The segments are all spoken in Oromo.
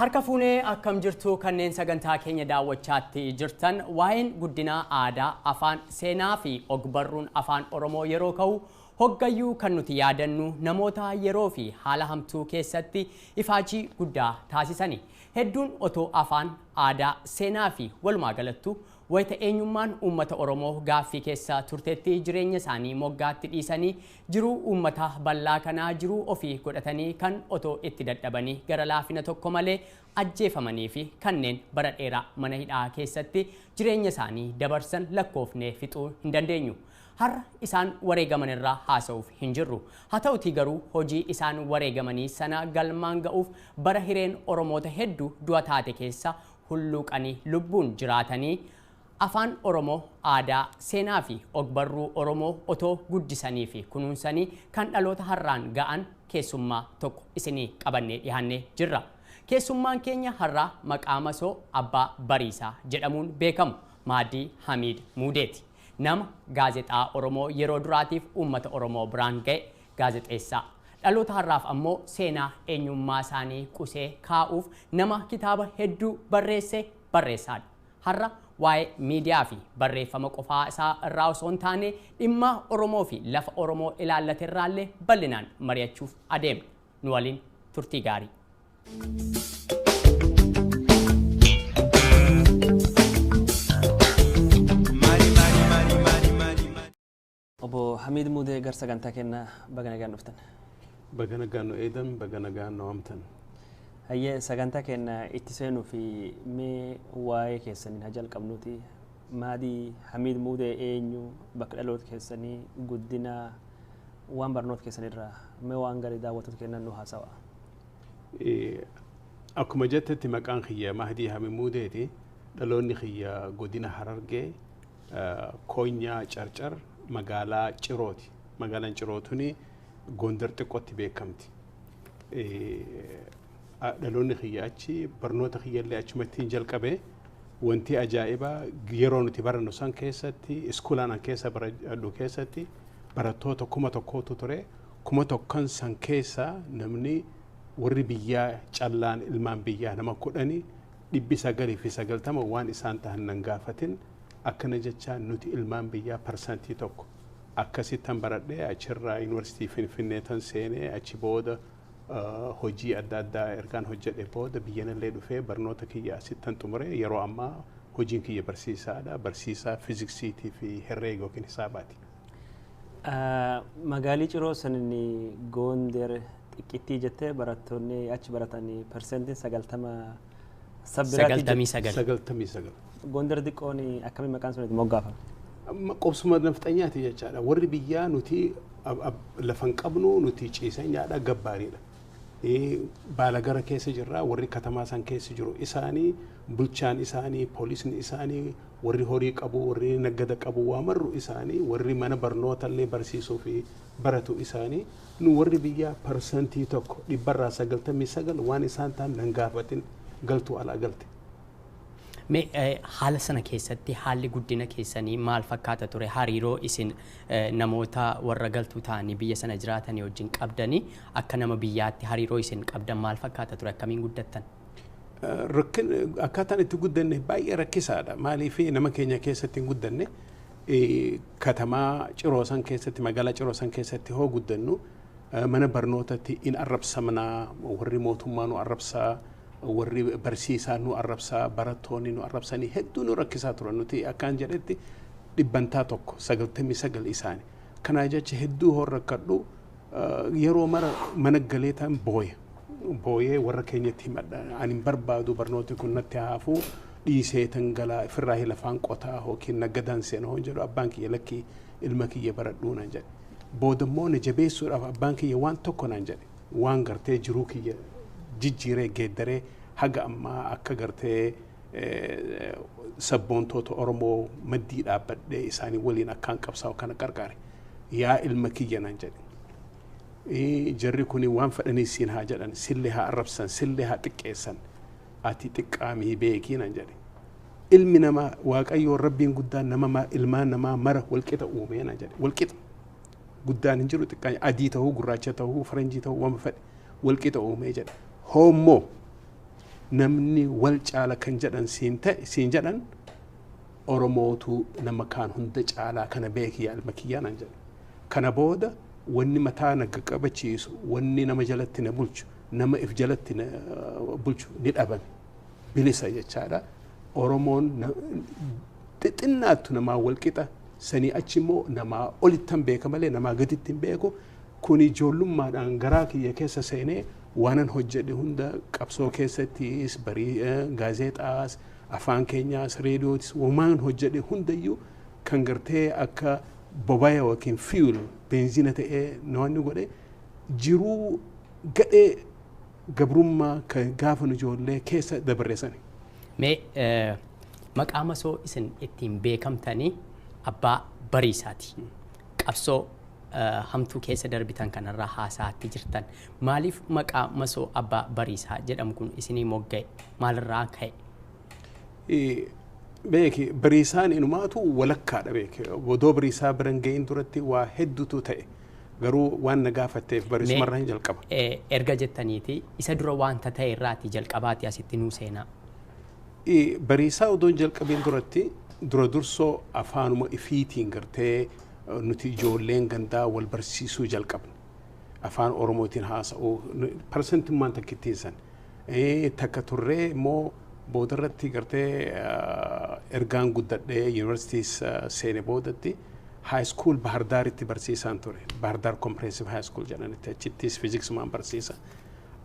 Harka fuunee akkam jirtu kanneen sagantaa keenya daawwachaatti jirtan waa'een guddina aadaa, afaan, seenaa fi ogbarruun afaan Oromoo yeroo ka'u hoggayyuu kan nuti yaadannu namoota yeroo fi haala hamtuu keessatti ifaajii guddaa taasisani. Hedduun otoo afaan, aadaa, seenaa fi walumaa galattu wayita eenyummaan uummata Oromoo gaaffii keessa turtetti jireenya isaanii moggaatti dhiisanii jiruu uummata bal'aa kanaa jiruu ofii godhatanii kan otoo itti dadhabanii gara laafina tokko malee ajjeefamanii fi kanneen bara dheeraa mana hidhaa keessatti jireenya isaanii dabarsan lakkoofnee fixuu hin dandeenyu. Har'a isaan wareegaman irraa haasa'uuf hin jirru. Haa ta'utii garuu hojii isaan wareegamanii sana galmaan ga'uuf bara hireen Oromoota hedduu du'a taate keessa hulluuqanii lubbuun jiraatanii afaan Oromoo, aadaa, seenaa fi ogbarruu Oromoo otoo guddisanii fi kunuunsanii kan dhaloota har'aan ga'an keessummaa tokko isinii qabannee dhiyaannee jirra. Keessummaan keenya har'aa maqaa masoo Abbaa Bariisaa jedhamuun beekamu Maadii Hamiid Muudeeti. Nama gaazexaa Oromoo yeroo duraatiif uummata Oromoo biraan ga'e gaazexeessaa. Dhaloota har'aaf ammoo seenaa eenyummaa isaanii qusee kaa'uuf nama kitaaba hedduu barreesse barreessaadha. Har'a waa'ee miidiyaa fi barreeffama qofaa isaa irraa osoo hin taane dhimma Oromoo fi lafa Oromoo ilaallate irraallee bal'inaan mari'achuuf adeemna. Nu waliin turtii gaarii. Obbo Hamiid Muudee gara sagantaa keenyaa baga nagaan dhuftan. Baga nagaan nu eedan, baga nagaan nu waamtan. Hayyee sagantaa keenya itti seenuu fi mee waa'ee keessanii haa jalqabnuuti. Maadii Hamiid Muudee eenyu, bakka dhaloota keessanii, guddina waan barnoota keessanirraa mee waan gaarii daawwattoota keenyaan nu haasawa. Akkuma jettetti maqaan kiyya Mahdii Hamiid Muudeeti. Dhaloonni kiyya godina Harargee, Koonyaa Carcar, magaalaa Cirooti. Magaalaan Ciroo tuni Gondar xiqqootti beekamti. Dhaloonni kiyya achi barnoota kiyyallee achumatti hin jalqabe. Wanti ajaa'ibaa yeroo nuti barannu san keessatti iskuulaan an keessa baradhu keessatti barattoota 1000 ture. 1000 san keessa namni warri biyyaa callaan ilmaan biyyaa nama 10 990 waan isaan tahan nan gaafatin akkana jecha nuti ilmaan biyyaa 1% akkasittan baradhee achirraa yuunivarsiitii Finfinnee tan seenee achi booda hojii adda addaa ergaan hojjedhe booda biyyanallee dhufee barnoota kiyya asittan xumure. Yeroo ammaa hojiin kiyya barsiisaadha. Barsiisaa fiiziksiitii fi herreega yookiin hisaabaati. Magaalii Ciroo sanin Gondar xiqqittii jettee barattoonni achi baratanii 90% sabbiraatti. 99. 99. Gondar xiqqoon akkamiin maqaan sun itti moggaafame? Qobsuma nafxanyaati jechaadha. Warri biyyaa nuti lafa hin qabnu, nuti ciisanyaadha, gabbaariidha. Baala gara keessa jirra, warri katamaa san keessa jiru isaanii, bulchaan isaanii, poolisni isaanii, warri horii qabu, warri naggada qabu, waa marru isaanii, warri mana barnoota illee barsiisuu fi baratu isaanii. Nu warri biyyaa 1% 99% waan isaan ta'an nan gaafatin galtuu alaa galte. Mee haala sana keessatti haalli guddina keessanii maal fakkaata ture? Hariiroo isin namoota warra galtuu ta'anii biyya sana jiraatanii wajjin qabdanii akka nama biyyaatti hariiroo isin qabdan maal fakkaata ture? Akkamiin guddattan? Akkaataan itti guddanne baay'ee rakkisaadha. Maaliif nama keenya keessatti hin guddanne? Katamaa Ciroo san keessatti, magaalaa Ciroo san keessatti hoo guddannu mana barnootatti in arrabsamnaa, warri mootummaa nu arrabsaa, warri barsiisaa nu arrabsaa, barattoonni nu arrabsanii hedduu nu rakkisaa turan. Nuti akkaan jedhetti 1% 99 isaani. Kanaa jecha hedduu hoo rakkadhu yeroo mara mana galee ta'an booya. Booyee warra keenyatti himadha. Ani hin barbaadu, barnooti kun natti haafuu dhiisee tan galaa ofirraa lafaan qotaa yookiin naggadaan seena hoon jedhu abbaan kiyya lakkii ilma kiyya baradhuu naan jedhe. Boodammoo na jabeessuudhaaf abbaan kiyya waan tokko naan jedhe. Waan gartee jiruu kiyya jijjiiree geeddaree haga ammaa akka gartee sabboontoota Oromoo maddii dhaabbadhee isaanii waliin akkaan qabsaa'u kana qarqaare. Yaa ilma kiyya naan jedhe. Jarri kuni waan fedhanii siin haa jedhan, sillee haa arrabsan, sillee haa xiqqeessan, ati xiqqaamii beekii naan jedhe. Ilmi namaa Waaqayyoon Rabbiin guddaan nama ilmaan namaa mara walqixa uumee naan jedhe. Walqixa. Guddaan hin jiru, xiqqaan, adii ta'uu, gurraacha ta'uu, faranjii ta'uu, waan fedhe walqixa uumee jedhe. Hoommoo Namni wal caala kan jedhan siin ta'e siin jedhan, Oromootu nama kaan hunda caalaa kana beeki yaa ilma kiyyaa naan jedhe. Kana booda wanni mataa na qaqqabachiisu, wanni nama jalatti na bulchu, nama if jalatti na bulchu ni dhabame. Bilisa jechaadha. Oromoon xixinnaattu namaa wal qixa, sanii achi immoo namaa olittan beeka malee namaa gaditti hin beeku. Kun ijoollummaadhaan garaa kiyya keessa seenee waanan hojjedhe hunda, qabsoo keessattis, barii gaazexaas, afaan keenyaas, reediyootis, waan hojjedhe hundayyuu kan gartee akka bobaya yookiin fuel beenzina ta'ee namoonni godhe jiruu gadhee gabrummaa kan gaafa nu ijoollee keessa dabarreessani. Mee maqaa masoo isin ittiin beekamtanii Abbaa Bariisaati. Qabsoo hamtuu keessa darbitan kanarraa haasaatti jirtan. Maaliif maqaa masoo Abbaa Bariisaa jedhamu kun isinii mogga'e? Maalirraa ka'e? Beeki, Bariisaan inumaatu walakkaadha beeki. Odoo Bariisaa biran ga'iin duratti waa hedduutu ta'e. Garuu waan na gaafatteef bariisumarraa hin jalqaba. Erga jettaniiti isa dura wanta ta'e irraati jalqabaati asitti nuu seenaa. Bariisaa odoo hin jalqabiin duratti dura dursoo afaanuma ifiitiin gartee nuti ijoolleen gandaa wal barsiisuu jalqabne. Afaan Oromootiin haasa'uu parsantummaan takkittiin san. Takka turree immoo boodarratti gartee ergaan guddadhee yuunivarsiitiis seene boodatti high school Bahardaaritti barsiisaan ture. Bahardaar Comprehensive High School jedhanitti achittis fiiziksumaan barsiisa.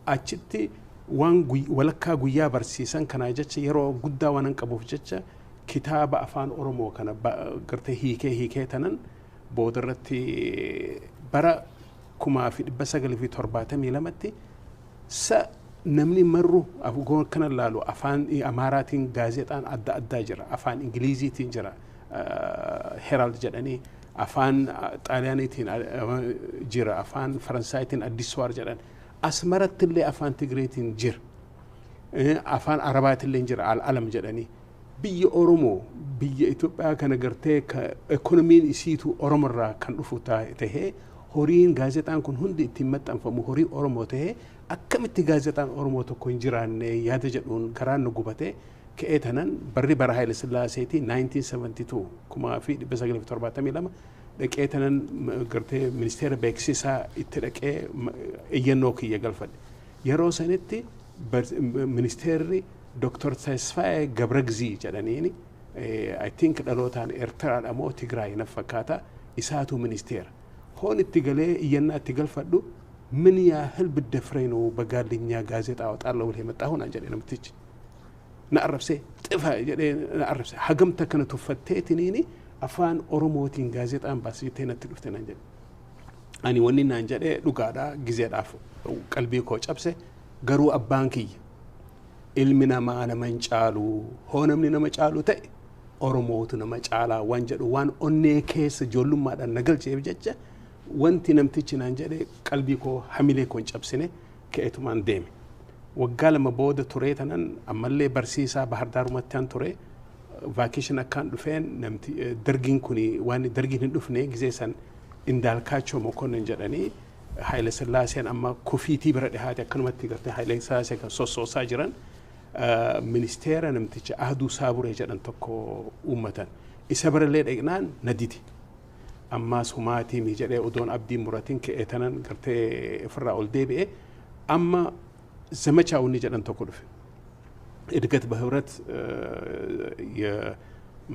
Achitti waan walakkaa guyyaa barsiisan kanaa jecha yeroo guddaa waan hin qabuuf jecha kitaaba afaan Oromoo kana gartee hiikee hiikee tanan boodarratti bara 1972tti sa namni marru afgoon kana laalu afaan Amaaraatiin gaazexaan adda addaa jira, afaan Ingiliziitiin jira, Herald jedhanii, afaan Xaaliyaaniitiin jira, afaan Faransaayitiin Addis Soir jedhan, Asmaratti illee afaan Tigreetiin jira, afaan Arabaatillee jira, Al-Alam jedhanii. Biyya Oromoo, biyya Itoophiyaa kana gartee ekonomiin isiitu Oromorraa kan dhufu tahee, horiin gaazexaan kun hundi ittiin maxxanfamu horii Oromoo tahee, akkamitti gaazexaan Oromoo tokko hin jiraanne yaada jedhuun garaan nu gubatee ka'ee tanan barri bara Haile Sillaaseeti 1972 1972 dhaqee tanan gartee ministeera beeksisaa itti dhaqee iyyannoo kiyya galfadhe. Yeroo sanitti ministeerri Dr. Tesfaye Gabragzii jedhaniini, I think dhalootaan Eertiraadha moo Tigraay na fakkaata, isaatu ministeera. Hoon itti galee iyyannaa itti galfadhu ምን ያህል ብትደፍረኝ ነው በጋልኛ ጋዜጣ አወጣለሁ ብለህ የመጣኸው naan jedhe namtichi. Na arrabsee xifa jedhee na arrabse. Hagamta kana tuffatteetiniini afaan Oromootiin gaazexaan baasitee natti dhufte naan jedhe. Ani wanni naan jedhee dhugaadha, gizeedhaaf qalbii koo cabse, garuu abbaan kiyya ilmi namaa nama hin caalu, hoo namni nama caalu ta'e Oromootu nama caalaa waan jedhu waan onnee keessa ijoollummaadhaan na galcheef jecha wanti namtichi naan jedhe qalbii koo hamilee koo hin cabsine, ka'eetumaan deeme. Waggaa 2 booda turee tanan ammallee barsiisaa Bahardaarumatti an ture. Vacation akkaan dhufeen namti dargiin kuni waan dargiin hin dhufne gizee san Indaalkaachoo Mokonnin jedhanii Haile Sillaaseen amma kufiitii bira dhihaate akkanumatti gartee Haile Sillaasee kan sossoosaa jiran ministeera namticha Ahduu Saaburee jedhan tokko uummatan. Isa birallee dhaqnaan na didi. Ammaas humaatii mi jedhee odoon abdii muratiin ka'ee tanan gartee ofirraa ol deebi'e amma ዘመቻ ውኒ jedhan tokko dhufe. እድገት በህብረት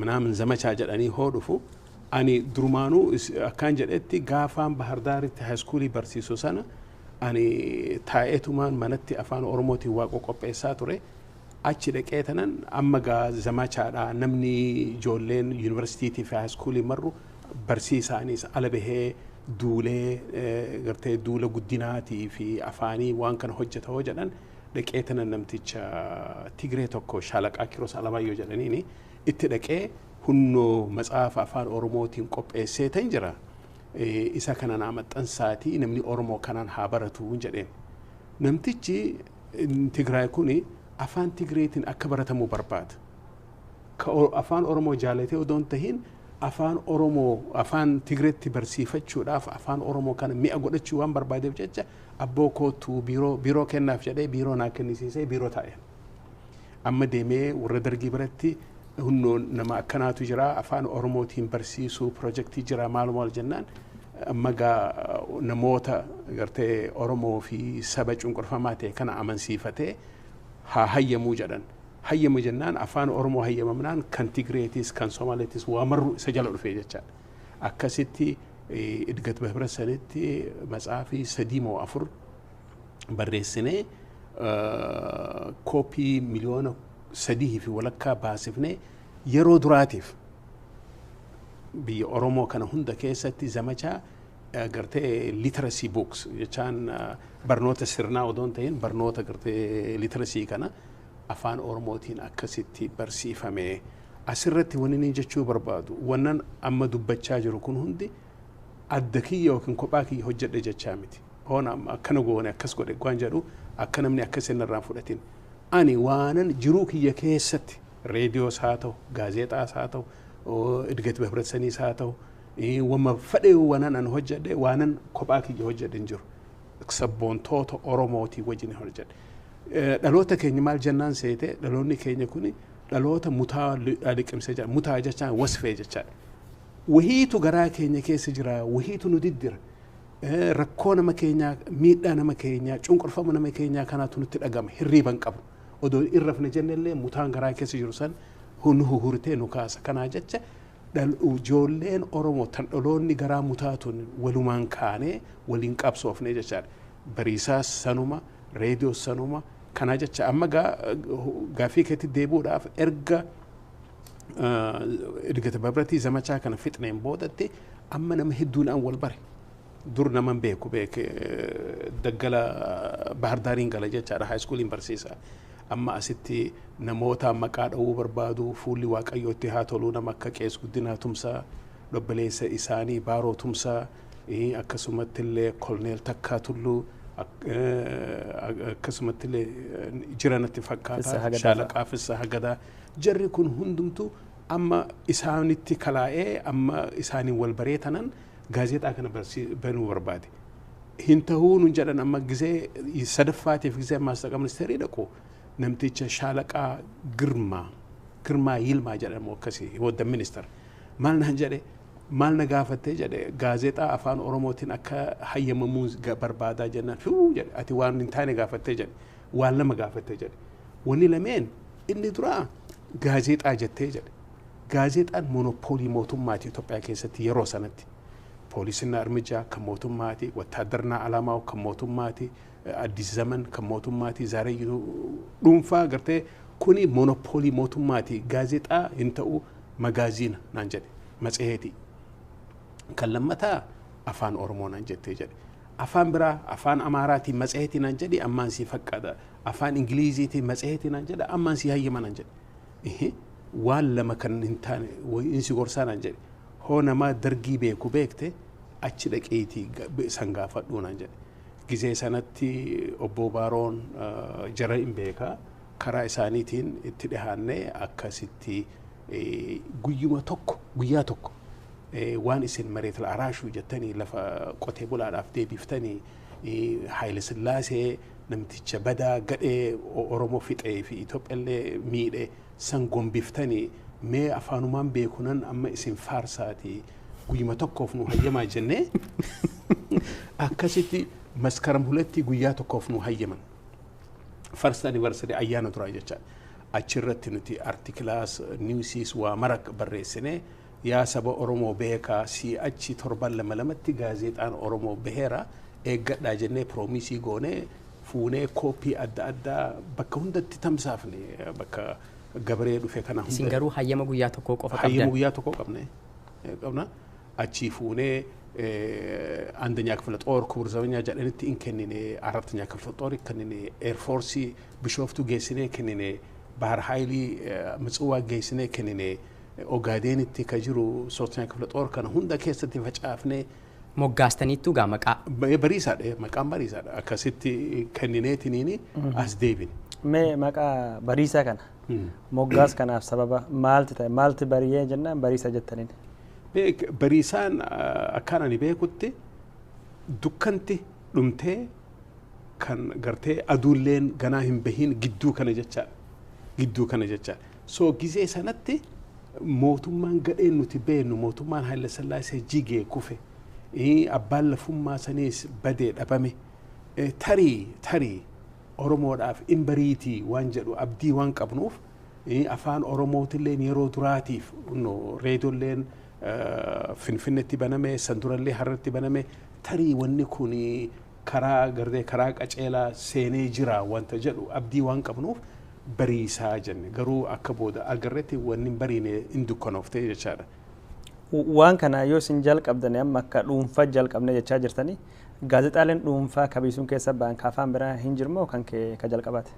ምናምን ዘመቻ jedhanii hoo dhufu ani durumaanuu akkaan jedhetti gaafaan Bahardaaritti high schoolii barsiisu sana ani taa'eetumaan manatti afaan Oromootiin waa qopheessaa ture. Achi dhaqee tanan amma gaa zamachaadha namni ijoolleen yuunivarsiitii fi high schoolii marru barsiisaanis ala bahee duulee gartee duula guddinaatii fi afaanii waan kana hojjeta hoo jedhan dhaqee tanan namticha Tigree tokko Shaalaqaa Kiroos Alamaayyoo jedhaniini itti dhaqee hunnoo matsaafa afaan Oromootiin qopheessee tan jira. Isa kana naa maxxansaatii namni Oromoo kanaan haa baratu jedheen. Namtichi Tigraay kuni afaan Tigreetiin akka baratamu barbaada. Ka afaan Oromoo jaalatee odoo hin tahin afaan Oromoo afaan Tigreetti barsiifachuudhaaf afaan Oromoo kana mi'a godhachuu waan barbaadeef jecha abboo kootu biiroo biiroo kennaaf jedhee biiroo naa kennisiisee biiroo taa'e. Amma deemee warra Dargii biratti hunnoon nama akkanaatu jira, afaan Oromootiin barsiisuu pirojektii jira, maal maal jennaan, amma gaa namoota gartee Oromoo fi saba cunqurfamaa ta'e kana amansiifatee haa hayyamuu jedhan. Hayyamu jennaan, afaan Oromoo hayyamamnaan kan Tigreetis kan Somaaleetis waa marru isa jala dhufee jechaadha. Akkasitti Idgat Bahibrat sanitti matsaafii sadii moo afur barreessinee, kooppii 3.5 miliyoona baasifnee, yeroo duraatiif biyya Oromoo kana hunda keessatti zamachaa gartee literacy books jechaan, barnoota sirnaa odoo hin ta'in barnoota gartee literacy kana afaan Oromootiin akkasitti barsiifame. Asirratti wanni inni jechuu barbaadu, wannan amma dubbachaa jiru kun hundi adda kiyya yookiin kophaa kiyya hojjedhe jechaa miti. Hoona amma akkana goone, akkas godhe waan jedhu akka namni akkas hin irraan fudhatin. Ani waanan jiruu kiyya keessatti reediyoos haa ta'u, gaazexaas haa ta'u, Idgat Bahibrat haa ta'u, wama fedhe waanan an hojjedhe, waanan kophaa kiyya hojjedhe hin jiru. Sabboontoota Oromootii wajjin hojjedhe. Dhaloota keenya maal jennaan seete, dhaloonni keenya kuni dhaloota mutaa liqimsee jira. Mutaa jechaan wasfee jechaadha. Wahiitu garaa keenya keessa jira, wahiitu nu diddira. Rakkoo nama keenyaa, miidhaa nama keenyaa, cunqurfama nama keenyaa kanaatu nutti dhagama, hirriiba hin qabu. Odoo irrafne jennellee mutaan garaa keessa jiru san nu huhurtee nu kaasa. Kanaa jecha ijoolleen Oromoo tan dhaloonni garaa mutaatuun walumaan kaanee waliin qabsoofne jechaadha. Bariisaas sanuma, reediyoos sanuma. Kanaa jecha amma gaaffii keetti deebi'uudhaaf, erga Idgata Babratii zamachaa kana fixneen boodatti amma nama hedduudhaan wal bare. Dur nama hin beeku beeke, daggala Bahardaariin gala jechaadha, high schooliin barsiisa. Amma asitti namoota maqaa dha'uu barbaadu, fuulli Waaqayyootti haa toluu, nama akka Qees Guddinaa Tumsaa, obboleessa isaanii Baaroo Tumsaa, akkasumatti illee Koloneel Takkaa Tulluu, akkasumatti illee jira natti fakkaata, Shaalaqaa Fissaa Hagadaa, jarri kun hundumtuu amma isaanitti kalaa'ee, amma isaaniin wal baree tanan gaazexaa kana banuu barbaade. Hin tahuu nun jedhan. Amma gizee sadaffaatiif gizee maastaqa ministeerii dhaqu, namticha Shaalaqaa Girmaa, Girmaa Yilmaa jedhamu akkasii wadda minister, maal naan jedhe, maal na gaafattee jedhe, gaazexaa afaan Oromootiin akka hayyamamuu barbaadaa jennaan, fiuu jedhe, ati waan hin taane gaafattee jedhe, waan lama gaafattee jedhe, wanni lameen inni duraa gaazexaa jettee jedhe, gaazexaan monopoolii mootummaati Itoophiyaa keessatti yeroo sanatti. ፖሊስና እርምጃ kan mootummaati, ወታደርና ዓላማው kan mootummaati, Addis Zaman kan mootummaati, Zaaree dhuunfaa gartee kuni monopoolii mootummaati, gaazexaa hin ta'u, magaaziina naan jedhe, matseetii. Kan lammataa afaan Oromoo naan jettee jedhe. Afaan biraa afaan Amaaraatiin matseetii naan jedhi, ammaan sii faqqada. Afaan Ingiliziitiin matseetii naan jedha, ammaan sii hayyama naan jedhe. Waan lama kan hin taane insi gorsaa naan jedhe. Hoo nama Dargii beeku beekte achi dhaqeetii san gaafadhuu naan jedhe. Gizee sanatti obbo Baaroon jara hin beekaa, karaa isaaniitiin itti dhihaannee, akkasitti guyyuma tokko, guyyaa tokko, waan isin መሬት ለአራሹ jettanii lafa qotee bulaadhaaf deebiftanii, Haayile Sillaasee namticha badaa gadhee Oromoo fixee fi Itoophiyaallee miidhe san gombiftanii, mee afaanumaan beekunan amma isin faarsaatii guyyuma tokkoof nu hayyamaa jennee, akkasitti Maskaram 2tti guyyaa tokkoof nu hayyaman. First anniversary ayyaana duraa jechaadha. Achirratti nuti articleaas newsiis waa mara barreessinee, yaa saba Oromoo beekaa, si'achi torban lama lamatti gaazexaan Oromoo baheera, eeggadhaa jennee promise goonee, fuunee kooppii adda addaa bakka hundatti tamsaafne, bakka gabaree dhufe kana hunda. Isin garuu hayyama guyyaa tokkoo qofa qabdan. Hayyama guyyaa tokkoo qabne qabna. Achii fuunee አንደኛ ክፍለ ጦር ክቡር ዘበኛ jedhanitti in kennine, አራተኛ ክፍለ ጦር kennine, air force Bishooftuu geessinee kennine, ባህር haayilii Mitsawaa geessinee kennine, Ogaadeenitti ka jiru ሶስተኛ ክፍለ ጦር kana hunda keessatti facaafnee. Moggaastaniittuu gaa maqaa. Bariisaadha, maqaan Bariisaadha, akkasitti kennineetiniini as deebine. Mee maqaa Bariisaa kana moggaas kanaaf sababa maalti ta'e, maalti bariyee jennaan Bariisa jettaniin? Bariisaan akkaan ani beekutti dukkanti dhumtee kan gartee aduulleen ganaa hin bahin gidduu kana jechaadha. Gidduu kana jecha. So gizee sanatti mootummaan gadheen nuti beeknu, mootummaan Haayila Sillaasee jigee kufe. Abbaan lafummaa saniis badee dhabame. Tarii Oromoodhaaf in bariitii waan jedhu abdii waan qabnuuf, afaan Oromootilleen yeroo duraatiif reediyoolleen Finfinneetti baname, sandurallee Harartti baname, tarii wanni kun karaa gardee karaa qaceelaa seenee jira wanta jedhu abdii waan qabnuuf Bariisaa jenne. Garuu akka booda agarretti wanni hin bariine hin dukkanoofte jechaadha. Waan kana yoo isin jalqabdani, amma akka dhuunfaa jalqabne jechaa jirtanii, gaazexaaleen dhuunfaa kabiisuun keessa ba'an ka afaan biraa hin jirmoo kan kee ka jalqabaate?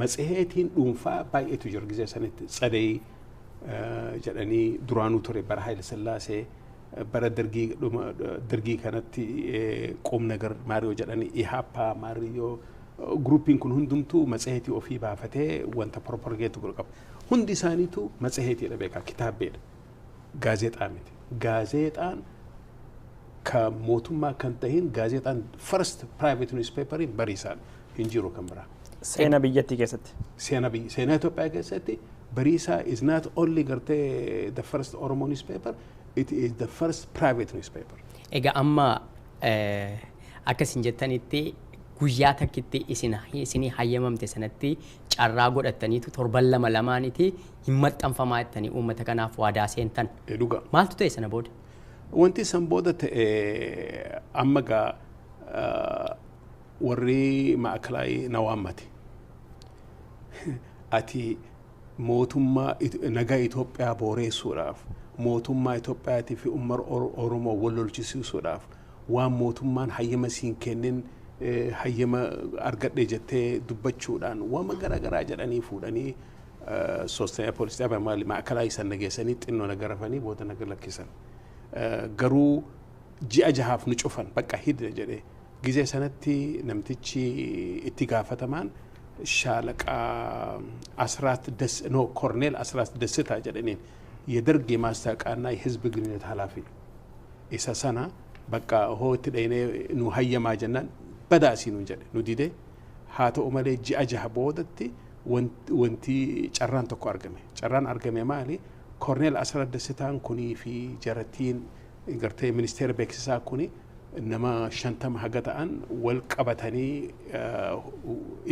Matseetiin dhuunfaa baay'eetu jira gizee sanitti. Tsadee jedhanii duraanuu ture bara Haayila Sillaasee, bara Dargii, dhuma Dargii kanatti Qom Nagar Maariyoo jedhanii, Ihaappaa Maariyoo, groupiin kun hundumtuu matseetii ofii baafatee wanta propagate godhu qaba. Hundi isaaniitu matseetiidha beekaa, kitaabbeedha. Gaazexaa miti. Gaazexaan ka mootummaa kan tahin, gaazexaan first private newspaperiin Bariisaadha. Hin jiru kan biraa. Seenaa biyyattii keessatti. Seenaa Itoophiyaa keessatti Bariisaa is not only gartee the first Oromo newspaper, it is the first private newspaper. Egaa amma akka isin jettanitti guyyaa takkitti isinii hayyamamte sanatti carraa godhattaniitu torban lama lamaaniti hin maxxanfamaa jettanii uummata kanaaf waadaa seentan. Dhugaa. Maaltu ta'e sana booda? Wanti san booda ta'e, amma gaa warri maakalaayii na waammate. Ati mootummaa nagaa Itoophiyaa booreessuudhaaf, mootummaa Itoophiyaatii fi uummata Oromoo wal lolchisiisuudhaaf, waan mootummaan hayyama siin kennin hayyama argadhe jettee dubbachuudhaan waan garaagaraa jedhanii fuudhanii ሶስተኛ ፖሊስ ጣቢያ maali maakalaa isaan nageessanii xinnoo na garafanii booda na lakkisan. Garuu ji'a 6f nu cufan, bakka hidda jedhee. Gizee sanatti namtichi itti gaafatamaan Shaalaqaa Asraat Des no Korneel Asraat Dessitaa jedhaniin, የደርግ የማስታወቂያና የህዝብ ግንኙነት ኃላፊ isa sana bakka hoo itti dhaynee nu hayyamaa jennaan badaasii nuun jedhe, nu dide. Haa ta'u malee ji'a 6 boodatti wanti carraan tokko argame. Carraan argame maali? Korneel Asraat Dessitaan kunii fi jarattiin gartee ministeera beeksisaa kuni nama 50 haga ta'an wal qabatanii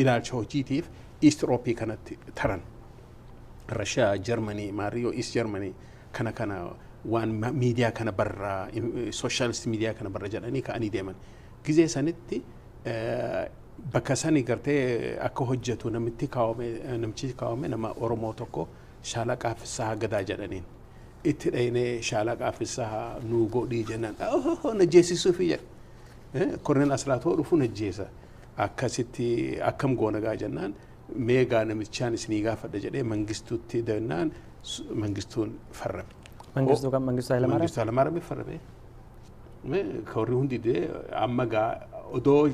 ilaalcha hojiitiif East Europe kanatti taran. Rashaa, Germany, Maariyoo, East Germany kana waan miidiyaa kana barraa, socialist miidiyaa kana barra jedhanii ka'anii deeman. Gizee sanitti bakka sani gartee akka hojjetu namitti kaawwame, namichi kaawwame nama Oromoo tokko, Shaalaqaa Fissahaa Gadaa jedhaniin. Itti dhaynee Shaalaqaa Fissahaa nuu godhii jennaan, na jeesisuufi jedhe. Korneel Asraatoo dhufu na jeesa. Akkasitti akkam goona gaa jennaan, meegaa namichaan isinii gaafadha jedhee Mangistuutti jennaan Mangistuun farrame. Mangistuu kan Mangistuu Hayilamaariyaam? Mangistuu Hayilamaariyaam farrame. Ka warri hundi dee amma gaa odoo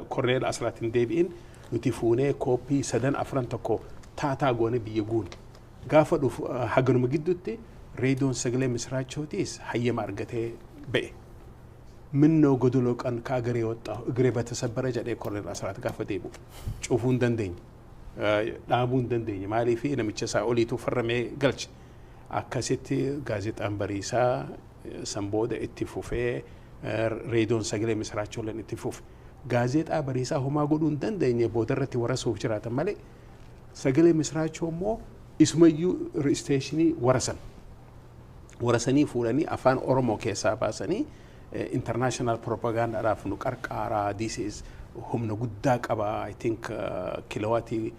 Korneel Asraat hin deebi'in nuti fuunee kooppii sadan afran tokko taataa goone biyya guune. Gaafa dhufu haganuma gidduutti reediyoon Sagalee Misiraachootiis hayyama argatee ba'e. ምነው ጎደሎ ቀን ከአገሬ ወጣሁ እግሬ በተሰበረ jedhee Korneel Asraat gaafa deebi'u cufuu hin dandeenye. Dhaabuu hin dandeenye. Maaliif? Namicha isaa oliitu farramee galche. Akkasitti gaazexaan Bariisaa san booda itti fufee, reediyoon Sagalee Misiraachooleen itti fufe. Gaazexaa Bariisaa homaa godhuu hin dandeenye, booda irratti warasuuf jiraatan malee. Sagalee Misiraachoo immoo isumayyuu isteeshinii warasan. Warasanii fuudhanii afaan Oromoo keessaa baasanii international propagandaadhaaf nu qarqaaraa, this is humna guddaa qaba, I think kilowaatii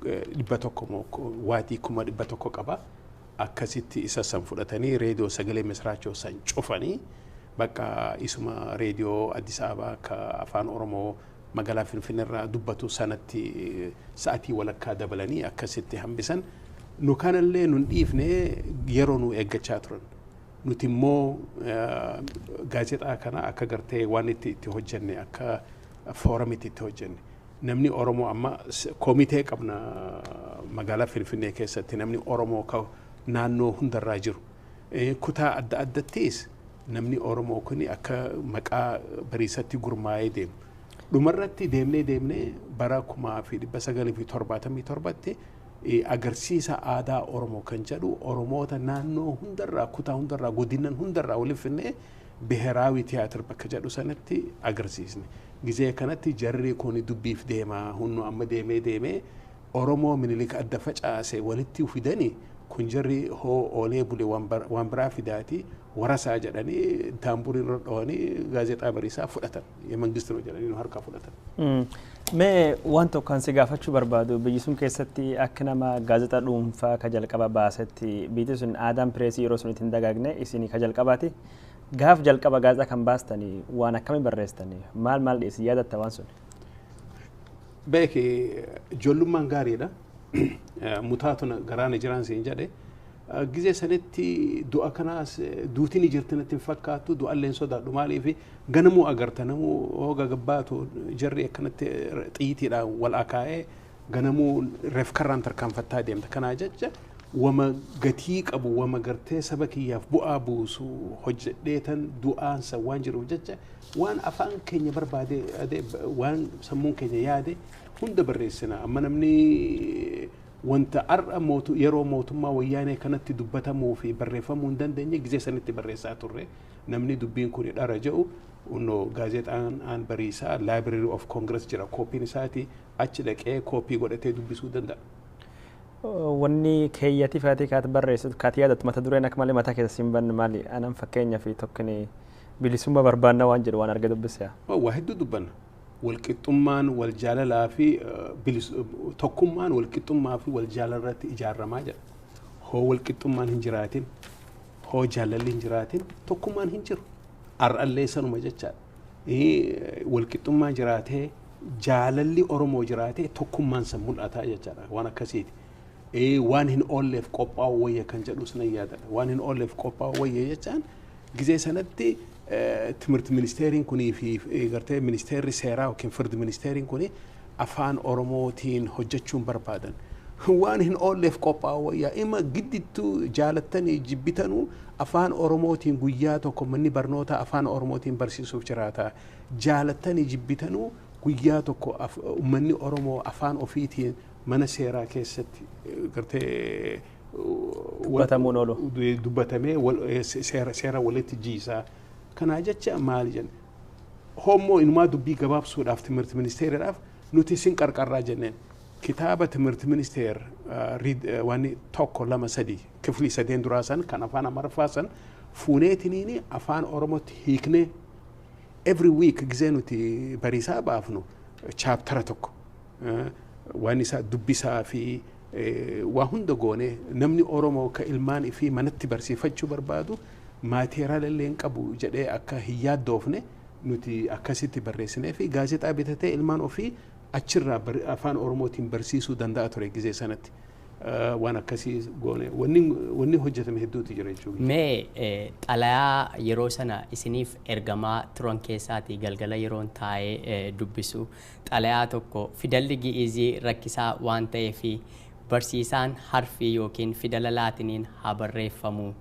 100 moo waatii 100,000 qaba. Akkasitti isa san fudhatanii reediyoo Sagalee Misiraachoo san cufanii, bakka isuma reediyoo Addis Ababaa ka afaan Oromoo magaalaa Finfinneerraa dubbatu sanatti sa'atii walakkaa dabalanii akkasitti hambisan. Nu kanallee nun dhiifne, yeroo nu eeggachaa turan. Nuti immoo gaazexaa kana akka gartee waan itti hojjenne, akka foorumitti itti hojjenne. Namni Oromoo amma komitee qabna magaalaa Finfinnee keessatti, namni Oromoo ka naannoo hundarraa jiru. Kutaa adda addattis namni Oromoo kun akka maqaa Bariisatti gurmaa'ee deemu. Dhumarratti deemnee deemnee bara 1977tti agarsiisa aadaa Oromoo kan jedhu Oromoota naannoo hundarraa, kutaa hundarraa, godinan hundarraa waliif finnee Biheraawi Tiyaatir bakka jedhu sanatti agarsiisne. Gizee kanatti jarri kun dubbiif deemaa hunnu amma deemee deemee Oromoo Minilik adda facaase walitti fidanii kun jarri hoo oolee bule waan biraa fidaati warasaa jedhanii taamburii irra dhawanii gaazexaa Bariisaa fudhatan. Mangisti nu jedhanii nu harkaa fudhatan. Mee waan tokko kan si gaafachuu barbaadu, biyyi sun keessatti akka nama gaazexaa dhuunfaa ka jalqaba baasetti, biyyi sun aadaan pireesii yeroo sun ittiin dagaagne, isin ka jalqabaati. Gaaf jalqaba gaazexaa kan baastanii waan akkamii barreessitanii, maal maal dhiyeessi yaadatta waan sun? Beeki, ijoollummaan gaariidha. Mutaatu garaana jiraan siin jedhe. Gizee sanitti du'a kanaas duutiin jirti natti hin fakkaattu, du'alleen sodaadhu, maaliif ganamuu agarta namuu hooga gabbaatu jarri akkanatti xiyyiitiidhaan wal akaa'ee ganamuu reefkarraan tarkaanfattaa deemta. Kanaa jecha wama gatii qabu, wama gartee saba kiyyaaf bu'aa buusu hojjedheetan du'aansa waan jiruuf jecha waan afaan keenya barbaade, waan sammuun keenya yaade hunda barreessina. Amma namni wanta har'a yeroo mootummaa Wayyaanee kanatti dubbatamuu fi barreeffamuu hin dandeenye gizee sanitti barreessaa turre. Namni dubbiin kun dhara jedhu no gaazexaan aan Bariisaa Library of Congress jira, kooppiin isaati achi dhaqee kooppii godhatee dubbisuu danda'a. Wanni keeyyati faatee kaati barreessitu kaati yaadattu, mata dureen akka malee mataa keessa siin banne maali? Anan fakkeenya fi tokkini bilisummaa barbaanna waan jedhu waan arge dubbise. Waa hedduu dubbanna. Walqixxummaan, wal jaalalaa fi tokkummaan walqixxummaa fi wal jaalarratti ijaaramaa jedha. Hoo walqixxummaan hin jiraatin, hoo jaalalli hin jiraatin, tokkummaan hin jiru. Har'allee sanuma jechaadha. Walqixxummaan jiraatee, jaalalli Oromoo jiraatee, tokkummaan san mul'ataa jechaadha, waan akkasiiti. Waan hin oolleef qophaa'u wayya kan jedhus nan yaadadha. Waan hin oolleef qophaa'u wayya jechaan gizee sanatti ትምህርት ministeeriin kunii fi gartee ministeerri seeraa yookiin firdi ministeeriin kuni afaan Oromootiin hojjechuun barbaadan. Waan hin oolleef qophaa'u wayyaa, ima giddittuu jaalattanii jibbitanuu afaan Oromootiin guyyaa tokko manni barnoota afaan Oromootiin barsiisuuf jiraata. Jaalattanii jibbitanuu guyyaa tokko uummanni Oromoo afaan ofiitiin mana seeraa keessatti gartee dubbatamuun oolu. Dubbatamee seera walitti jiisaa. Kanaa jecha maali jenna? Hoommoo inumaa dubbii gabaabsuudhaaf ትምህርት ministeeriidhaaf nuti isin qarqarraa jenneen. Kitaaba ትምህርት ministeer waan tokko, lama, sadi, kiflii sadeen duraa san kan afaan Amaariffaa san fuuneetiniini afaan Oromootti hiiknee every week gizee nuti Bariisaa baafnu chaptera tokko waan isaa dubbisaa fi waa hunda goone, namni Oromoo ka ilmaan fi manatti barsiifachuu barbaadu material illee hin qabu jedhee akka hin yaaddoofne nuti akkasitti barreessinee fi gaazexaa bitatee ilmaan ofii achirraa afaan Oromootiin barsiisuu danda'a ture gizee sanatti. Waan akkasii goone, wanni hojjetame hedduutu jira jechuudha. Mee xalayaa yeroo sana isiniif ergamaa turan keessaatii galgala yeroon taa'ee dubbisu xalayaa tokko, fidalli Gi'izii rakkisaa waan ta'eef barsiisaan harfii yookiin fidala Laatiniin haa barreeffamu.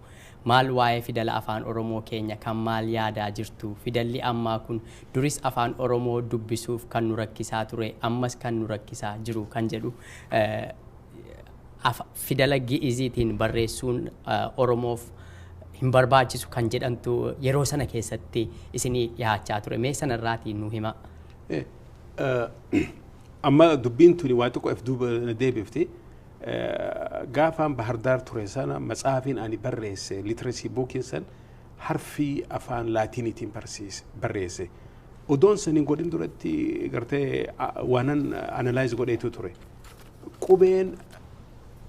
Maal waa'ee fidala afaan Oromoo keenya kan maal yaadaa jirtu? Fidalli ammaa kun duris afaan Oromoo dubbisuuf kan nu rakkisaa ture, ammas kan nu rakkisaa jiru kan jedhu, fidala Gi'iziitiin barreessuun Oromoof hin barbaachisu kan jedhamtu yeroo sana keessatti isinii dhiyaachaa ture. Mee sanarraatii nu hima. Amma dubbiin tuni waa xiqqoo if duuba na deebifti. Gaafaan Bahardaar ture sana matsaafiin ani barreesse, literacy bookiin san, harfii afaan Laatiiniitiin barreesse. Odoon san hin godhin duratti gartee waanan analyze godheetu ture. Qubeen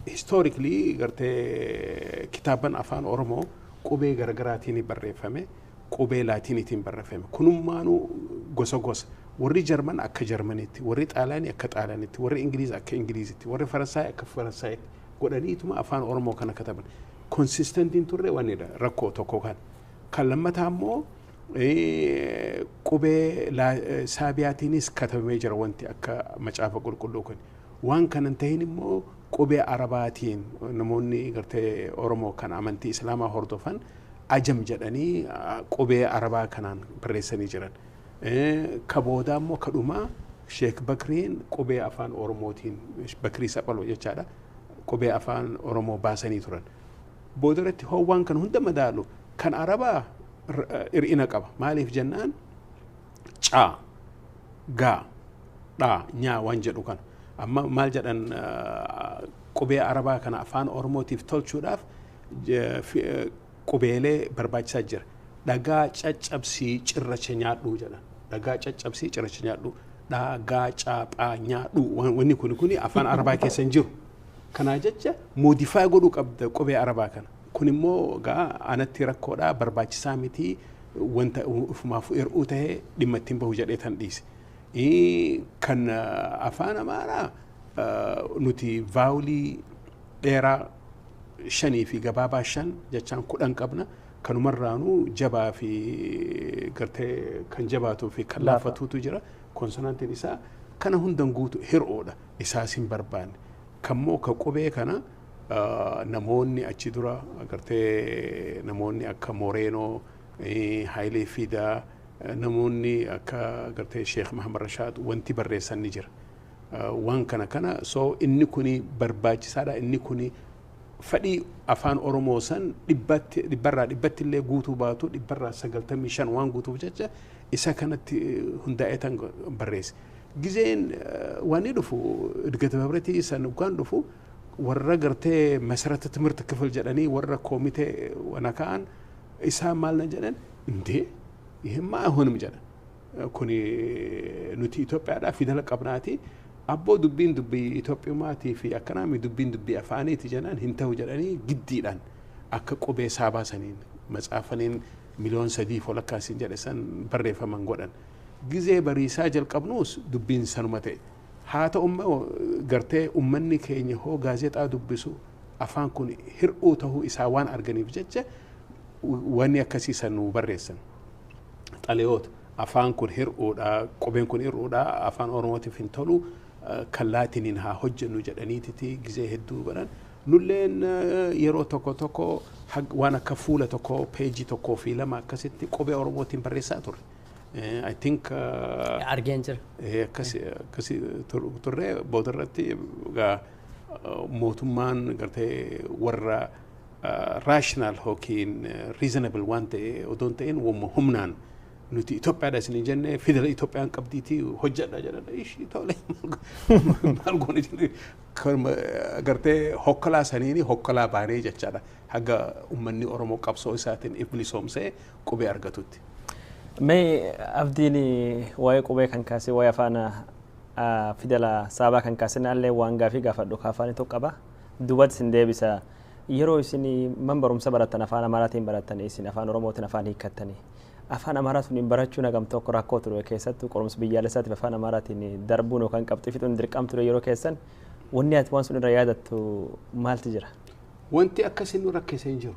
historically gartee kitaaban afaan Oromoo qubee garaagaraatiin barreeffame, qubee Laatiiniitiin barreeffame. Kunummaanuu gosa gosa. Warri Jarman akka Jarmanitti, warri Xaalaanii akka Xaalaanitti, warri Ingiliiz akka Ingiliizitti, warri Faransaay akka Faransaayitti godhaniituma afaan Oromoo kana kataban. Consistentiin turre wannidha rakkoo tokko kan. Kan lammataa immoo qubee Saabiyaatiinis katabamee jira wanti akka Macaafa Qulqulluu kun. Waan kanan tahin immoo qubee Arabaatiin namoonni gartee Oromoo kan amantii Islaamaa hordofan ajam jedhanii qubee Arabaa kanaan barreessanii jiran. Ka boodaa immoo kadhumaa Sheek Bakriin qubee afaan Oromootiin, Bakrii Saphaloo jechaadha, qubee afaan Oromoo baasanii turan. Boodarratti hoo waan kan hunda madaalu kan Arabaa hir'ina qaba. Maaliif jennaan caa, gaa, dhaa, nyaa waan jedhu kana. Amma maal jedhan, qubee Arabaa kana afaan Oromootiif tolchuudhaaf qubeelee barbaachisaa jira. Dhagaa caccabsii cirracha nyaadhuu jedhan. Dhagaa caccabsii cirracha nyaadhuu. Dhaa, gaa, caa, phaa, nyaadhuu. Wanni kun afaan Arabaa keessa hin jiru. Kanaa jecha modify godhuu qabda qubee Arabaa kana. Kun immoo gaa anatti rakkoodha, barbaachisaa miti, wanta ufumaaf hir'uu tahee dhimma ittiin bahu jedhee tan dhiise. Kan afaan Amaaraa nuti vowelii dheeraa shanii fi gabaabaa 5 jechaan 10 qabna. Kanumarraanuu jabaa fi gartee kan jabaatuu fi kan laafatuutu jira. Konsonantiin isaa kana hundan guutu hir'uudha. Isaas hin barbaanne. Kammoo ka qubee kana namoonni achi dura gartee namoonni akka Moreenoo, Hayilee Fidaa, namoonni akka gartee Sheekh Mahamad Rashaad wanti barreessan ni jira. Waan kana so inni kuni barbaachisaadha. Inni kuni fedhii afaan Oromoo san dhibbarraa dhibbatti illee guutuu baatu 95% waan guutuuf jecha isa kanatti hundaa'ee tan barreesse. Gizeen waan inni dhufu Idgata Babratii san waan dhufu warra gartee masarata ትምህርት ክፍል jedhanii warra koomitee wana ka'an isaan maal na jedhan, indee ይሄማ አይሆንም jedhan. Kuni nuti Itoophiyaadhaa fidala qabnaati. Abboo dubbiin dubbii Itoophiyummaatii fi akkanaami dubbiin dubbii afaaniiti jedhan, hin ta'u jedhanii giddiidhaan akka qubee saabaa saniin matsaafaniin 3.5 miliyoon walakkaasiin jedhe san barreeffaman godhan. Gizee bariisaa jalqabnuus dubbiin sanuma ta'e. Haa ta'u immoo gartee uummanni keenya hoo gaazexaa dubbisu afaan kun hir'uu ta'uu isaa waan arganiif jecha wanni akkasii san nu barreessan. Xalayoota afaan kun hir'uudha, qubeen kun hir'uudha, afaan Oromootiif hin tolu, kan laatiniin haa hojjennu jedhaniititi gizee hedduu godhan. Nulleen yeroo tokko tokko waan akka fuula tokko, peejii tokkoo fi lama akkasitti qubee Oromootiin barreessaa turre. I think Argeen jira. Akkasi turre. Boodarratti mootummaan gartee warra rational yookiin reasonable waan ta'e odoo hin ta'in humnaan nuti Itoophiyaadha isin hin jenne, fidela Itoophiyaan qabdiitii hojjedha jedhan. Ishii tole, maal goone jenne, gartee hokkolaa saniini hokkolaa baanee jechaadha haga uummanni Oromoo qabsoo isaatiin if bilisoomsee qubee argatutti. Mee Abdiin, waa'ee qubee kan kaasee, waa'ee afaan fidela saabaa kan kaasee naallee waan gaafii gaafadhu ka afaanii tokko qaba. Duubatti isin deebisa. Yeroo isin man barumsa barattan afaan Amaaraatiin barattan, isin afaan Oromootiin afaan hiikkattanii. Afaan Amaaraa sun barachuun hagam tokko rakkoo ture? Keessattuu qorumsa biyyaalessaatiif afaan Amaaraatiin darbuun yookaan qabxii fixuun dirqam ture yeroo keessan, wanni ati waan sun irra yaadattu maaltu jira? Wanti akkasii nu rakkisee hin jiru.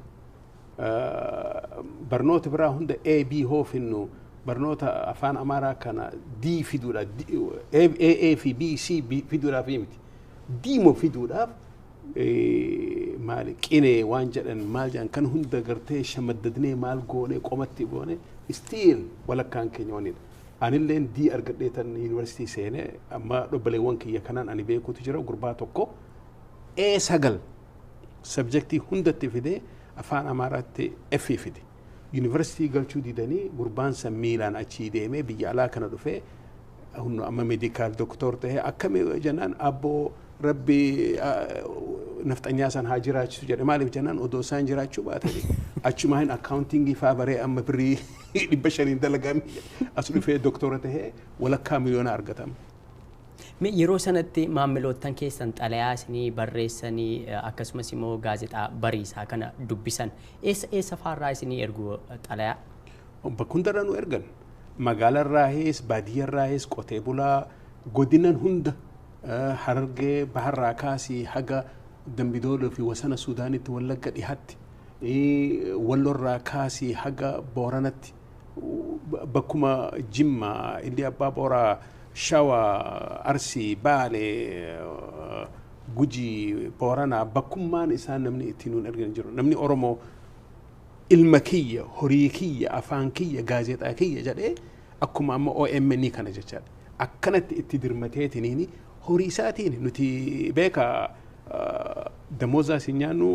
Barnoota biraa hunda A, B hoo finnu, barnoota afaan Amaaraa kana D fiduudha. A, A fi B, C, B fiduudhaaf miti. D moo fiduudhaaf maali qinee waan jedhan maal jedhan kan hunda gartee shamaddadnee maal goone qomatti goone, still walakkaan keenya wanidha. Anilleen D argadhee tan yuunivarsiitii seenee. Amma dhobbaleewwan kiyya kanaan ani beekutu jira, gurbaa tokko A 9 subjectii hundatti fidee afaan Amaaraatti F fide. Yuunivarsiitii galchuu didanii gurbaan san miilaan achii deemee biyya alaa kana dhufee amma medical doctor ta'ee. Akkami jennaan, abboo rabbi nafxanyaa san haa jiraachisu jedhe. Maaliif jennaan, odoo isaan jiraachuu baatanii achumaa hin accountingii faa baree amma birrii 500n dalagaa as dhufee doktora tahee 250,000 argatama. Yeroo sanatti maamiloottan keessan xalayaa isinii barreessanii akkasumas immoo gaazexaa bariisaa kana dubbisan eessa eessa faarraa isinii ergu xalayaa? Bakka hundarraa nu ergan. Magaalarraahis, baadiyyarraahis, qotee bulaa godinan hunda, Harargee baharraa kaasii haga Dambidooloo fi wasana Suudaanitti, Wallagga dhihaatti, Wallorraa kaasii haga Booranatti, bakkuma Jimmaa, Illi Abbaa Booraa, Shawa, Arsii, Baalee, Gujii, Booranaa, bakkummaan isaan namni ittiin nuun ergan jiru. Namni Oromoo ilma kiyya, horii kiyya, afaan kiyya, gaazexaa kiyya jedhee Akkuma amma OMN kana jechaadha. Akkanatti itti dirmateetiniini horii isaatiin nuti beeka damoozaa isin nyaannu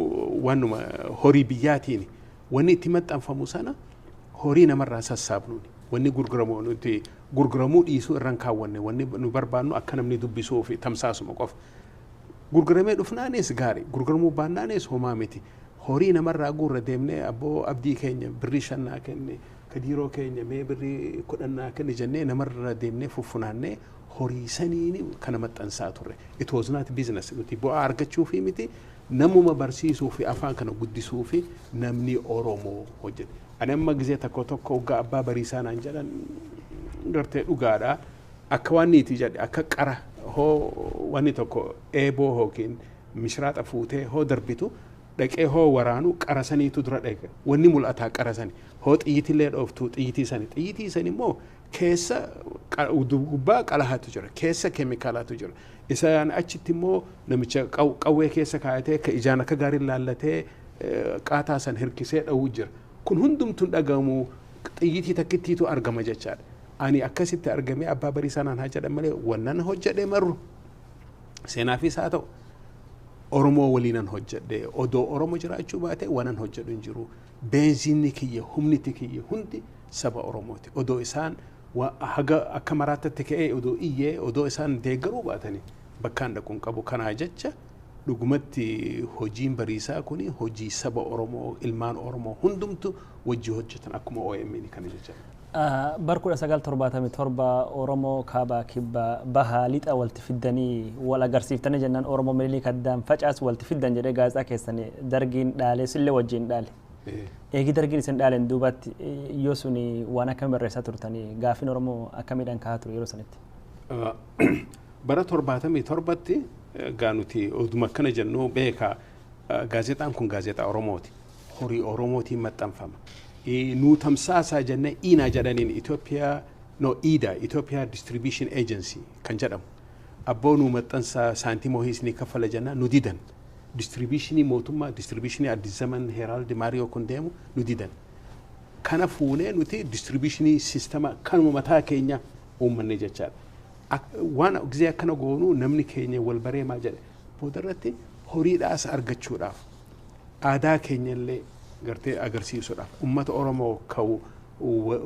waanuma horii biyyaatiin wanni itti maxxanfamu sana horii namarraa sassaabnuuni. Wanni gurguramu nuti gurguramuu dhiisuu irraan kaawwanne wanni nu barbaannu akka namni dubbisuu fi tamsaasuma qofa. Gurguramee dhufnaanis gaarii, gurguramuu baannaanis homaa miti. Horii namarraa guurra deemnee abboo abdii keenya birrii 5 naa kenne, kadiiroo keenya mee birrii 10 naa kenne jennee namarra deemnee fuffunaannee horii saniin kana maxxansaa turre. It was not business. Nuti bu'aa argachuu fi miti, namuma barsiisuu fi afaan kana guddisuu fi namni Oromoo hojjete. Ani amma gizee tokko tokko hoggaa abbaa bariisaa naan jedhan gartee dhugaadha. Akka waan niiti jedhe akka qara hoo wanni tokko eeboo yookiin mishiraaxa fuutee hoo darbitu dhaqee hoo waraanu qara saniitu dura dhaqe. Wanni mul'ataa qara sani. Hoo xiyyitillee dhooftu xiyyitii sani. Xiyyitii sani immoo keessa gubbaa qalahaatu jira. Keessa keemikaalaatu jira. Isaan achitti immoo namicha qawwee keessa kaayatee ka ijaan akka gaariin laallatee qaataa san hirkisee dha'uu jira. Kun hundumtuun dhagahamu xiyyitii takkittiitu argama jechaadha. Ani akkasitti argamee abbaa bariisaa naan haa jedhan malee wannan hojjedhe marru seenaafis haa ta'u Oromoo waliinan hojjedhe odoo Oromoo jiraachuu baate wannan hojjedhu hin jiru. Beenziinni kiyya humniti kiyya hundi saba Oromooti. Odoo isaan haga akka maraatatti ka'ee odoo iyyee odoo isaan deeggaruu baatanii bakkaan dhaquun qabu. Kanaa jecha dhugumatti hojiin bariisaa kuni hojii saba Oromoo ilmaan Oromoo hundumtu wajji hojjetan akkuma OMN kana jecha. Bar 1977 Oromoo kaabaa kibba bahaa lixa walti fiddanii wal agarsiiftanii jennaan Oromoo Minilik addaan facaasu walti fiddan jedhee gaazexaa keessanii dargiin dhaale sillee wajjin dhaale. Eegi dargiin isin dhaaleen duubatti yoo suni waan akkamii barreessaa turtanii gaaffiin Oromoo akkamiidhaan kahaa ture yeroo sanitti? Bara 77tti gaa nuti oduma akkana jennu beekaa gaazexaan kun gaazexaa Oromooti. Horii Oromootiin maxxanfama. Nu tamsaasaa jennee iinaa jedhaniin Itoophiyaa no iida Itoophiyaa Distribution Agency kan jedhamu. Abboo nu maxxansaa saantimoo hiisni kaffala jennaa nu didan. Distributionii mootummaa distributionii Addis Zaman Herald Maariyoo kun deemu nu didan. Kana fuunee nuti distributionii sistema kanuma mataa keenya uummanne jechaadha. Waan gizee akkana goonuu namni keenya wal baree maal jedhe boodarratti horiidhaas argachuudhaaf aadaa keenya illee gartee agarsiisuudhaaf uummata Oromoo ka'u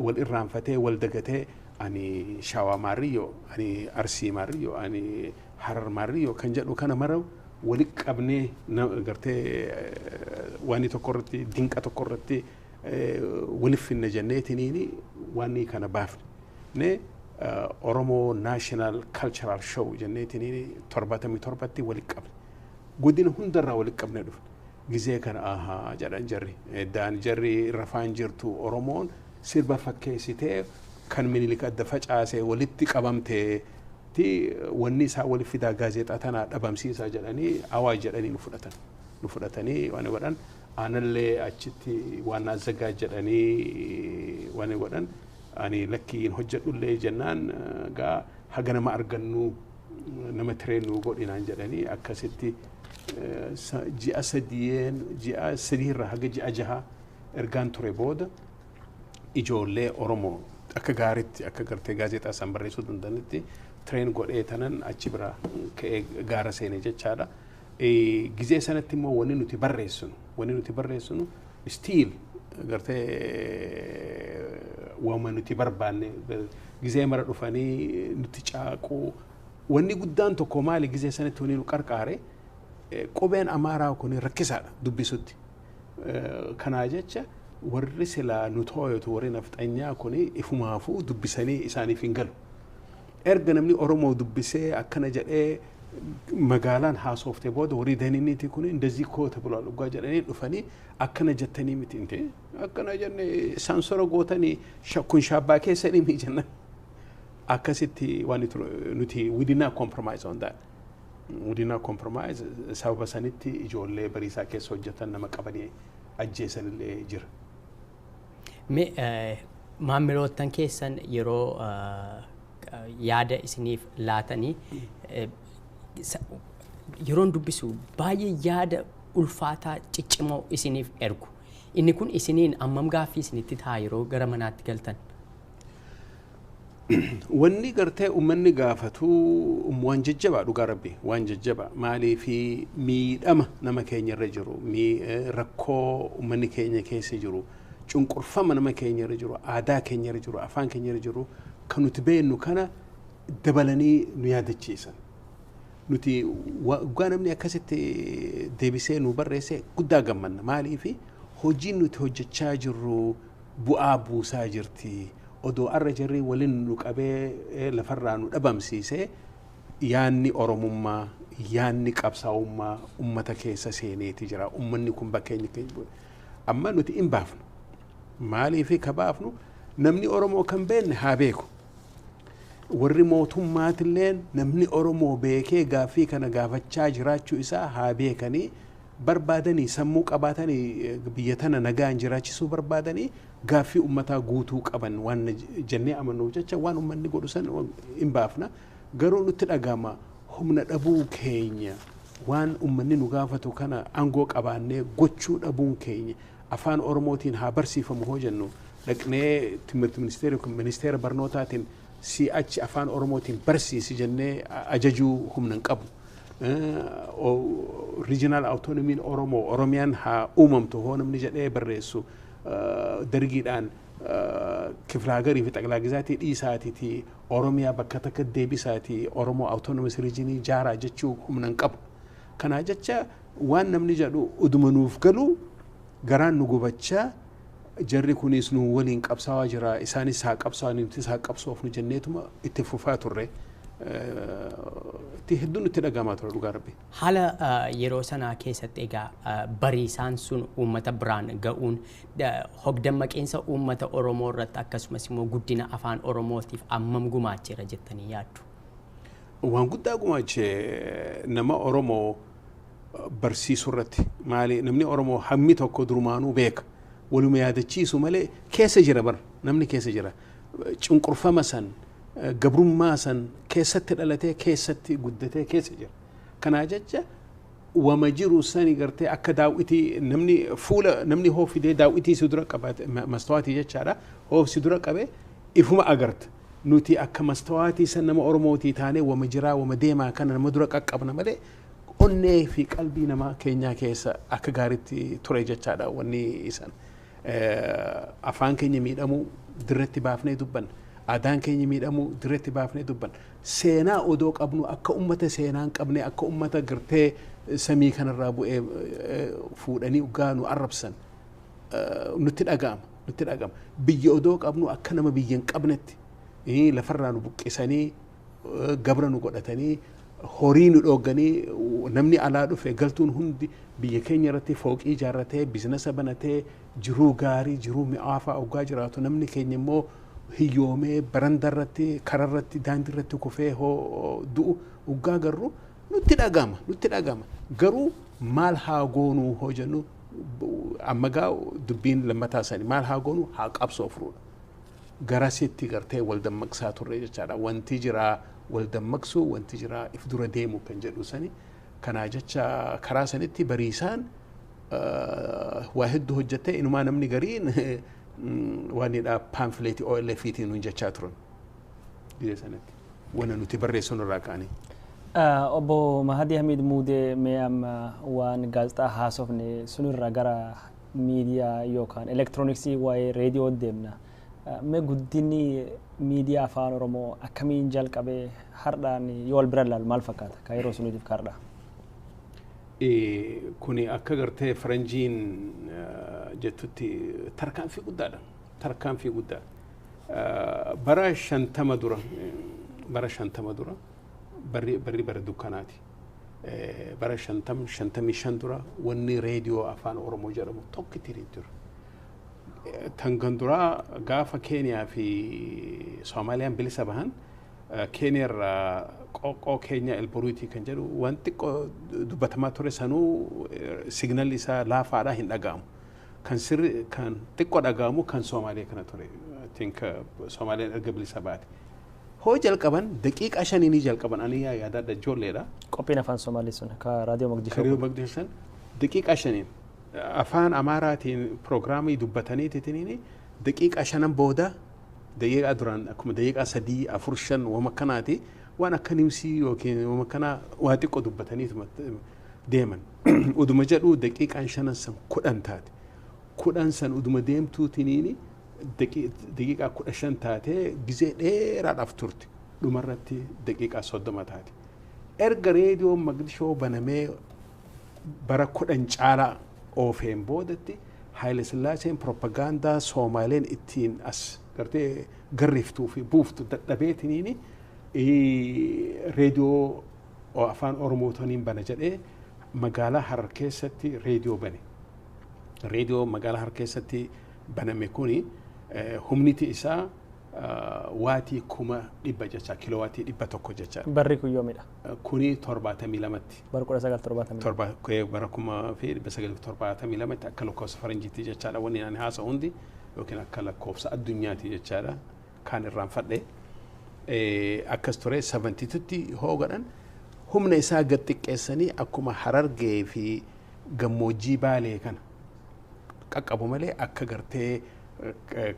wal irraanfatee wal dagatee ani Shawaa Maariyyoo ani Arsii Maariyyoo ani Harar Maariyyoo kan jedhu kana mara walitti qabnee gartee waan tokko irratti dinqa tokko irratti waliif finna jenneetiniini waan kana baafne. Ne Oromoo National Cultural Show jenneetiniini 77tti walitti qabne. Godina hundarraa walitti qabne dhufne. Gizee kana ahaa jedhan jarri. Daan jarri rafaan jirtu Oromoon sirba fakkeessitee kan Minilik adda facaasee walitti qabamtee ti wanni isaa walitti fidaa gaazexaa tanaa dhabamsiisaa jedhanii awaa jedhanii nu fudhatan. Nu fudhatanii waan godhan aanallee achitti waan azzagaa jedhanii waan godhan ani lakkiin hojjedhullee jennaan gaa haga nama argannu nama tireenuu godhinaan jedhanii akkasitti ji'a sadiyeen ji'a sadiirraa haga ji'a 6 ergaan ture booda ijoollee Oromoo akka gaariitti akka gartee gaazexaa isaan barreessuu danda'anitti tireen godhee tanan achi bira ka'ee gaara seene jechaadha. Gizee sanatti immoo wanni nuti barreessinu stiil gartee waama nuti barbaanne gizee mara dhufanii nuti caaquu wanni guddaan tokko maali gizee sanatti wanni nu qarqaare qubeen Amaaraa kun rakkisaadha dubbisutti. Kanaa jecha warri silaa nu tooyatu warri nafxanyaa kun ifumaafuu dubbisanii isaaniif hin galu. Erga namni Oromoo dubbisee akkana jedhee magaalaan haasofte booda warri daniiniiti kun እንደዚህ እኮ ተብሏል እጓ jedhanii dhufanii akkana jettanii miti inte akkana jenne saansora gootanii kun shaabbaa keessanii mi jenna akkasitti waan nuti we did not compromise on that. We did not compromise sababa sanitti ijoollee bariisaa keessa hojjetan nama qabanii ajjeesanillee jira. Mee maamiloottan keessan yeroo yaada isiniif laatanii yeroon dubbisu baay'ee yaada ulfaataa ciccimoo isiniif ergu. Inni kun isiniin ammam gaaffii isinitti ta'a yeroo gara manaatti galtan? Wanni gartee uummanni gaafatu waan jajjabaa, dhugaa rabbi waan jajjabaa. Maaliifi miidhama nama keenya irra jiru, rakkoo uummanni keenya keessa jiru, cunqurfama nama keenya irra jiru, aadaa keenya irra jiru, afaan keenya irra jiru kan nuti beeknu kana dabalanii nu yaadachiisan. Nuti waggaa namni akkasitti deebisee nu barreesse guddaa gammanna. Maaliifi hojiin nuti hojjechaa jirru bu'aa buusaa jirti. Odoo arra jarri waliin nu qabee lafarraa nu dhabamsiisee, yaanni Oromummaa, yaanni qabsaa'ummaa ummata keessa seeneeti jira. Ummanni kun bakka keenya amma nuti hin baafnu. Maaliifi ka baafnu namni Oromoo kan beekne haa beeku. Warri mootummaatilleen namni Oromoo beekee gaaffii kana gaafachaa jiraachuu isaa haa beekanii, barbaadanii sammuu qabaatanii biyya tana nagaan jiraachisuu barbaadanii gaaffii ummataa guutuu qaban waan jennee amanuuf jecha waan ummanni godhu san hin baafna. Garuu nutti dhagama humna dhabuu keenya, waan ummanni nu gaafatu kana aangoo qabaannee gochuu dhabuun keenya. Afaan Oromootiin haa barsiifamu hoo jennu, dhaqnee ministeera ministeera barnootaatiin si achi afaan Oromootiin barsiisi jennee ajajuu humna hin qabu. Regional autonomyn Oromoo Oromiyaan haa uumamtu hoo namni jedhee barreessu, dargiidhaan kiflaagarii fi xaqilaa gizaatii dhiisaatiiti Oromiyaa bakka takka deebisaatii Oromoo autonomous regionii jaaraa jechuu humna hin qabu. Kanaa jecha waan namni jedhu uduma nuuf galu garaan nu gubachaa, jarri kunis nu waliin qabsaawaa jira, isaanis haa qabsaa'an, nutis haa qabsoofnu jenneetuma itti fufaa turre. Itti hedduun itti dhagahamaa ture, dhugaa rabbi. Haala yeroo sanaa keessatti egaa bariisaan sun uummata biraan ga'uun hogdammaqeensa uummata Oromoo irratti akkasumas immoo guddina afaan Oromootiif ammam gumaacheera jettanii yaaddu? Waan guddaa gumaachee nama Oromoo barsiisuu irratti. Maali, namni Oromoo hammi tokko durumaanuu beeka. Waluma yaadachiisu malee keessa jira bara, namni keessa jira. Cunqurfama san, gabrummaa san keessatti dhalatee, keessatti guddatee keessa jira. Kanaa jecha wama jiru sani gartee akka daawwitii namni fuula namni hoo fidee daawwitii si dura qabaate, mastawaatii jechaadha, hoo si dura qabee ifuma agarta. Nuti akka mastawaatii san nama Oromootii taanee wama jiraa wama deemaa kana nama dura qaqqabna malee onnee fi qalbii nama keenyaa keessa akka gaariitti ture jechaadha wanni isan. Afaan keenya miidhamuu dirratti baafnee dubbanna. Aadaan keenya miidhamuu dirratti baafnee dubbanna. Seenaa odoo qabnu akka ummata seenaa hin qabne, akka ummata gartee samii kanarraa bu'ee fuudhanii dhugaa nu arrabsan nutti dhaga'ama, nutti dhaga'ama. Biyya odoo qabnu akka nama biyya hin qabnetti lafarraa nu buqqisanii, gabra nu godhatanii, horii nu dhoogganii, namni alaa dhufe galtuun hundi biyya keenya irratti fooqii ijaarratee, biizinasa banatee, jiruu gaarii, jiruu mi'aafaa oggaa jiraatu, namni keenya immoo hiyyoomee baranda irratti, karaa irratti, daandii irratti kufee hoo du'u oggaa garuu nutti dhagama, nutti dhagama. Garuu maal haa goonuu hoo jennu, amma gaa dubbiin lammataa sani maal haa goonuu, haa qabsoofruudha. Garasitti gartee wal dammaqsaa turre jechaadha. Wanti jiraa wal dammaqsuu, wanti jiraa if dura deemu kan jedhu sani. Kanaa jecha karaa sanitti bariisaan waa hedduu hojjetee, inumaa namni gariin waan paamfileetii OLF-tiin nuun jechaa turan. Biyya sanatti. Wanna nuti barreessinu irraa ka'anii. Obbo Mahadii Hamid Muudee, mee amma waan gaazexaa haasofne sunirraa gara miidiyaa yookaan elektirooniksii waa'ee reediyoo deemna. Mee guddinni miidiyaa afaan Oromoo akkamiin jalqabee, hardhaan yoo wal bira ilaalu maal fakkaata? Kan yeroo suniitiif ka hardhaa? Kuni akka gartee faranjiin jettutti tarkaanfii guddaadha. Tarkaanfii guddaa. Bara 50 dura, bara 50 dura barri barri bara dukkanaati. Bara 50, 55 dura wanni reediyoo afaan Oromoo jedhamu tokkitti hin jiru. Tangan duraa gaafa Keeniyaa fi Soomaaliyaan bilisa bahan, Keeniyaa irraa qoqqoo keenya Elboruutii kan jedhu waan xiqqoo dubbatamaa ture, sanuu signalli isaa laafaadhaa hin dhaga'amu. Kan sirri kan xiqqoo dhaga'amu kan Soomaaliyaa kana ture. I think Soomaaliyaan erga bilisa baate. Hoo jalqaban daqiiqaa shanii jalqaban, ani yaadadha, ijoolleedha. Qophiin afaan Somaalii sun ka raadiyoo Moqdishoo. Raadiyoo Moqdishoo san daqiiqaa shaniin afaan Amaaraatiin piroogiraamii dubbatanii titiniini daqiiqaa shanan booda Daqiiqaa duraan akkuma daqiiqaa 3, 4, 5 wama akkanaati waan akka nimsii yookiin wama akkanaa waa xiqqoo dubbataniituma deeman. Uduma jedhu daqiiqaan 5 san 10 taate. 10 san uduma deemtuutiniini daqiiqaa 15 taatee gizee dheeraadhaaf turte. Dhumarratti daqiiqaa 30 taate. Erga reediyoon Moqdishoo banamee bara 10 caalaa oofeen boodatti Haayile Sillaaseen propagaandaa Soomaaleen ittiin as gartee garreeftuu fi buuftu dadhabeetiniini reediyoo afaan Oromootoniin bana jedhee magaalaa Harar keessatti reediyoo bane. Reediyoo magaalaa Harar keessatti baname kuni humniti isaa waatii 100,000 jecha kiilowaatii 100 jecha. Barri kun yoomidha? Kuni 72tti. Bara 1972. Bara 1972tti akka lakkoofsa faranjiitti jechaadha wanni ani haasa'u hundi yookiin akka lakkoofsa addunyaati jechaadha kaan irraanfadhe. Akkas ture 72tti hoo godhan humna isaa gad xiqqeessanii akkuma Harargee fi gammoojjii Baalee kana qaqqabu malee akka gartee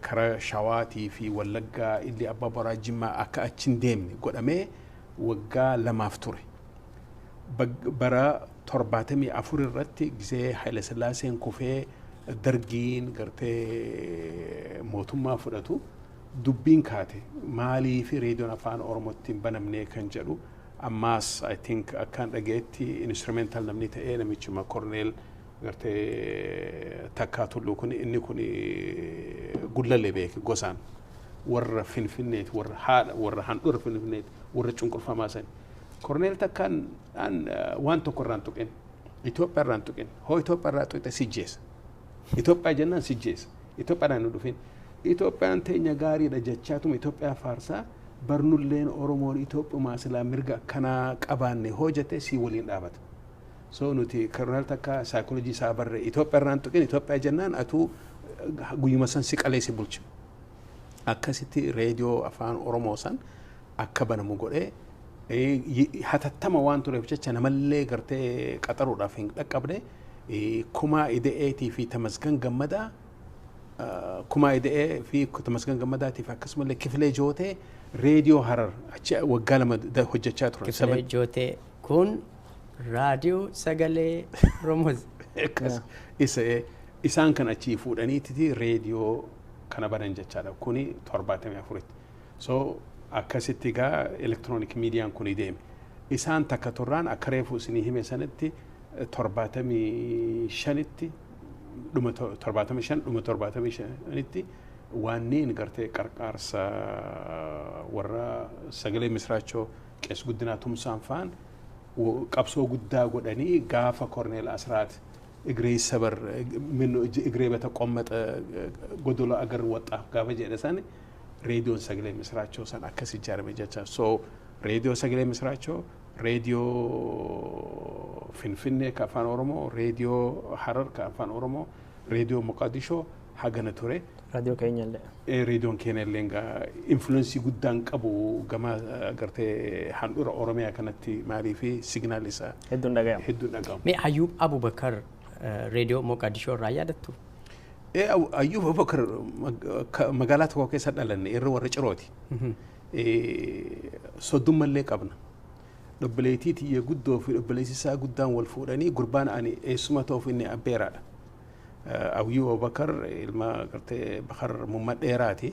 karaa Shawaatii fi Wallaggaa illee Abbaa Boraa Jimmaa akka achi hin deemne godhamee waggaa 2 ture. Bara 74 irratti gisee Haayile Sillaaseen kufee dargiin gartee mootummaa fudhatu dubbiin kaate maaliif reediyoon afaan Oromootti hin banamne kan jedhu ammaas I think akkaan dhageetti instrumental namni ta'ee namichuma Korneel gartee Takkaa Tulluu kun inni kun Gullallee beeke gosaan warra Finfinneeti warra haadha warra handhuura Finfinneeti warra cunqurfamaa sani. Korneel Takkaan waan tokko irraan tuqin Itoophiyaa irraan tuqin hoo Itoophiyaa irraa tuqxe si jeessa. Itoophiyaa jennaan si jeessa. Itoophiyaadhaan nu dhufin. Itoophiyaan teenya gaariidha jechaatuma Itoophiyaa faarsaa barnulleen Oromoon Itoophiyaa silaa mirga akkanaa qabaanne hoo jette si waliin dhaabata. So nuti Korneel Takkaa saayikoolojii isaa barre Itoophiyaa irraan tuqin Itoophiyaa jennaan atuu guyyuma san si qalee si bulcha. Akkasitti reediyoo afaan Oromoo san akka banamu godhee hatattama waan tureef jecha namallee gartee qaxaruudhaaf hin dhaqqabne kumaa ida'eetii fi Tamasgan Gammadaa kumaa ida'ee fi Tamasgan Gammadaatiif akkasumallee Kifilee Jootee reediyoo Harar achi waggaa 2 hojjechaa turan. Kifilee Jootee kun raadiyoo sagalee Oromoos. Isaan kan achii fuudhaniititi reediyoo kana banan jechaadha. Kuni 74tti. So akkasitti egaa elektiroonik miidiyaan kun deeme. Isaan takka turraan akka reefu isinii hime sanatti 75tti dhuma 75 dhuma 75tti waanneen gartee qarqaarsa warra sagalee Misiraachoo Qees Guddinaa Tumsaan fa'aan qabsoo guddaa godhanii gaafa Korneel Asraat እግሬ ይሰበር ምን እግሬ በተቆመጠ ጎዶሎ አገር ወጣ gaafa jedhe san reediyoon sagalee Misiraachoo san akkas ijaarame jecha. So reediyoo sagalee Misiraachoo, reediyoo Finfinnee ka afaan Oromoo, reediyoo Harar ka afaan Oromoo, reediyoo Moqadishoo hagana ture. Raadiyoo keenya illee. Reediyoon keenya illee egaa influensii guddaan qabu gama gartee handhuura Oromiyaa kanatti maalii fi signaal isaa. Hedduun dhaga'ama. Hedduun dhaga'ama. Mee Ayyuub Abubakar reediyoo Moqadishoo irraa yaadattu? Ayyuub Abubakar magaalaa tokko keessa dhalanne irra warra Cirooti. Soddummallee qabna. Obboleettii tiyya guddoo fi obboleessi isaa guddaan wal fuudhanii gurbaan ani eessuma ta'uuf inni abbeeraadha. Ayyuub Abubakar ilma gartee Bakar Mummaa Dheeraati.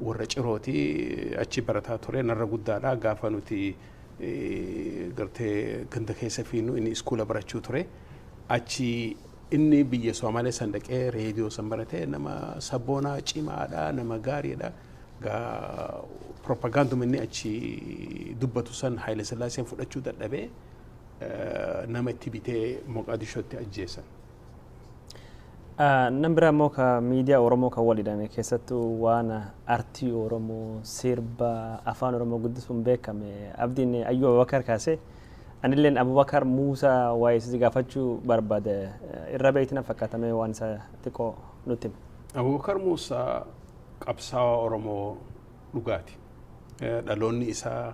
Warra Cirooti achi barataa ture narra guddaadha gaafa nuti gartee ganda keessa fiinnu inni iskuula barachuu ture. Achi inni biyya Somaalee san dhaqee reediyoo san baratee nama sabboonaa cimaadha nama gaariidha. Gaa propagaanduma inni achi dubbatu san Haayile Sillaaseen fudhachuu dadhabee nama itti bitee Moqadishootti ajjeesan. Nam biraa immoo ka miidiyaa Oromoo kan walidhame keessattuu waan artii Oromoo sirba afaan Oromoo guddisuun beekame Abdiin Ayyuu Abubakar kaase anilleen Abubakar Muusaa waa'ee si gaafachuu barbaade irra beektina fakkaatamee waan isa xiqqoo nutti hime. Abubakar Muusaa qabsaa'aa Oromoo dhugaati. Dhaloonni isaa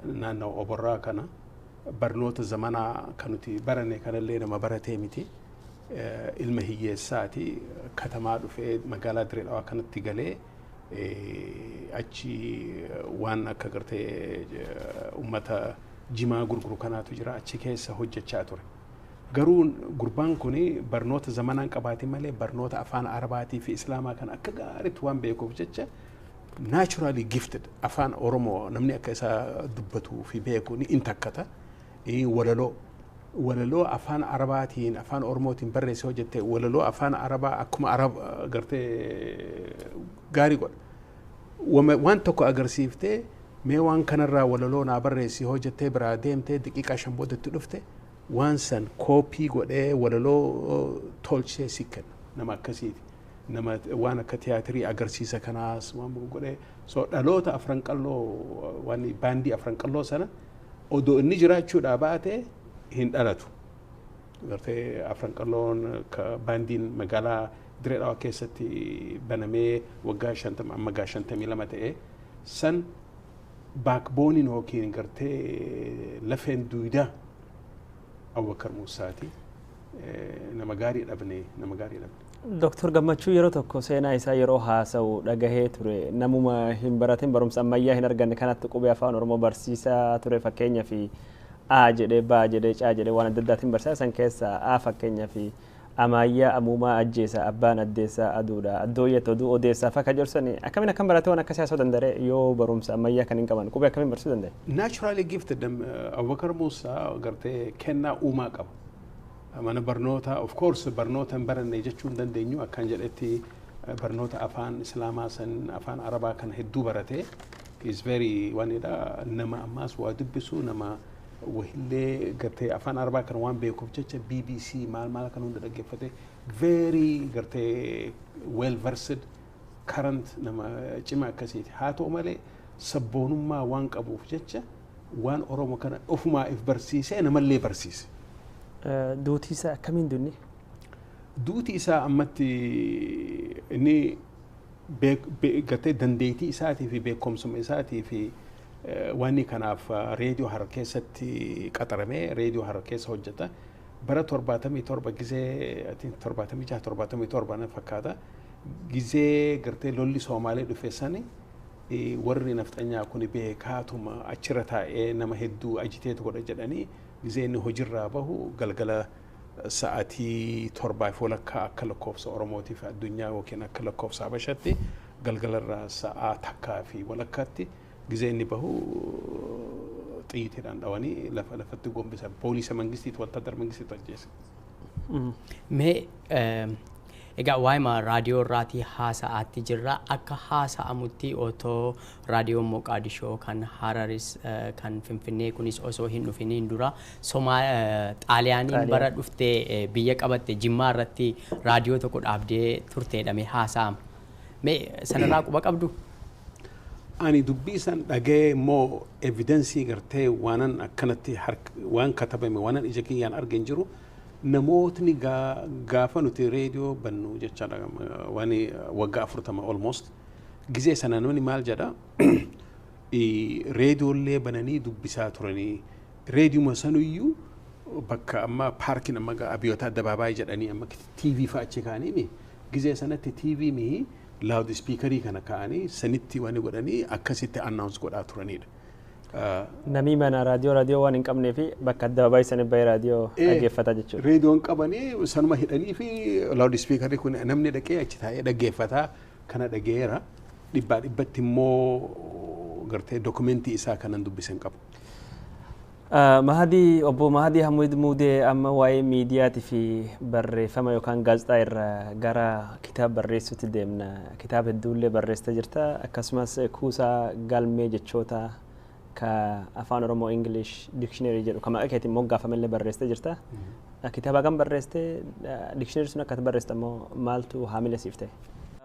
naannoo Oborraa kana barnoota zamanaa kan nuti barane kanallee nama baratee miti. Ilma hiyyeessaati katamaa dhufee magaalaa Dirree Dhawaa kanatti galee Achi waan akka gartee uummata jimaa gurguru kanaatu jira, achi keessa hojjechaa ture. Garuu gurbaan kun barnoota zamanaan qabaate malee barnoota afaan Arabaatii fi Islaamaa kan akka gaariitti waan beekuuf jecha naturally gifted. Afaan Oromoo namni akka isaa dubbatuu fi beeku ni intakkata. Walaloo afaan Arabaatiin afaan Oromootiin barreessee hojjette, walaloo afaan Arabaa akkuma Arab gartee gaarii godha. Waan tokko agarsiiftee, "Mee waan kanarraa walaloo naa barreessi" hojjettee biraa deemtee, daqiiqaa 5 boodatti dhufte, waan san koopii godhee walaloo tolchee si kenna. Nama akkasiiti. Nama waan akka tiyaatirii agarsiisa kanaas waan godhee, so dhaloota Afran Qalloo, waan baandii Afran Qalloo sana odoo inni jiraachuudhaa baate hin dhalatu. Gartee Afran Qalloon baandiin magaalaa Diree Dhawaa keessatti banamee waggaa 50, amma waggaa 52 ta'e san, backboneiin yookiin gartee lafeen duudaa Abubakar Muusaati. Nama gaarii dhabne, nama gaarii dhabne. Dooktor Gammachuu yeroo tokko seenaa isaa yeroo haasa'u dhagahee ture. Namuma hin baratin, barumsa ammayyaa hin arganne kanatti qubee afaan Oromoo barsiisaa ture. Fakkeenyaa fi A jedhee, B jedhee, C jedhee waan adda addaatiin barsiisaa san keessaa A fakkeenyaa fi amaayyaa amuumaa ajjeesa abbaan addeessaa aduudha addooyyatti oduu odeessaa fakka jedhu. Akkamiin akkam barate waan akkasii haasa'uu danda'e yoo barumsa ammayyaa kan hin qaban qubee akkamiin barsiisuu danda'e? Naturally gifted. Abubakar Muusaa gartee kennaa uumaa qaba. Mana barnoota, of course, barnoota hin baranne jechuu hin dandeenyu. Akkan jedhetti barnoota afaan Islaamaa san, afaan Arabaa kan hedduu barate, is very wanidha. Nama ammaas waa dubbisu, nama wahillee gartee afaan Arabaa kan waan beekuuf jecha BBC maal maal kan hunda dhaggeeffate, very gartee well versed current nama cima akkasiiti. Haa ta'u malee sabboonummaa waan qabuuf jecha waan Oromoo kana ofumaa if barsiisee namallee barsiise. Duutii isaa akkamiin dunni? Duuti isaa ammatti inni gartee dandeettii isaatii fi beekumsuma isaatii fi wanni kanaaf reediyoo Harar keessatti qaxaramee reediyoo Harar keessa hojjeta. Bara 77 gizee, 76, 77 na fakkaata, gizee gartee lolli Soomaalee dhufe sani, warri nafxanyaa kun beekaatuma achirra taa'ee nama hedduu ajiteetu godha jedhanii, gizee inni hojiirraa bahu galgala sa'aatii 7:30 akka lakkoofsa Oromootiif addunyaa yookiin akka lakkoofsa Habashatti galgalarraa sa'aa 1:30tti gizee inni bahu xiyyiitiidhaan dhawanii lafa lafatti gombisan. Poolisa mangistiitu, wattaadara mangistiitu ajjeese. Mee egaa waa'ima raadiyoo irraatii haasa'aatti jirra. Akka haasa'amutti otoo raadiyoon Moqaadishoo kan Hararis kan Finfinnee kunis osoo hin dhufiniin dura Xaaliyaaniin bara dhuftee biyya qabatte Jimmaa irratti raadiyoo tokko dhaabdee turteedhame haasa'ama. Mee sanarraa quba qabdu? Ani dubbii san dhagee immoo evidence gartee waanan akkanatti waan katabame waanan ija kiyyaan arge hin jiru. Namootni gaafa nuti reediyoo bannu jechaadha, waan waggaa 40 almost gizee sana, namni maal jedha, reediyoollee bananii dubbisaa turanii, reediyuma sanuyyuu bakka amma paarkiin amma Abiyoota Addabaabaayii jedhanii amma TV fa'a achi kaa'anii, gizee sanatti TV mihi loud speakerii kana kaa'anii sanitti waan godhanii akkasitti announce godhaa turanidha. Namni mana raadiyoo waan hin qabnee fi bakka addabaabaayii sanii bahee raadiyoo dhaggeeffata jechuudha. Reediyoon qabanii sanuma hidhanii fi loud speakerii kun namni dhaqee achi taa'ee dhaggeeffataa kana dhageera. Dhibbaa dhibbatti immoo gartee dokumentii isaa kanan dubbisan qabu. Mahadii, obbo Mahadii Hamuud Muudee, amma waa'ee miidiyaatii fi barreeffama yookaan gaazexaa irraa gara kitaaba barreessuutti deemna. Kitaaba hedduullee barreessitee jirta. Akkasumas kuusaa galmee jechoota ka afaan Oromoo English Dictionary jedhu kan maqaa keetiin moggaafamellee barreessitee jirta. Kitaaba kam barreessitee? Dictionary sun akka barreessite ammoo maaltu haamila siif ta'e?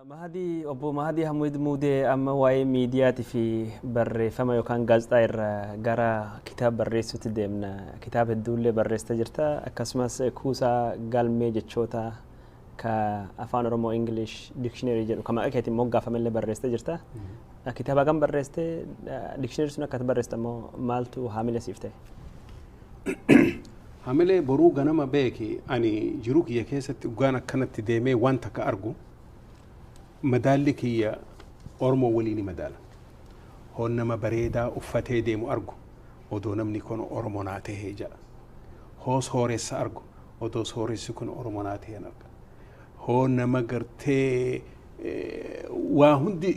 Mahadii, obbo Mahadii Hamuud Muudee, amma waa'ee miidiyaatii fi barreeffama yookaan gaazexaa irraa gara kitaaba barreessuutti deemna. Kitaaba hedduullee barreessitee jirta. Akkasumas kuusaa galmee jechoota ka afaan Oromoo English Dictionary jedhu kan maqaa keetiin moggaafamellee barreessitee jirta. Kitaaba kam barreessitee? Dictionary sun akka barreessite ammoo maaltu haamila siif ta'e? Haamilee boruu ganama beeki, ani jiruu kiyya keessatti dhugaan akkanatti deemee waan takka argu madaalli kiyya Oromoo waliin madaala. Hoon nama bareedaa uffatee deemu argu odoo namni kun Oromoo naa tahee jedha. Hoo sooressa argu odoo sooressi kun Oromoo naa tahee arga. Hoo nama gartee waa hundi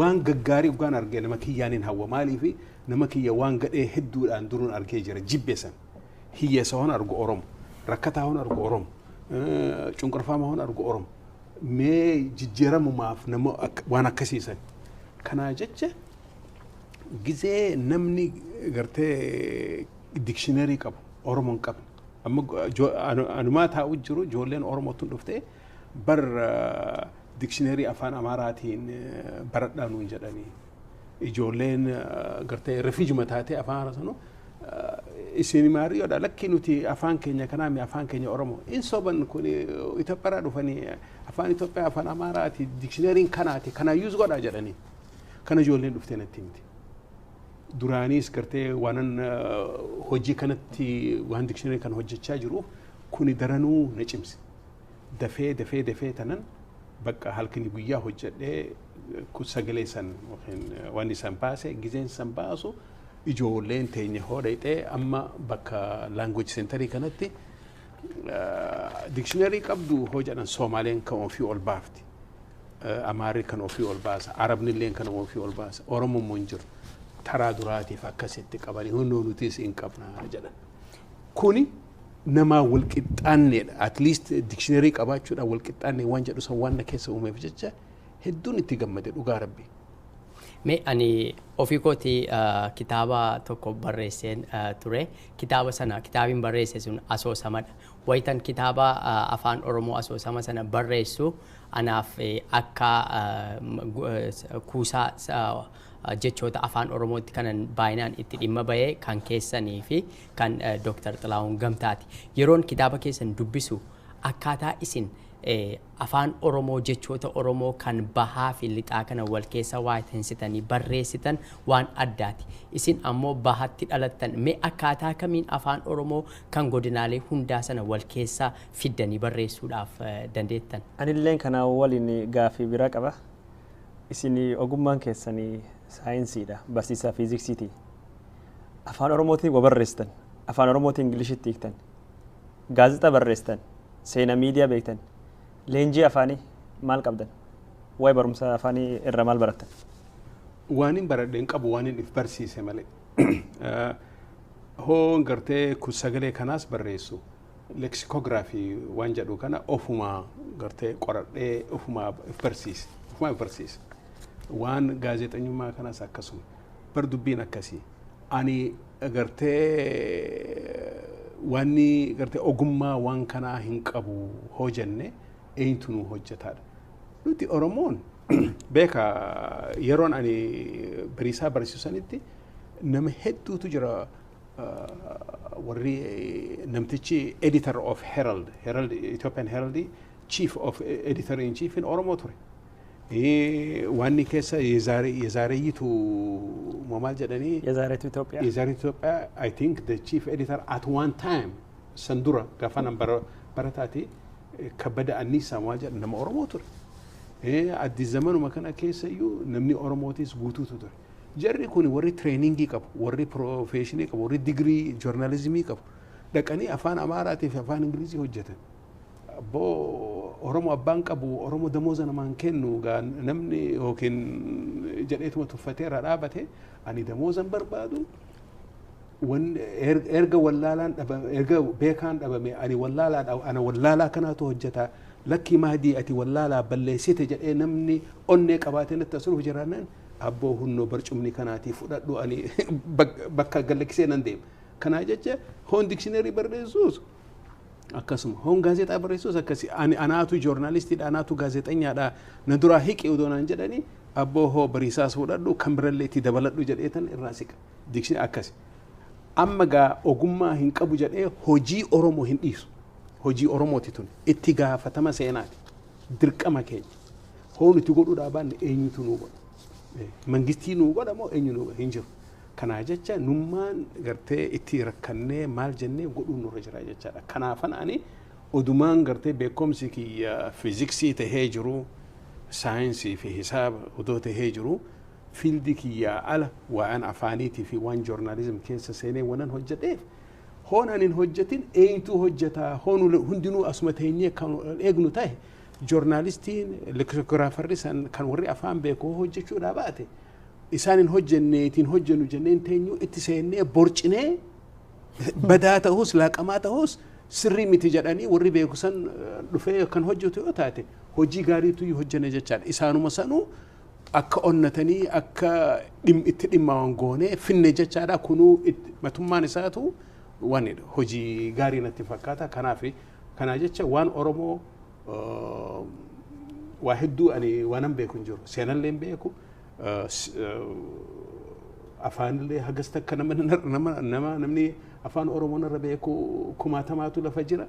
waan gaggaarii dhugaan argee nama kiyyaaniin hawwa maaliifi nama kiyya waan gadhee hedduudhaan duruun argee jira jibbeessan. Hiyyeessa hon argu Oromo, rakkataa hon argu Oromo, cunqurfamaa hon argu Oromo. Mee jijjiiramumaaf nama waan akkasiisan. Kanaa jecha gizee namni gartee dikshiinarii qabu Oromoo hin qabne. Amma anumaa taa'u jiru ijoolleen Oromootu dhuftee bar dikshiinarii afaan Amaaraatiin baradhaa nuun jedhanii. Ijoolleen gartee refiijuma taatee afaan Amaaraa sanuu isin maariyoodha lakki nuti afaan keenya kanaa mi afaan keenya Oromoo. In soban kun Itoophiyaarraa dhufanii afaan Itoophiyaa afaan Amaaraati dikshiinariin kanaati kanaa yuus godhaa jedhanii. Kana ijoolleen dhuftee natti himti. Duraanis gartee waanan hojii kanatti waan dikshiinarii kana hojjechaa jiruuf kuni daranuu na cimse. Dafee dafee dafee tanan bakka halkanii guyyaa hojjedhee sagalee san waan isaan baase gizeen san baasu ijoolleen teenya hoo dhayxee amma bakka language centerii kanatti dikshiinarii qabdu hoo jedhan Soomaaleen kan ofii ol baafti. Amaarri kan ofii ol baasa, Arabnilleen kan ofii ol baasa, Oromoon immoo hin jiru. Taraa duraatiif akkasitti qabanii hundoo nutis hin qabna jedhan. Kuni namaa wal qixxaanneedha. At least dikshiinarii qabaachuudhaan wal qixxaanne waan jedhu san waan na keessa uumeef jecha hedduun itti gammade dhugaa rabbi. Mee ani ofii kootii kitaaba tokko barreesseen ture. Kitaaba sana kitaabiin barreesse sun asoosamadha. Wayitan kitaaba afaan Oromoo asoosama sana barreessu anaaf akka kuusaa jechoota afaan Oromootti kanan baay'inaan itti dhimma bahee kan keessanii fi kan Dr. Xilahuun Gamtaati. Yeroon kitaaba keessan dubbisu akkaataa isin afaan Oromoo jechoota Oromoo kan bahaa fi lixaa kana wal keessa waa teensitanii barreessitan waan addaati. Isin ammoo bahatti dhalattan mee akkaataa kamiin afaan Oromoo kan godinaalee hundaa sana wal keessa fiddanii barreessuudhaaf dandeettan? Anilleen kana waliin gaaffii biraa qaba. Isin ogummaan keessanii saayinsiidha, barsiisaa fiiziksiiti. Afaan Oromootiin waa barreessitan, afaan Oromootiin Ingiliishitti hiiktan, gaazexaa barreessitan, seenaa miidiyaa beektan. Leenjii afaanii maal qabdan? Waa'ee barumsa afaanii irraa maal barattan? Waan hin baradhe hin qabu waan hin if barsiise malee. Hoo gartee kun sagalee kanaas barreessu leksikoogiraafii waan jedhu kana ofumaa gartee qoradhee ofumaa if barsiise. Ofumaa if barsiise. Waan gaazexeessummaa kanas akkasuma. Bar dubbiin akkasii. Ani gartee wanni gartee ogummaa waan kanaa hin qabu hoo jenne eenyutu nu hojjetaadha. Nuti Oromoon beeka yeroon ani bariisaa barsiisanitti nama hedduutu jira warri namtichi editor of Herald, Herald Ethiopian Herald chief of editor in chief in Oromoo ture. Wanni keessa የዛሬይቱ maal jedhanii የዛሬቱ ኢትዮጵያ የዛሬ ኢትዮጵያ I think the chief editor at one time san dura gaafa nan barataati kabbada anniisaa maal jedhan nama Oromoo ture. Addis zamanuma kana keessa iyyuu namni Oromootis guutuutu ture. Jarri kun warri tireeningii qabu, warri piroofeeshinii qabu, warri digirii joornaalizimii qabu dhaqanii afaan Amaaraatii fi afaan Ingilizii hojjetan. Abboo Oromoo abbaan qabu Oromoo damooza namaan kennu gaa namni yookiin jedheetuma tuffatee irraa dhaabate ani damoozan barbaadu erga wallaalaan dhabame erga beekaan dhabame ani wallaalaa ana wallaalaa kanaatu hojjeta lakkii mahdii ati wallaalaa balleessite jedhee namni onnee qabaatee natti as dhufu jiraannaan abboo hunnoo barcumni kanaatii fudhadhu ani bakka gallakkisee nan deema. Kanaa jecha hoon dikshineerii barreessuus akkasuma hoon gaazexaa barreessuus akkasi ani anaatu joornaalistiidha anaatu gaazexeenyaadha na duraa hiqi odoo naan jedhanii abboo hoo bariisaas fudhadhu kan birallee itti dabaladhu jedheetan irraa siqa dikshinii akkasi. Amma gaa ogummaa hin qabu jedhee hojii Oromoo hin dhiisu. Hojii Oromooti tun itti gaafatama seenaati. Dirqama keenya. Hoo nuti godhuudhaa baanne eenyutu nuu godha? Mangistii nuu godha moo eenyu nuu godha? Hin jiru. Kanaa jecha nummaan gartee itti rakkannee maal jennee godhuun nurra jira jechaadha. Kanaafan ani odumaan gartee beekumsi kiyya fiiziksii tahee jiru Saayinsii fi hisaaba odoo tahee jiru, field kiyyaa ala waan afaaniitii fi waan journalism keessa seenee wanan hojjedheef, hoon ani hin hojjetin eenyutu hojjetaa? Hoon hundinuu asuma teenyee kan eegnu ta'e, journalistiin, lexicographerri san kan warri afaan beeku hojjechuudhaa baate, isaan hin hojjenneetiin hojjennu jenneen teenyuu itti seennee borcinee, badaa ta'us laaqamaa ta'us sirrii miti jedhanii warri beeku san dhufee kan hojjetu yoo taate, hojii gaariitu hojjenne jechaadha. Isaanuma sanuu akka onnatanii akka itti dhimma goonee finne jechaadha. Kunuu matummaan isaatu waan hojii gaarii natti fakkaata. Kanaaf kanaa jecha waan Oromoo waa hedduu ani waanan beeku hin jiru. Seenallee hin beeku. Afaanillee hagas takka nama nama namni afaan Oromoo narra beeku kumaatamaatu lafa jira.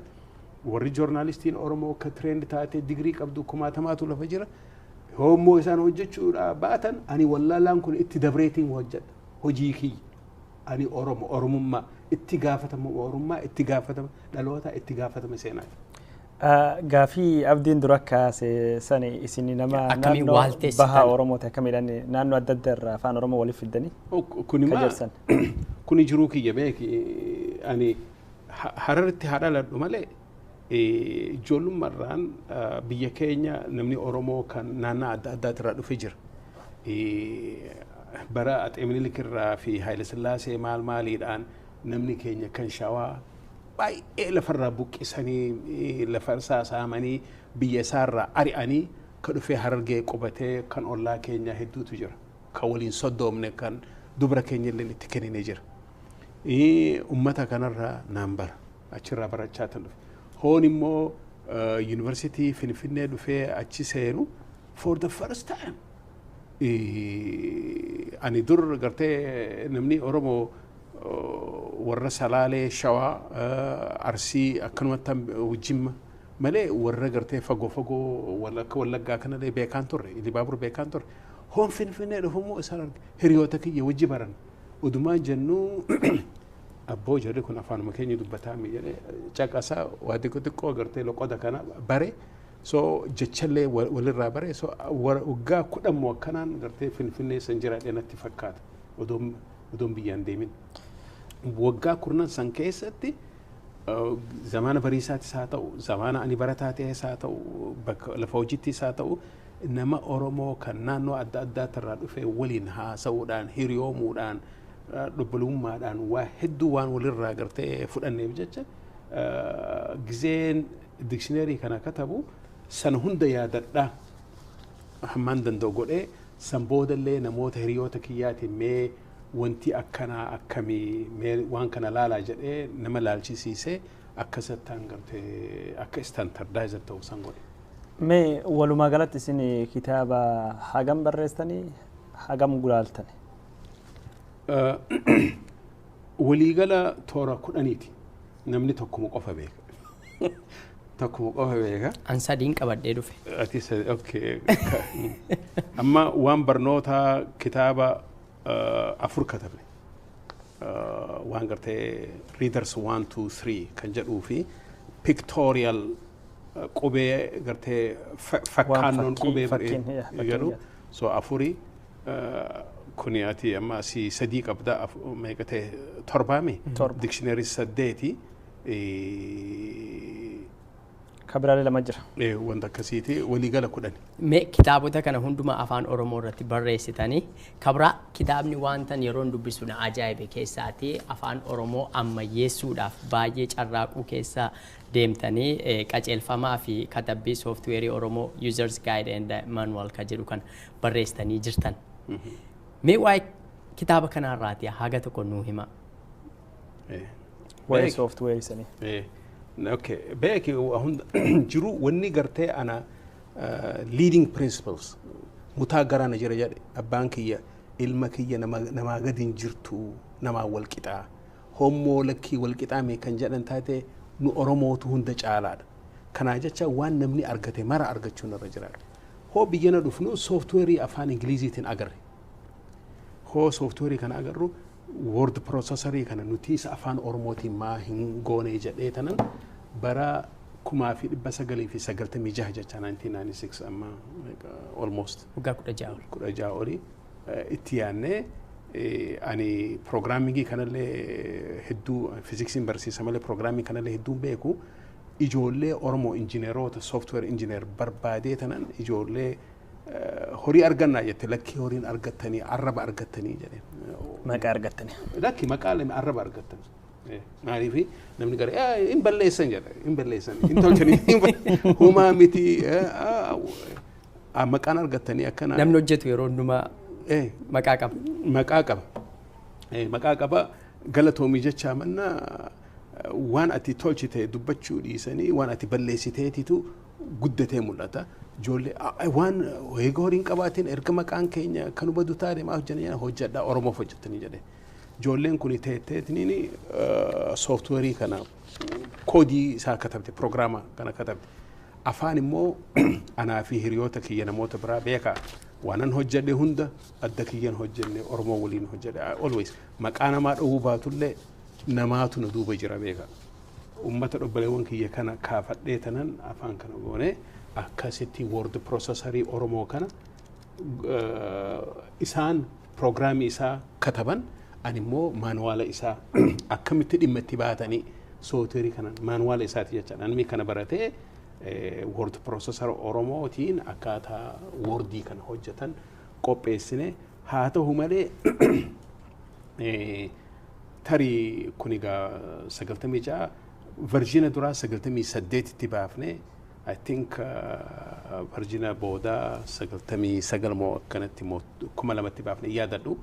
Warri journalistiin Oromoo akka trained taate digirii qabdu kumaatamaatu lafa jira. Hoommoo isaan hojjechuudha baatan, ani wallaalaan kun itti dabreetiin hojjedha. Hojii kiyya. Ani Oromo, Oromummaa itti gaafatama, Oromummaa itti gaafatama, dhaloota itti gaafatama seenaati. Gaafii Abdiin dura kaase sani, isin nama Akkamiin naannoo waalteessitan? baha Oromooti, akkamiidhaan naannoo adda addaa irraa afaan Oromoo waliif fiddanii? Kuni maa Kajeelsan. Kuni jiruu kiyya beeki. Ani Hararitti haa dhaladhu malee, ijoollummaarraan biyya keenya namni Oromoo kan naannoo adda addaatirraa dhufe jira. Bara Axee Minilik irraa fi Haayile Sillaasee maal maaliidhaan namni keenya kan Shawaa baay'ee lafarraa buqqisanii, lafa isaa saamanii, biyya isaarraa ari'anii, ka dhufee Harargee qubatee kan ollaa keenya hedduutu jira. Kan waliin soddoomne, kan dubra keenya illee itti kennine jira. Ummata kanarraa naan bara achirraa barachaa tan dhufe. Hoon immoo yuunivarsiitii Finfinnee dhufee achi seenu, for the first time ani dur gartee namni Oromoo warra Salaalee, Shawaa, Arsii akkanumatti Jimma malee, warra gartee fagoo fagoo akka Wallaggaa kanallee beekaan turre, Ilibaabur beekaan turre. Hoon Finfinnee dhufummoo isaan arge, hiriyoota kiyya wajji baran. Udumaan jennuu, abboo jarri kun afaanuma keenya dubbataa mi jedhee caqasaa, waa xiqqoo xiqqoo gartee loqoda kana bare, so jechallee walirraa bare. So waggaa 10 moo akkanaan gartee Finfinnee san jiraadhe natti fakkaata odoon biyyaan deemin. Waggaa 10 san keessatti zamaana bariisaatis haa ta'u, zamaana ani barataa ta'es haa ta'u, bakka lafa hojiittis haa ta'u, nama Oromoo kan naannoo adda addaatirraa dhufe waliin haasa'uudhaan, hiriyoomuudhaan, obbolummaadhaan waa hedduu waan walirraa gartee fudhanneef jecha, gizeen dictionary kana katabu sana hunda yaadadhaa hammaan danda'u godhee, san boodallee namoota hiriyoota kiyyaatiin mee wanti akkanaa akkamii, mee waan kana laalaa jedhee nama laalchisiisee, akkasattaan gartee akka standardize ta'u san godhe. Mee walumaa galatti isin kitaaba hagam barreessitanii, hagam gulaaltani? Waliigala toora 10ti. Namni tokkuma qofa beeka. Tokkuma qofa beeka. An sadiin qabadhee dhufe. Ati okay. Amma waan barnoota kitaaba afur katabne. Waan gartee readers 1, 2, 3 kan jedhuu fi pictorial, qubee gartee fakkaannoon qubee jedhu. So afurii kuni, ati amma asii sadii qabda, meeqa ta'e, torbaami? Dictionary saddeeti. Kabiraalee lama jira. Wanta akkasiiti, waliigala 10. Mee kitaabota kana hunduma afaan Oromoo irratti barreessitanii, kabraa kitaabni wantan yeroon dubbisu na ajaa'ibe keessaati afaan Oromoo ammayyeessuudhaaf baay'ee carraaquu keessa deemtanii, qajeelfamaa fi katabbii sooftiweerii Oromoo, Users Guide and Manual ka jedhu kana barreessitanii jirtan. Mee waa'ee kitaaba kanarraati haga tokko nuu hima. Waa'ee sooftiweerii sanii. Okay, beeki, hunda jiru wanni gartee ana leading principles mutaa garaana jira jedhe abbaan kiyya: ilma kiyya, namaa gadi hin jirtu, namaa wal qixaa, hommoo lakkii wal qixaame kan jedhan taate, nu Oromootu hunda caalaadha. Kanaa jecha waan namni argate mara argachuun irra jira. Hoo biyyana dhufnu sooftiweerii afaan Ingiliziitiin agarre. Hoo sooftiweerii kana agarru, word processorii kana nuti isa afaan Oromootiin maa hin goone jedhee tanan bara 1996 jecha 1996 amma almost waggaa 16 ol. 16 olii itti yaannee ani programmingii kanallee hedduu fiiziksiin barsiisa malee programming kanallee hedduu beeku ijoollee Oromoo injineeroota software engineer barbaadee tanan ijoollee horii argannaa jette lakkii horiin argattanii arraba argattanii jedhe. Maqaa argattanii. Lakki maqaa lama arraba argattan. Maaliif namni gara hin balleessan jedha hin balleessan hin tolchanii humaa miti maqaan argattanii akkana. Namni hojjetu yeroo hundumaa maqaa qaba. Maqaa qaba. Maqaa qaba galatoomii jecha mannaa waan ati tolchite dubbachuu dhiisanii waan ati balleessiteetitu guddatee mul'ata. Ijoollee waan eega horiin qabaatiin erga maqaan keenya kan hubatu taate maaf hojjanna hojjedhaa Oromoof hojjettanii jedhe. Ijoolleen kun teetteetiniin sooftuweerii kana koodii isaa katabte piroogiraama kana katabte. Afaan immoo anaa fi hiriyoota kiyya namoota biraa beekaa. Waanan hojjedhe hunda adda kiyyan hojjenne Oromoo waliin hojjedhe always maqaa namaa dhowwuu baatullee namaatu na duuba jira beeka. Uummata dhobbaleewwan kiyya kana kaafadhee tanan afaan kana goone akkasitti word processorii Oromoo kana isaan piroogiraamii isaa kataban ani immoo maanuwaala isaa akkamitti dhimma itti baatanii sooftiweerii kana maanuwaala isaati jechaadha. Namni kana baratee word processor Oromootiin akkaataa wordii kana hojjetan qopheessine haa ta'u malee tarii kun egaa 96 verjiina duraa 98tti baafne I think verjiina boodaa 99 moo akkanatti moo 2000tti baafne yaadadhu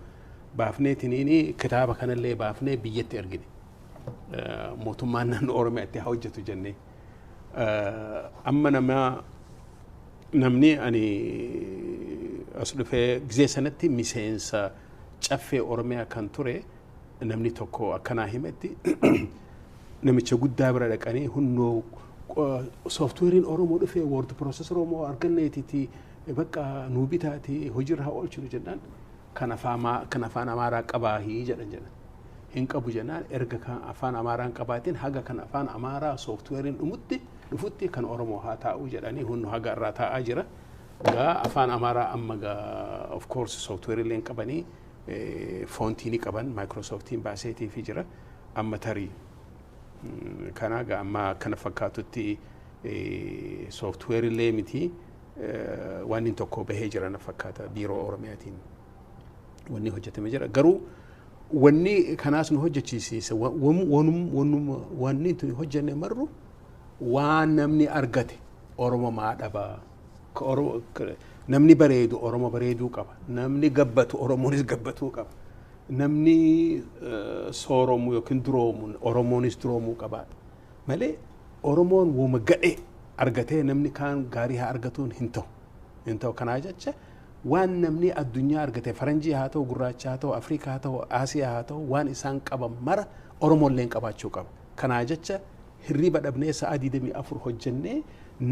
baafneetiniini kitaaba kanallee baafnee biyyatti ergine mootummaan naannoo Oromiyaatti haa hojjetu jennee amma nama namni ani as dhufee gizee sanatti miseensa caffee Oromiyaa kan ture namni tokko akkanaa himetti namicha guddaa bira dhaqanii hunnoo sooftuweeriin Oromoo dhufee word processor Oromoo arganneetiti bakka nuu bitaati hojiirra haa oolchinu jennaan kan afaan Amaaraa qabaahii jedhan jedhan. Hin qabu jennaan erga kan afaan Amaaraan qabaatiin haga kan afaan Amaaraa sooftuweeriin dhumutti dhufutti kan Oromoo haa taa'u jedhanii hunnu haga irraa taa'aa jira. Gaa afaan Amaaraa amma gaa of course sooftuweerii illee qabanii foontii ni qaban Microsoftiin baaseetii fi jira amma tarii kana gaa amma kana fakkaatutti sooftuweerii illee miti waan inni tokko bahee jira na fakkaata biiroo Oromiyaatiin wanni hojjetame jira garuu wanni kanaas nu hojjechiisiise wanni tuni hojjenne marru waan namni argate Oromo maa dhabaa namni bareedu Oromo bareeduu qaba namni gabbatu Oromoonis gabbatuu qaba namni sooromu yookiin duroomu Oromoonis duroomuu qaba malee Oromoon woma gadhee argatee namni kaan gaarii haa argatuun hin ta'u kanaa jecha waan namni addunyaa argate faranjii haa ta'u gurraacha haa ta'u afrikaa haa ta'u aasiyaa haa ta'u waan isaan qaban mara Oromoolleen qabaachuu qaba kanaa jecha hirriba dhabnee sa'a 24 hojjennee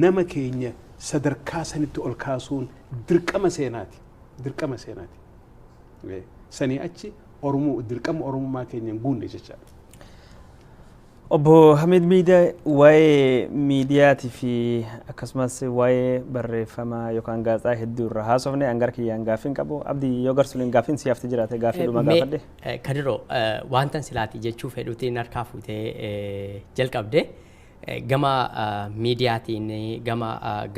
nama keenya sadarkaa sanitti ol kaasuun dirqama seenaati dirqama seenaati sanii achi Oromoo dirqama Oromummaa keenya hin guunne jechaadha. Obbo Hamid Miidiyaa waa'ee miidiyaatii fi akkasumas waa'ee barreeffamaa yookaan gaazexaa hedduu irra haasofne an gara kiyyaan gaaffii hin qabu. Abdii yoo garsuun gaaffiin si haftee jiraate gaaffii dhuma gaafadhe. Kadiroo wantan silaatii jechuu fedhuutiin harkaa fuutee jalqabde gama miidiyaatiin gama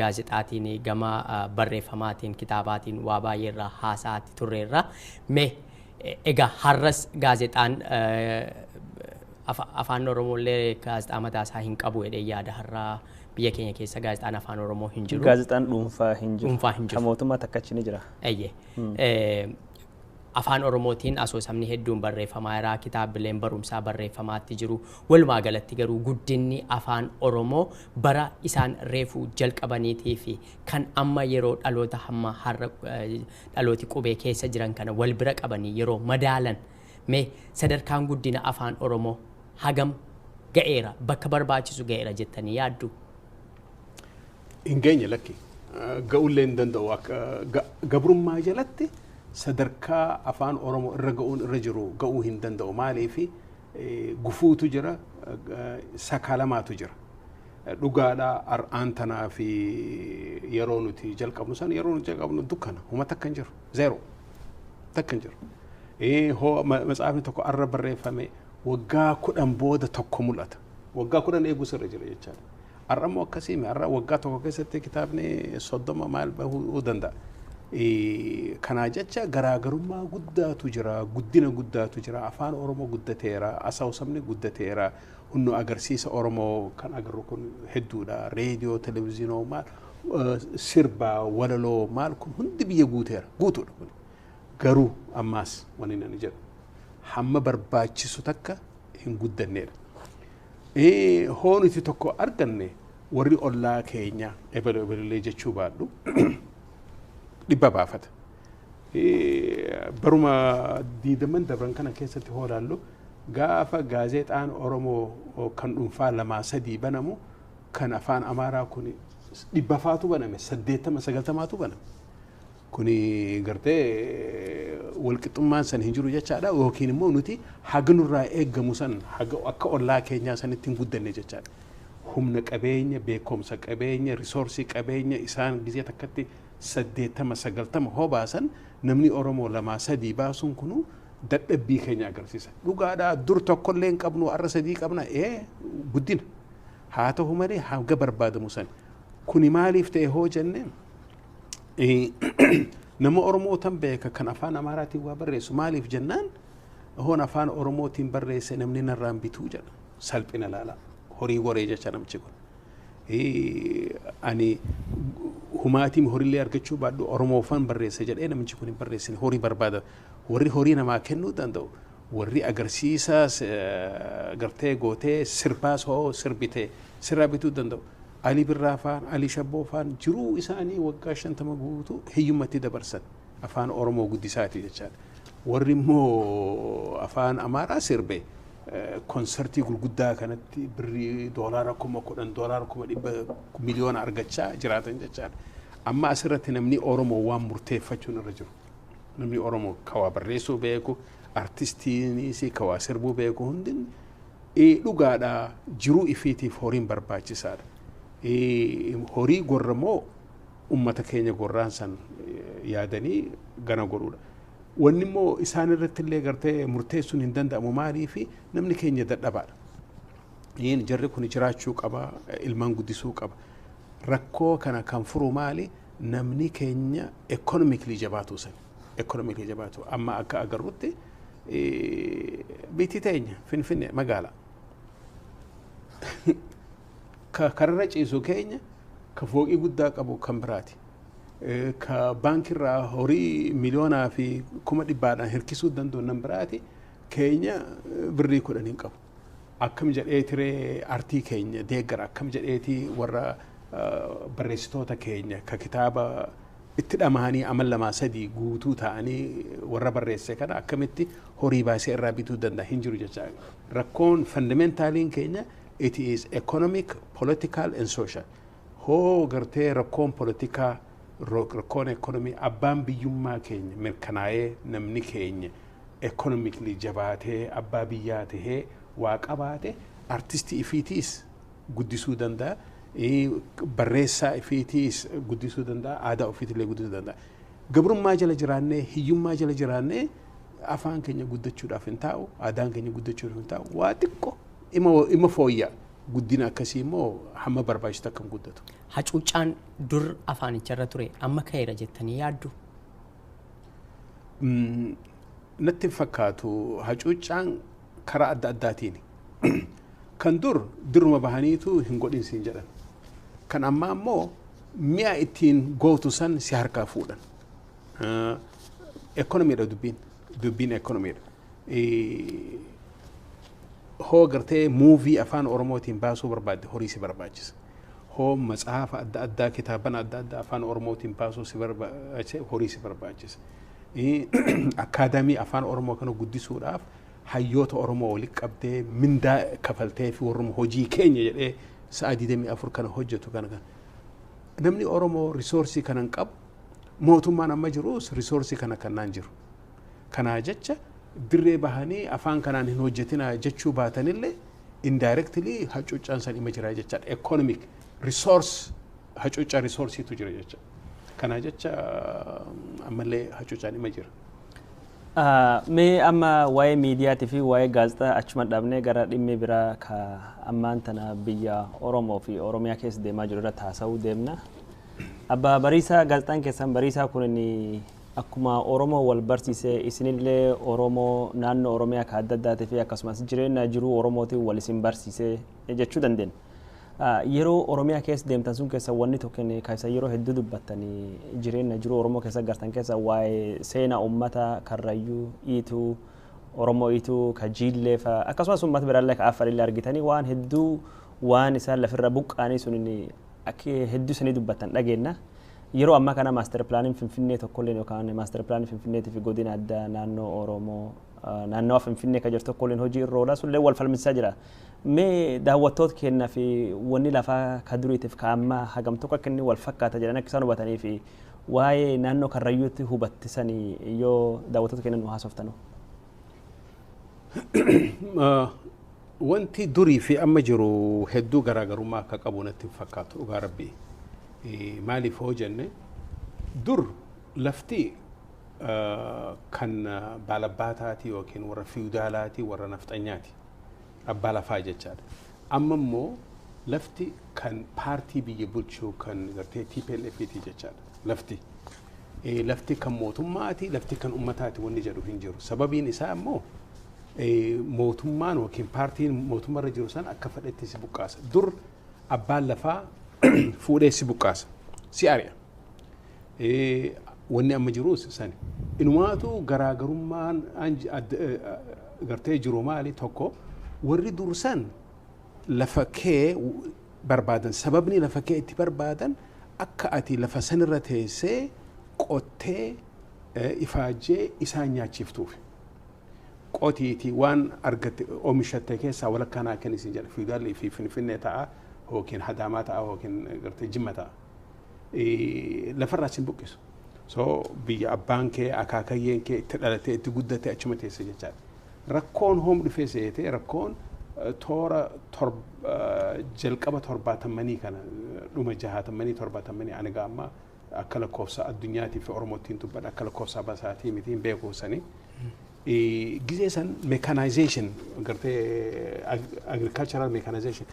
gaazexaatiin gama barreeffamaatiin kitaabaatiin waa baay'ee irraa haasaatti turreerra. Mee egaa har'as gaazexaan afaan Oromooillee gaazexaa mataa isaa hin qabu jedhee yaada har'aa biyya keenya keessa gaazexaan afaan Oromoo hin jiru. Gaazexaan dhuunfaa hin jiru. Dhuunfaa hin jiru. Kan mootummaa takka achi ni jira. Eeyyee. Afaan Oromootiin asoosamni hedduun barreeffamaa jira kitaabileen barumsaa barreeffamaatti jiru. Walumaa galatti garuu guddinni afaan Oromoo bara isaan reefuu jalqabaniitii fi kan amma yeroo dhaloota hamma har'a dhalooti qubee keessa jiran kana wal bira qabanii yeroo madaalan mee sadarkaan guddina afaan Oromoo hagam ga'eera bakka barbaachisu ga'eera jettanii yaaddu? Hin geenye lakki ga'uullee hin danda'u gabrummaa jalatti sadarkaa afaan Oromoo irra ga'uun irra jiru ga'uu hin danda'u maaliif gufuutu jira sakaalamaatu jira. Dhugaadha, har'aan tanaa fi yeroo nuti jalqabnu san, yeroo nuti jalqabnu dukkana, huma takka hin jiru, zero takka hin jiru. Hoo matsaafni tokko arra barreeffame, waggaa 10 booda tokko mul'ata. Waggaa 10 eeguu sirra jira jechaadha. Har'a immoo akkasii, har'a waggaa tokko keessatti kitaabni 30 maal bahuu danda'a. Kanaa jecha garaagarummaa guddaatu jira, guddina guddaatu jira, afaan Oromoo guddateera, asoosamni guddateera, hunno agarsiisa Oromoo kan agarru kun hedduudha. Reediyoo, televezyiinoo, maal, sirba, walaloo, maal kun hundi biyya guuteera, guutuudha kun. Garuu ammaas wanni ani jedhu hamma barbaachisu takka hin guddanneedha. Hoo nuti tokko arganne, warri ollaa keenya ebaloo ebalollee jechuu baadhu dhibba baafata. Baruma 20n dabran kana keessatti hoo ilaallu, gaafa gaazexaan Oromoo kan dhuunfaa lamaa sadii banamu, kan afaan Amaaraa kun dhibba faatu baname, 80 90tu baname. Kuni gartee walqixxummaan san hin jiru jechaadha, yookiin immoo nuti haga nurraa eeggamu san, haga akka ollaa keenyaa sanitti hin guddanne jechaadha. Humna qabeenya, beekumsa qabeenya, resource qabeenya isaan gizee takkatti 80 90 hoo baasan, namni Oromoo lamaa sadii baasuun kunu dadhabbii keenya agarsiisa. Dhugaadhaa, dur tokkollee hin qabnu, har'a sadii qabna, ee guddina. Haa ta'u malee haga barbaadamu san. Kuni maaliif ta'e hoo jenne, nama Oromoo tan beeka kan afaan Amaaraatiin waa barreessu, maaliif jennaan, hoon afaan Oromootiin barreesse namni narraan bituu jedha. Salphina laala. Horii goree jecha namichi kun. Ani humaatiin horiillee argachuu baadhu Oromoofan barreesse jedhee namichi kun hin barreessine, horii barbaada. Warri horii namaa kennuu danda'u, warri agarsiisa gartee gootee sirbaas hoo sirbite sirraa bituu danda'u. Alii Birraa faan, Alii Shabboo faan jiruu isaanii waggaa 50 guutuu hiyyummatti dabarsan afaan Oromoo guddisaati jechaadha. Warri immoo afaan Amaaraa sirbe konsartii gurguddaa kanatti birrii $10,000, $100,000, miliyoona argachaa jiraatan jechaadha. Amma asirratti namni Oromoo waan murteeffachuun irra jiru. Namni Oromoo kawaa barreessuu beeku, artistiinis kawaa sirbuu beeku hundi, dhugaadha, jiruu ifiitiif horiin barbaachisaadha. Horii gorra moo ummata keenya gorraan san yaadanii gana godhuudha. Wanni immoo isaan irratti illee gartee murteessuun hin danda'amu, maaliifi namni keenya dadhabaadha. Jarri kun jiraachuu qaba, ilmaan guddisuu qaba. Rakkoo kana kan furu maali? Namni keenya economically jabaatu san. Economically jabaatu. Amma akka agarrutti biitti teenya Finfinne magaalaa. Ka kararra ciisu keenya, ka fooqii guddaa qabu kan biraati. Ka baankirraa horii miliyoonaa fi kuma dhibbaadhaan hirkisuu danda'u nan biraati. Keenya birrii 10 hin qabu. Akkam jedhee tiree artii keenya deeggara, akkam jedheeti warra barreessitoota keenya ka kitaaba itti dhamahanii amal lamaa sadii guutuu ta'anii warra barreesse kana akkamitti horii baasee irraa bituu danda'a? Hin jiru jecha. Rakkoon fundamentaliin keenya, it is economic, political and social. Hoo gartee rakkoon politikaa, rakkoon ekonomii, abbaan biyyummaa keenya mirkanaa'ee, namni keenya economically jabaatee abbaa biyyaa tahee waa qabaate, artistii ifiitiis guddisuu danda'a. Barreessaa ifiitiis guddisuu danda'a. Aadaa ofiitillee guddisuu danda'a. Gabrummaa jala jiraannee, hiyyummaa jala jiraannee, afaan keenya guddachuudhaaf hin taa'u, aadaan keenya guddachuudhaaf hin taa'u, waa xiqqoo ima fooyya'a. Guddina akkasii immoo hamma barbaachisu akka hin guddatu. Hacuuccaan dur afaanicharra ture amma ka'eera jettanii yaaddu? Natti hin fakkaatu, hacuuccaan karaa adda addaatiin. Kan dur duruma bahaniitu hin godhin siin jedhan. Kan ammaa immoo mi'a ittiin gootu san si harkaa fuudhan. Ekonomiidha dubbiin. Dubbiin ekonomiidha. Hoo gartee movie afaan Oromootiin baasuu barbaadde, horii si barbaachisa. Hoo matsaafa adda addaa, kitaaban adda addaa afaan Oromootiin baasuu si barbaachisa, horii si barbaachisa. Akaadaamii afaan Oromoo kana guddisuudhaaf hayyoota Oromoo walitti qabdee mindaa kafaltee fi warruma hojii keenya jedhee sa'a 24 kana hojjetu kana. Namni Oromoo resource kana hin qabu, mootummaan amma jirus resource kana kannaan jiru. Kanaa jecha dirree bahanii afaan kanaan hin hojjetina jechuu baatanillee Indirectly hacuuccaan san ima jira jechaadha. Economic resource hacuuccaa resourceiitu jira jecha. Kana jecha ammallee hacuuccaan ima jira. Mee amma waa'ee miidiyaatii fi waa'ee gaazexaa achuma dhaabnee gara dhimmi biraa ka ammaan tana biyya Oromoo fi Oromiyaa keessa deemaa jiru irratti haasa'uu deemna. Abbaa Bariisaa, gaazexaan keessan Bariisaa kun akkuma Oromoo wal barsiisee isinillee Oromoo naannoo Oromiyaa ka adda addaatii fi akkasumas jireenya jiruu Oromootiin wal isin barsiisee jechuu dandeenya. Yeroo Oromiyaa keessa deemtan sun keessa wanni tokko kan isin yeroo hedduu dubbattanii jireenya jiruu Oromoo keessa gartan keessa waa'ee seenaa uummata Karrayyuu, Iituu, Oromoo Iituu, ka Jiillee fa'a akkasumas uummata biraallee ka Affarillee argitanii waan hedduu waan isaan lafirra buqqaanii sun akka hedduu isanii dubbattan dhageenna. Yeroo ammaa kana master planiin Finfinnee tokkolleen yookaan master planiin Finfinneetii fi godina addaa naannoo Oromoo naannawa Finfinnee kan jirtu tokkolleen hojii irra oolaa sullee wal falmisiisaa jira. Mee daawwattoota keenyaa fi wanni lafaa ka duriitiif ka ammaa hagam tokko akka inni wal fakkaata jedhan akka isaan hubatanii fi waa'ee naannoo Karrayyuutti hubattisanii yoo daawwattoota keenya nu haasoftanu. Wanti durii fi amma jiru hedduu garaagarummaa akka qabu natti hin fakkaatu, dhugaa rabbii. Maaliif hoo jenne, dur lafti kan baalabbaataati yookiin warra fiwdaalaati, warra nafxanyaati, abbaa lafaa jechaadha. Amma immoo lafti kan paartii biyya bulchuu kan gartee TPLFti jechaadha lafti. Lafti kan mootummaati, lafti kan ummataati wanni jedhu hin jiru. Sababiin isaa immoo mootummaan yookiin paartiin mootummaarra jiru san akka fedhetti si buqqaasa. Dur abbaan lafaa fuudhee si buqqaasa, si ari'a. Wanni amma jirus sani. Inumaatu garaagarummaan gartee jiru maali? Tokko, warri dursan lafa kee barbaadan, sababni lafa kee itti barbaadan akka ati lafa sanirra teessee qottee ifaajjee isaan nyaachiftuuf. Qotiitii waan argatte oomishatte keessaa walakkaa naa kenni isin jedha. Fiidaalli fi Finfinnee ta'a yookiin Hadaamaa ta'a yookiin gartee Jimma ta'a. Lafarraa sin buqqisu. So biyya abbaan kee akaakayyeen kee itti dhalatee itti guddate achuma teesse jechaadha. Rakkoon hoom dhufee seetee, rakkoon toora jalqaba 70moonni kana, dhuma 60moonni 70moonni, ani amma akka lakkoofsa addunyaatii fi Oromootiin dubbadha, akka lakkoofsa basaatii miti, hin beeku sanii. Gizee san mechanization, gartee agricultural mechanization,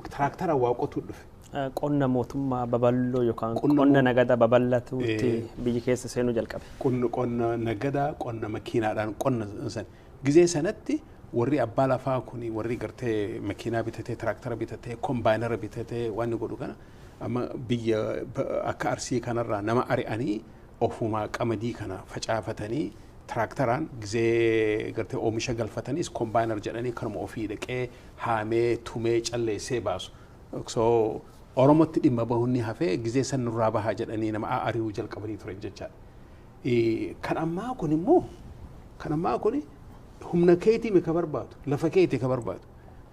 tractor waa qotuu dhufe. Qonna mootummaa babal'oo yookaan qonna nagadaa babal'atuutti biyyi keessa seenuu jalqabe. Qonna nagadaa, qonna makiinaadhaan qonna san. Gizee sanatti warri abbaa lafaa kuni, warri gartee makiinaa bitatee, tractor bitatee, combiner bitatee waan godhu kana, amma biyya akka Arsii kanarraa nama ari'anii ofumaa qamadii kana facaafatanii tractoraan gizee gartee oomisha galfataniis combiner jedhanii kanuma ofii dhaqee haamee tumee calleessee baasu. So Oromotti dhimma bahuun ni hafee, gizee san nurraa bahaa jedhanii nama ari'uu jalqabanii turan jechaadha. Kan ammaa kun immoo, kan ammaa kun humna keetii ka barbaadu, lafa keetii ka barbaadu.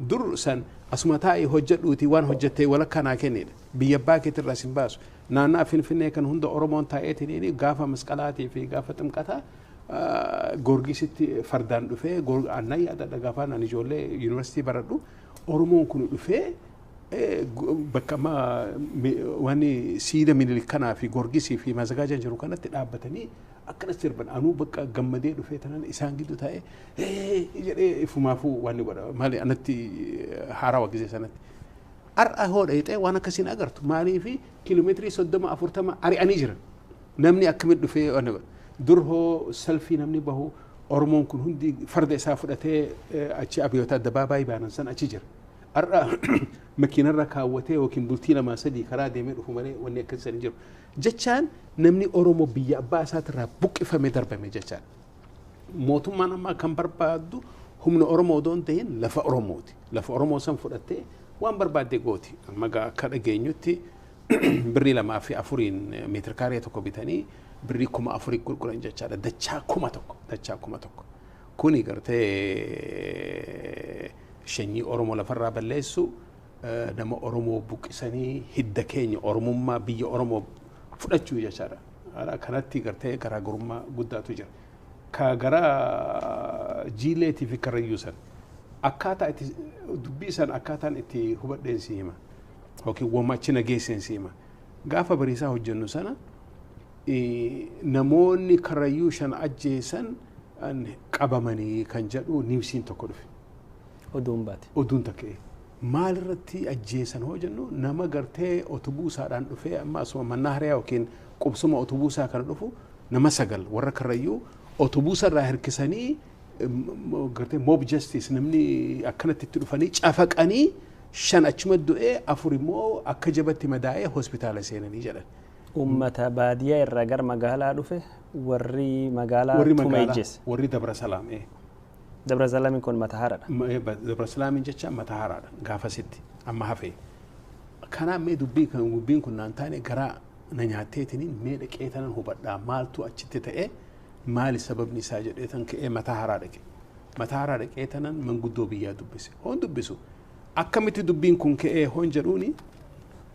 Dur san asuma taa'ee hojjedhuutii waan hojjettee walakkaa naa kennidha. Biyya abbaa keetirraa sin baasu. Naannaa Finfinnee kan hunda Oromoon taa'eetiin gaafa Masqalaatii fi gaafa Ximqataa Goorgisitti fardaan dhufee, annan yaadadha, gaafaan ani ijoollee yuunivarsiitii baradhu Oromoon kun dhufee bakka amma wanni siida Minilik kanaa fi Goorgisii fi Mazagaajaan jiru kanatti dhaabbatanii akkanas sirban. Anuu bakka gammadee dhufee tanan isaan gidduu taa'ee jedhee ifumaafuu waan ni godha, maali anatti haarawaa gisee sanatti. Har'a hoo dhayxee waan akkasiin agartu, maaliifi kiiloomeetirii 30 40 ari'anii jiran, namni akkamitti dhufee waan godha. Dur hoo salfii namni bahu, Oromoon kun hundi farda isaa fudhatee achi Abiyoota addabaabaayii baanan san achi jira. Har'a makiinarra kaawwatee yookiin bultii lamaa sadii karaa deemee dhufu malee wanni akkasii san hin jiru. Jechaan namni Oromoo biyya abbaa isaatirraa buqqifamee darbame jechaadha. Mootummaan amma kan barbaaddu humna Oromoo odoo hin ta'in lafa Oromooti. Lafa Oromoo san fudhattee waan barbaadde gooti. Amma akka dhageenyutti birrii 2 fi 4n meetira kaaree tokko bitanii birrii 4000 gurguran jechaadha. Dachaa 1000, dachaa 1000. Kuni gartee sanyii Oromoo lafarraa balleessu, nama Oromoo buqqisanii hidda keenya Oromummaa biyya Oromoo fudhachuu jechaadha. Kanatti gartee garaagarummaa guddaatu jira. Ka gara Jiileetii fi Karrayyuu san. Akkaataa itti dubbii san akkaataan itti hubadheen si hima. Yookiin wama achi na geesseen si hima. Gaafa Bariisaa hojjennu sana namoonni Karrayyuu shan ajjeesan qabamanii kan jedhu newsiin tokko dhufe. Oduun baate. Oduun takka. Maalirratti ajjeesan hoo jennu, nama gartee otobuusaadhaan dhufee amma asuma mannaariyaa yookiin qubsuma otobuusaa kana dhufu nama sagal warra Karrayyuu otobuusa irraa hirkisanii, gartee mob justice, namni akkanatti itti dhufanii cafaqanii, shan achuma du'ee, afur immoo akka jabatti madaa'ee hospitaala seenanii jedhan. Uummata baadiyyaa irraa gara magaalaa dhufe warri magaalaa Warri tume magaalaa ijjeesse. Warri Dabra Salaam. Dabra Salaamiin kun mata haaraadha. Dabra Salaamiin jecha mata haaraadha gaafasitti amma hafee. Kanaaf mee dubbii kan dubbiin kun naan taane, garaa na nyaatteetiniin mee dhaqee tanan hubadhaa, maaltu achitti ta'e, maali sababni isaa jedhee tan ka'ee mataa haraa dhaqe. Mataa haraa dhaqee tanan manguddoo biyyaa dubbise. Hoon dubbisu akkamitti dubbiin kun ka'ee hoon jedhuuni,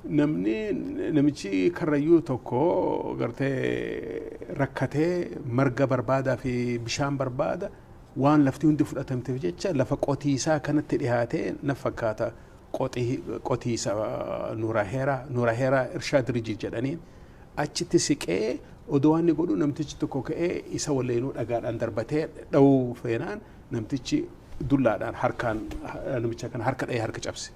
namni namichi Karrayyuu tokko gartee rakkatee marga barbaadaa fi bishaan barbaada, waan lafti hundi fudhatamteef jecha lafa qotiisaa kanatti dhihaatee na fakkaata, qotiisa Nuuraheeraa Irshaa Dirijit jedhaniin achitti siqee odoo waan inni godhu namtichi tokko ka'ee isa walleenuu dhagaadhaan darbatee dha'uu feenaan namtichi dullaadhaan harkaan namicha kana harka dha'ee harka cabse.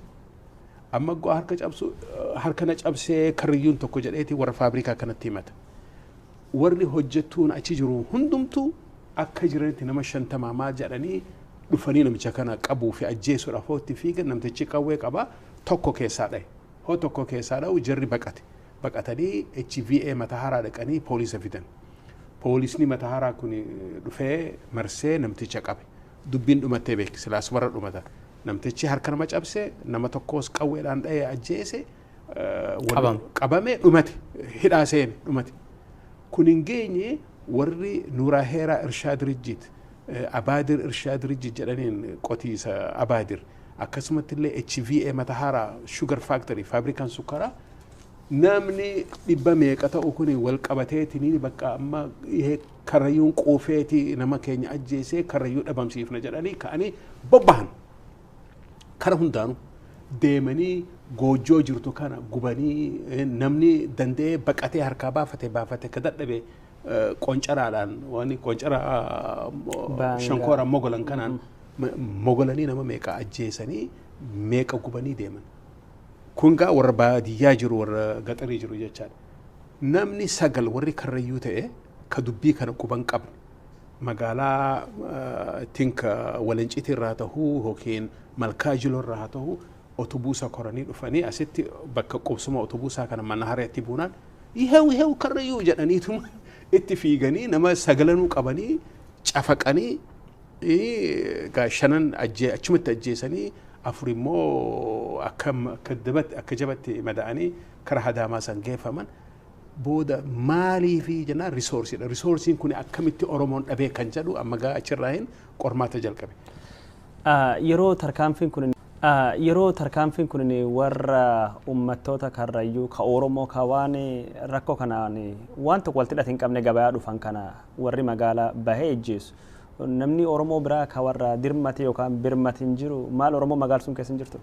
Amma go'a harka cabsu, harka na cabsee Karriyyuun tokko jedheeti warra faabrikaa kanatti himata. Warri hojjettuun achi jiru hundumtuu akka jiranitti nama 50 maal jedhanii dhufanii namicha kana qabuu fi ajjeesuudhaaf hootti fiigan, namtichi qawwee qaba, tokko keessaa dha'e. Hoo tokko keessaa dha'u jarri baqate. Baqatanii HVA mata haraa dhaqanii poolisa fidan. Poolisni mata haraa kun dhufee marsee namticha qabe. Dubbiin dhumattee beeki, silaas warra dhumata. Namtichi harka nama cabse, nama tokkos qawweedhaan dha'ee ajjeese. Qabame. Qabame, dhumate, hidhaa seene, dhumate. Kun hin geenye, warri Nuuraaheeraa Irshaa Dirijit, Abaadir Irshaa Dirijit jedhaniin qotiisa Abaadir, akkasumatti illee HVA mata haraa Sugar Factory, faabrikaan sukkaraa, namni dhibba meeqa ta'u kun wal qabateetiniin bakka amma Karrayyuun quufeeti nama keenya ajjeesee Karrayyuu dhabamsiifna jedhanii ka'anii bobbahan. Kara hundaanuu deemanii goojjoo jirtu kana gubanii, namni danda'ee baqatee harkaa baafate baafate, ka dadhabe qoncaraadhaan waan qoncaraa shankooraan mogolan kanaan mogolanii nama meeqa ajjeesanii meeqa gubanii deeman. Kun gaa warra baadiyyaa jiru, warra gaxarii jiru jechaadha. Namni sagal warri Karrayyuu ta'e ka dubbii kana quban qabne magaalaa tinka Walancitii irraa tahuu yookiin Malkaa Jiloo irraa tahuu otobuusa koranii dhufanii asitti bakka qubsuma otobuusaa kana mana hareetti buunaan ihew ihew Karrayyuu jedhaniituma itti fiiganii nama sagalanuu qabanii cafaqanii shanan achumatti ajjeesanii, afur immoo akka jabatti mada'anii kara Hadaamaa san geeffaman. Booda maalii fi jennaan resourceiidha. Resourceiin kun akkamitti Oromoon dhabee kan jedhu amma gaa achirraa hin qormaata jalqabe. Yeroo tarkaanfiin kun warra uummattoota Karrayyuu ka Oromoo ka waan rakkoo kanaan waan tokko walitti hidhate hin qabne gabayaa dhufan kana warri magaalaa bahee ejjeessu. Namni Oromoo biraa ka warra dirmate yookaan birmate hin jiru, maal Oromoo magaalaa sun keessa hin jirtu?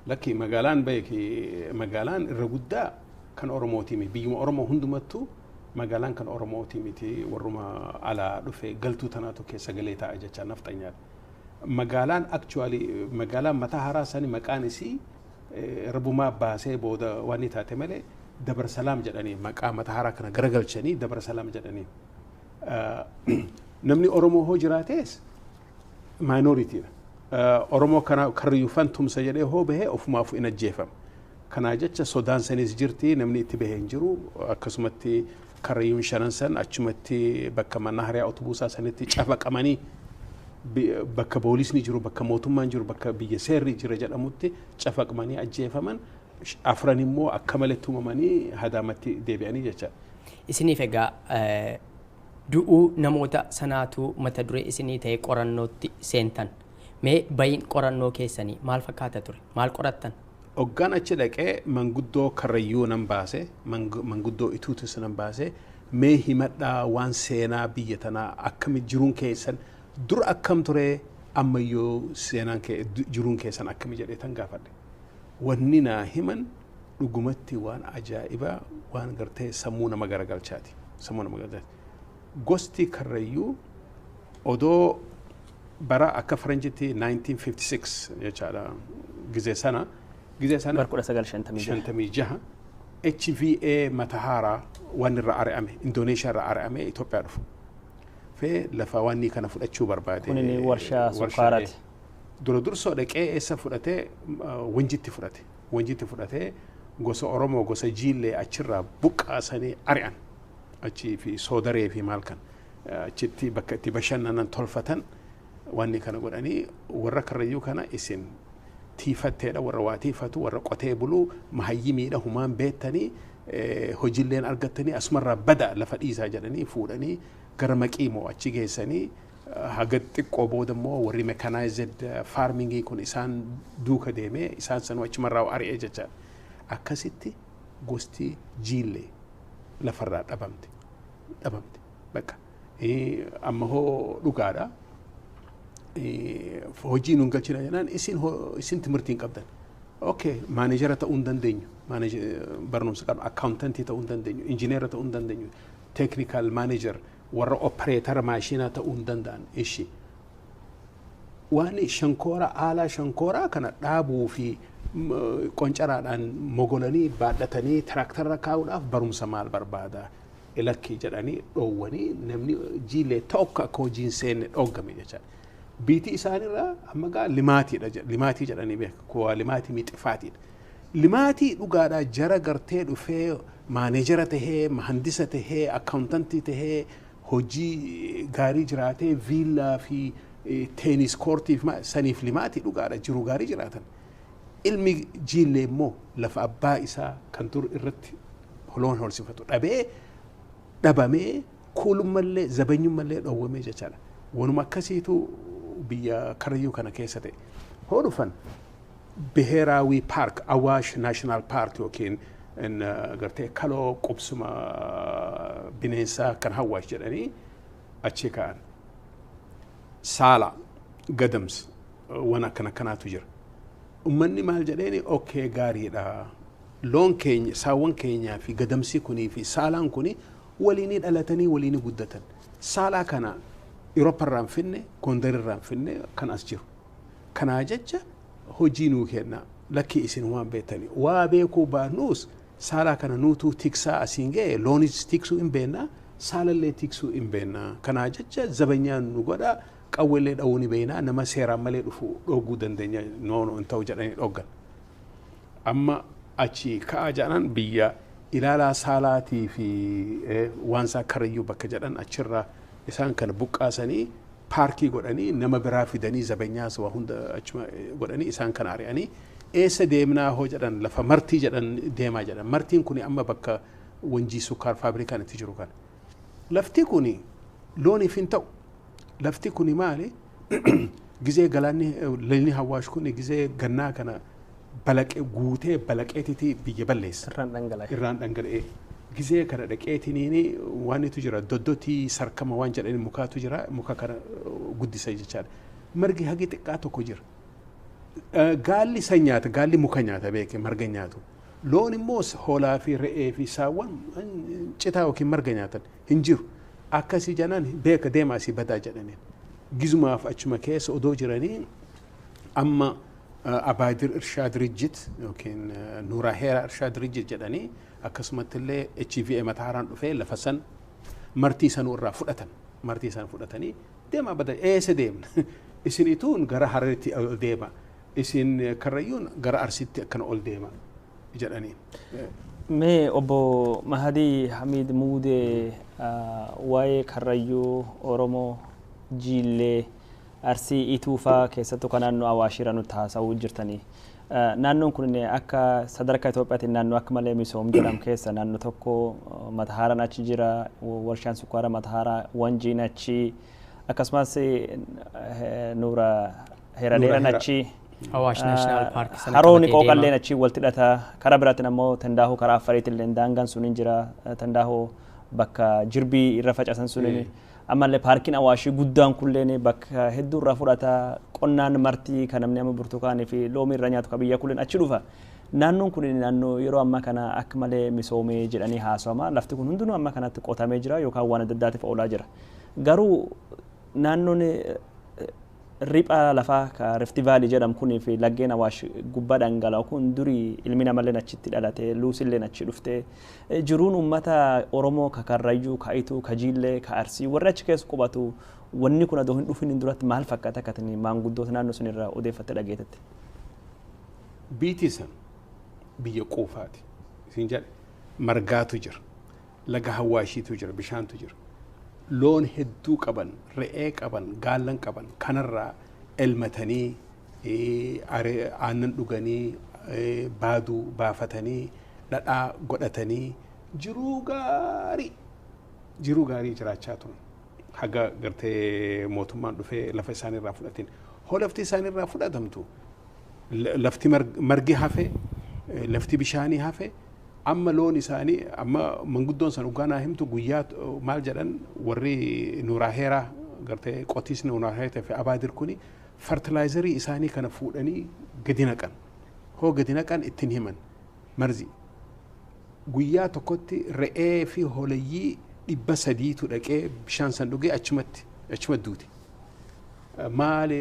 Lakki, magaalaan beeki, magaalaan irra guddaa kan Oromooti miti. Biyyuma Oromoo hundumattuu magaalaan kan Oromooti miti, warruma alaa dhufe galtuu tanaatu keessa galee taa'a jecha nafxanyaadha. Magaalaan actually magaalaan mataa haraa sani maqaan isii rabumaa baasee booda waan inni taate malee Dabra Salaam jedhanii, maqaa mataa haraa kana garagalchanii Dabra Salaam jedhanii. Namni Oromoo hoo jiraates minoritydha. Oromoo kana Karrayyuufan tumsa jedhee hoo bahee ofumaaf hin ajjeefama. Kanaa jecha sodaan sanis jirti, namni itti bahee hin jiru. Akkasumatti Karrayyuun shanan san achumatti bakka mana hariyaa otobuusaa sanitti cafaqamanii, bakka poolisni jiru, bakka mootummaan jiru, bakka biyya seerri jira jedhamutti cafaqamanii ajjeefaman, afran immoo akka malee tumamanii Hadaamatti deebi'anii jecha. Isiniif egaa du'uu namoota sanaatu mata duree isinii ta'e qorannootti seentan. Mee bayin qorannoo keessanii maal fakkaata ture? Maal qorattan? Hoggaan achi dhaqee manguddoo Karrayyuu nan baase, manguddoo Ituutis nan baase, mee himadhaa waan seenaa biyya tanaa, akkami jiruun keessan dur akkam ture, Ammayyoo seenaan kee jiruun keessan akkami jedhee tan gaafadhe. Wanni naa himan dhugumatti waan ajaa'ibaa, waan gartee sammuu nama garagalchaati. Sammuu nama garagalchaati. Gosti Karrayyuu odoo bara akka faranjitti 1956 jechaadha, gizee sana Bara 1956. 56 HVA Matahaaraa waan irra ari'ame, Indoneeshiyaa irra ari'ame Itoophiyaa dhufu. Fee lafa waan kana fudhachuu barbaade. Kun warshaa sukkaaraati. Dura dursoo dhaqee eessa fudhatee? Wanjitti fudhate. Wanjitti fudhatee gosa Oromoo, gosa Jiillee achirraa buqqaasanii ari'an. Achii fi soodaree fi maal kan achitti bakka itti bashannanan tolfatan wanni kana godhanii, warra Karrayyuu kana isin tiifatteedha, warra waa tiifatu, warra qotee buluu, mahayyimiidha, humaan beettanii, hojiilleen argattanii, asumarraa bada, lafa dhiisaa jedhanii fuudhanii gara Maqiimoo achi geessanii. Haga xiqqoo booda immoo warri mechanized farmingii kun isaan duuka deemee isaan sanuu achumarraa ari'ee jechaadha. Akkasitti gosti Jiillee lafarraa dhabamte dhabamte bakka. Amma hoo dhugaadha. Hojii nuun galchina jennaan, isin timirtii hin qabdan. Okay, maanejera ta'uu hin dandeenyu. Barnoomsa qabna, accountantii ta'uu hin dandeenyu, injineera ta'uu hin dandeenyu, technical manager, warra operator maashinaa ta'uu hin danda'an ishi. Waan shankoora aalaa shankooraa kana dhaabuu fi qoncaraadhaan mogolanii baadhatanii tiraaktarra kaa'uudhaaf barumsa maal barbaada? Lakkii jedhanii dhoowwanii namni Jiilee tokko akka hojii hin seenne dhooggame jechaadha. Biitii isaanirraa amma gaa limaatiidha, limaatii jedhanii beeku. Kuwaa limaatii mixifaatiidha. Limaatii dhugaadhaa jara gartee dhufee maanejera tahee, mahandisa tahee, accountantii tahee, hojii gaarii jiraatee, viillaa fi tennis courtii fi saniif limaatii dhugaadha jiru gaarii jiraatan. Ilmi Jiillee immoo lafa abbaa isaa kan dur irratti loon horsiifatu dhabee, dhabamee, kuulummallee zabanyummallee dhoowwamee jechaadha. Wanuma akkasiitu biyya Karrayyuu kana keessa ta'e. Hoo dhufan Biheeraawii Paark, Awaash National Park yookiin gartee kaloo qubsuma bineensaa kan Hawaash jedhanii achi ka'an. Saala Gadams waan akkana kanaatu jira. Uummanni maal jedheeni? Okay, gaariidha. Loon keenya, saawwan keenyaa fi gadamsi kunii fi saalaan kuni waliinii dhalatanii waliinii guddatan. Saalaa kana Euroopa irraa hin finne, Gondar irraa hin finne, kan as jiru. Kanaa jecha hojii nuu kenna, lakkii isin waan beektanii. Waa beekuu baannuus saalaa kana nuutuu tiksaa asiin ga'e, loonis tiksuu hin beennaa, saalallee tiksuu hin beennaa. Kanaa jecha zabanyaan nu godha, qawweellee dha'uu ni beeknaa, nama seeraan malee dhufu dhooguu dandeenya, no, hin ta'u jedhanii dhooggan. Amma achi ka'aa jedhan, biyya ilaalaa saalaatii fi waan isaa Karrayyuu bakka jedhan achirraa isaan kana buqqaasanii paarkii godhanii, nama biraa fidanii, zabanyaas waa hunda achuma godhanii isaan kana ari'anii, eessa deemnaa hoo jedhan, lafa Martii jedhan deemaa jedhan. Martiin kun amma bakka Wanjii sukkaar faabrikaan itti jiru kana. Lafti kun looniif hin ta'u. Lafti kun maali? Gizee galaanni lagni Hawaash kun gizee gannaa kana balaqee guutee balaqeetiti biyya balleessa. Irraan dhangala'e. Irraan dhangala'ee. Gizee kana dhaqeetiniini waan itu jira, doddotii sarkama waan jedhani mukaatu jira, muka kana guddisa jechaadha. Margi hagi xiqqaa tokko jira. Gaalli san nyaata, gaalli muka nyaata beeke, marga nyaatu. Loon immoo hoolaa fi re'ee fi saawwan citaa yookiin marga nyaatan hin jiru. Akkasii janaan beeka deemaa asii badaa jedhaniin. Gizumaaf achuma keessa odoo jiranii amma Abaadir Irshaa Dirijjit yookiin Nuuraa Heeraa Irshaa Dirijjit jedhanii, akkasumatti illee HVA mataa haaraan dhufee lafa san Martii sanuu irraa fudhatan. Martii san fudhatanii deemaa bada, eessa deemna? Isin Ituun gara Hararitti ol deema. Isin Karrayyuun gara Arsitti akkana ol deema jedhanii. Mee obbo Mahadii Hamid Muudee, waa'ee Karrayyuu, Oromoo, Jiillee, Arsii, Ituufaa keessattuu kan naannoo Awaashiira nutti haasa'uu jirtanii. Naannoon kun akka sadarkaa Itoophiyaatiin naannoo akka malee misoom jedhamu keessa naannoo tokko. Matahaaraan achi jira, warshaan sukkaaraa Matahaaraa, Wanjiin achi, akkasumas Nuura Heeradeeraan achi. Awaash National Park sana Haroon qabatee Qooqalleen deema. Achi walitti hidhata. Karaa biraatiin ammoo Tandaahoo karaa Affariitiin illee daangaan sun hin jira. Tandaahoo bakka jirbii irra facaasan sun. Ammallee paarkiin Awaashii guddaan kulleen bakka hedduu irraa fudhata. Qonnaan marti kan namni amma burtukaanii fi loomii irra nyaatu kan biyya kulleen achi dhufa. Naannoon kun naannoo yeroo ammaa kana akka malee misoomee jedhanii haasawama. Lafti kun hundinuu amma kanatti qotamee jira yookaan waan adda addaatiif oolaa jira. Garuu naannoon ripha lafaa ka Rift Valley jedhamu kunii fi laggeen Awaash gubbaa dhangala'u kun durii ilmi namallee achitti dhalate, luusillee achi dhufte. Jiruun uummata Oromoo ka Karrayyuu, ka Ituu, ka Jiillee, ka Arsii warri achi keessa qubatu wanni kun adoo hin dhufin duratti maal fakkaata akka tini maanguddoota naannoo sun irraa odeeffatte dhageetetti? Biitii san biyya quufaati. Isin jedhe margaatu jira, laga Hawaashiitu jira, bishaantu jira. Loon hedduu qaban, re'ee qaban, gaallan qaban kanarraa elmatanii, aannan dhuganii, baaduu baafatanii, dhadhaa godhatanii jiruu gaarii jiraachaa turan. Haga gartee mootummaan dhufee lafa isaaniirraa fudhatin. Hoo lafti isaaniirraa fudhatamtu, lafti margi hafe, lafti bishaanii hafe, amma loon isaanii amma manguddoon san dhugaa himtu guyyaa maal jedhan, warri nuuraaheeraa gartee qotiisni nuuraaheeraa fi abaadir kuni fertilaayizarii isaanii kana fuudhanii gadi naqan. Hoo gadi naqan ittiin himan marzi. Guyyaa tokkotti re'ee fi hoolayyii 300tu dhaqee bishaan san dhugee achumatti duute. Maali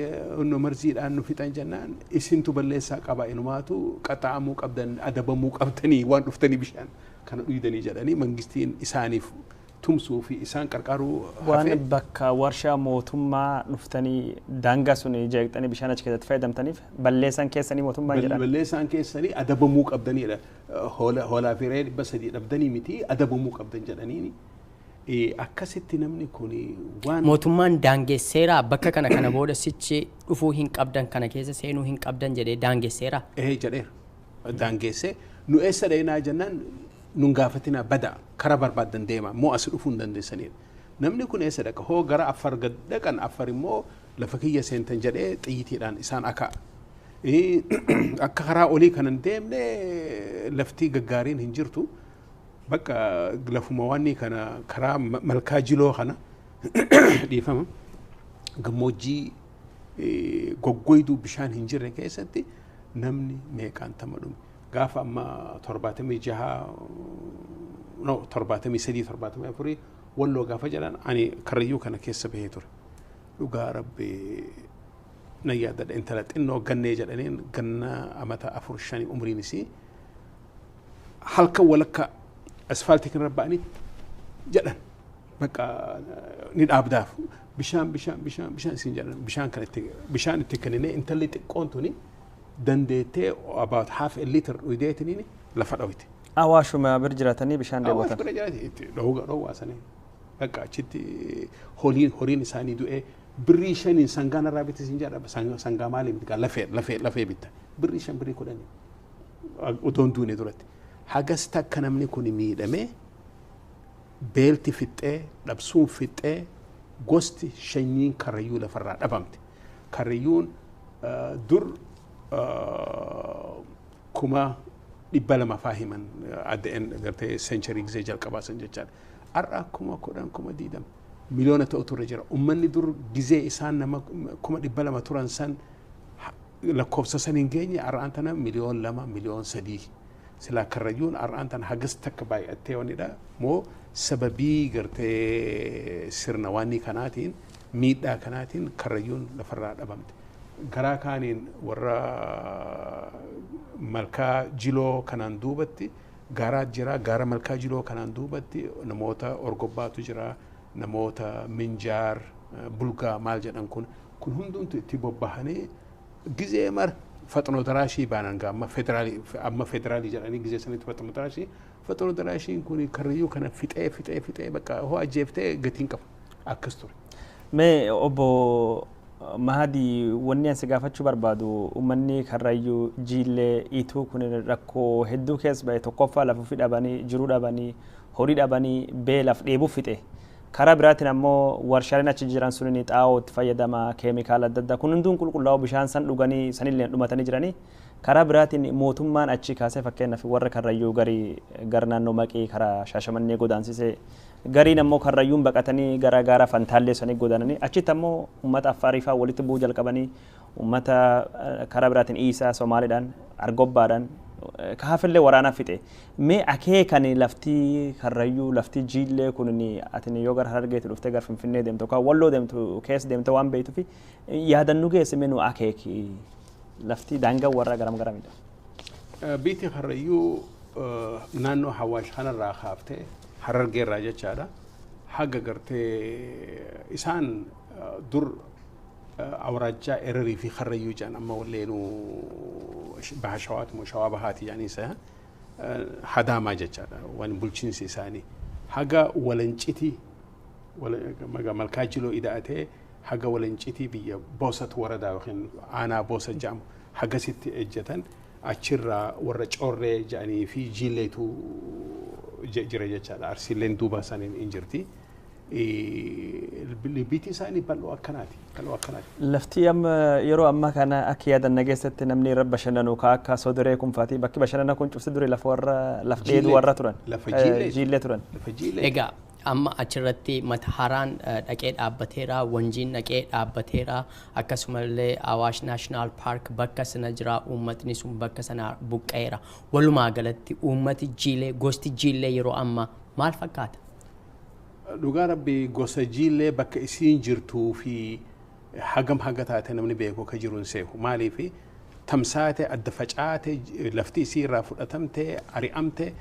nu marziidhaan nu fixan jennaan, isintu balleessaa qaba, inumaatu qaxaa'amuu qabdan, adabamuu qabdanii, waan dhuftanii bishaan kana dhuydanii jedhanii mangistiin isaaniif tumsuu fi isaan qarqaaruu Waan bakka warshaa mootummaa dhuftanii daangaa sun jeeqxanii bishaan achi keessatti fayyadamtaniif balleessaan keessanii mootummaan jedhan. Balleessaan keessanii, adabamuu qabdanidha. Hoolaa fi re'ee 300 dhabdanii miti, adabamuu qabdan jedhaniini. Akkasitti namni kun waan Mootummaan daangesseera bakka kana booda sichi dhufuu hin qabdan, kana keessa seenuu hin qabdan jedhee daangesseera. Ee, jedheera. Daangeessee nu eessa dhaqnaa jennaan, nun gaafatinaa, bada, karaa barbaaddan deema, moo as dhufuu hin dandeessanidha. Namni kun eessa dhaqa? Hoo gara Affar gad dhaqan, Affar immoo lafa kiyya seentan jedhee xiyyiitiidhaan isaan akaa. Akka karaa olii kanan deemne lafti gaggaariin hin jirtu. Bakka lafuma wanni kana karaa malkaa jiloo kana, dhiifama, gammoojjii goggoyduu bishaan hin jirre keessatti namni meeqaan tama dhume. Gaafa amma 76, no, 73, 74 Walloo gaafa jedhan ani Karrayyuu kana keessa bahee ture. Dhugaa Rabbi nan yaadadha, intala xinnoo gannee jedhaniin, ganna amata afur shanii umriin isii, halkan walakka asfaaltii kanarra ba'anii jedhan bakka ni dhaabdaaf, bishaan, bishaan, bishaan, bishaan isin jedhan, bishaan kan itti bishaan itti kenninee intalli xiqqoon tuni dandeettee about half a liter dhuydeetiniin lafa dhawite. Awaashuma bir jiraatanii bishaan Awaash dheebotan. Bira jiraate itti dhowwaasanii. Bakka achitti horiin isaanii du'ee, birrii 5n sangaan irraa bitti isin jedha, sangaa maalii bitta, lafee bitta, birrii 5, birrii 10 otoon duune duratti. Hagas takka namni kun miidhamee, beelti fixxee, dhabsuun fixxee, gosti shanyiin Karrayyuu lafarraa dhabamte. Karrayyuun dur 200,000 faa himan at the end gartee century gisee jalqabaa san jechaadha. Har'a 10,000, 20,000 miliyoona ta'utu irra jira. Uummanni dur gizee isaan nama 200,000 turan san lakkoofsa san hin geenye, har'aan tana miliyoona 2, miliyoona 3. Silaa Karrayyuun har'aan tana hagas takka baay'attee wanidha moo sababii gartee sirna waanni kanaatiin, miidhaa kanaatiin Karrayyuun lafarraa dhabamte. Garaa kaaniin warra malkaa jiloo kanaan duubatti gaaraa jira. Gaara malkaa jiloo kanaan duubatti namoota orgobbaatu jira, namoota Minjaar, Bulgaa maal jedhan kun hundumtu itti bobbahanii gizee mara faxinoo daraashii baanan gaa amma federaalii jedhanii, gizee sanitti faxinoo daraashii. Faxinoo daraashiin kun Karrayyuu kana fixee fixee fixee, bakka hoo ajjeeftee gatiin qabu akkas ture. Mee obbo Mahadii, wanni ani si gaafachuu barbaadu, uummanni Karrayyuu, Jiillee, Ituu kun rakkoo hedduu keessa bahe. Tokkoffaa lafa ofii dhabanii, jiruu dhabanii, horii dhabanii, beelaaf dheebuu fixe. Karaa biraatiin ammoo warshaaleen achi jiran sun xaa'oo itti fayyadama, keemikaala adda addaa kun hunduun qulqullaa'u bishaan san dhuganii sanillee dhumatanii jiranii. Karaa biraatiin mootummaan achi kaasee fakkeenyaaf warra Karrayyuu garii gara naannoo Maqii karaa Shaashamannee godaansisee, gariin ammoo Karrayyuun baqatanii gara gaara Fantaallee sanii godaananii achitti ammoo uummata Affaarii fa'aa walitti bu'uu jalqabanii, uummata karaa biraatiin Iisaa Somaaliidhaan Argobbaadhaan kaafillee waraanaa fixe. Mee akeekan lafti Karrayyuu, lafti Jiillee kun atin yoo gara Harargeetti dhuftee gara Finfinnee deemtu yookaan Walloo deemtu keessa deemte waan beektuuf yaadannoo geesse, mee nu akeeki, lafti daangaa warra garam garamidha? Biitti Karrayyuu naannoo Hawaash kanarraa kaaftee Harargeerraa jechaadha. Haga gartee isaan dur awraajjaa Ererii fi Karrayyuu jedhan, amma walleenuu baha Shawaati moo Shawaa bahaati jedhanii isa Hadaamaa jechaadha waan bulchiinsi isaanii. Haga Walancitii, Malkaa Jiloo ida'atee haga Walancitii biyya Boosat waradaa yookiin aanaa Boosat jedhamu hagasitti ejjetan, achirraa warra Corree jedhanii fi Jiilleetu jira jechaadha. Arsiilleen duuba isaanii hin jirti. Biitti isaanii bal'oo akkanaati. Bal'oo akkanaati. Lafti amma yeroo ammaa kana akka yaadanna keessatti namni irra bashannanu ka akka Sodoree kunfaati, bakki bashannana kun cufti duri lafa warra lafa dheeduu warra turan. Lafa Jiillee. Jiillee turan. Lafa Jiillee. Egaa amma achirratti Mataharaan dhaqee dhaabbateera, Wanjiin dhaqee dhaabbateera, akkasumallee Awaash National Park bakka sana jira, uummatni sun bakka sana buqqa'eera. Walumaa galatti uummati Jiilee, gosti Jiilee yeroo ammaa maal fakkaata? Dhugaa Rabbi, gosa Jiillee bakka isiin jirtuu fi hagam haga taate namni beeku akka jiru hin seehu. Maaliif tamsaate, adda facaate, lafti isii irraa fudhatamte, ari'amte,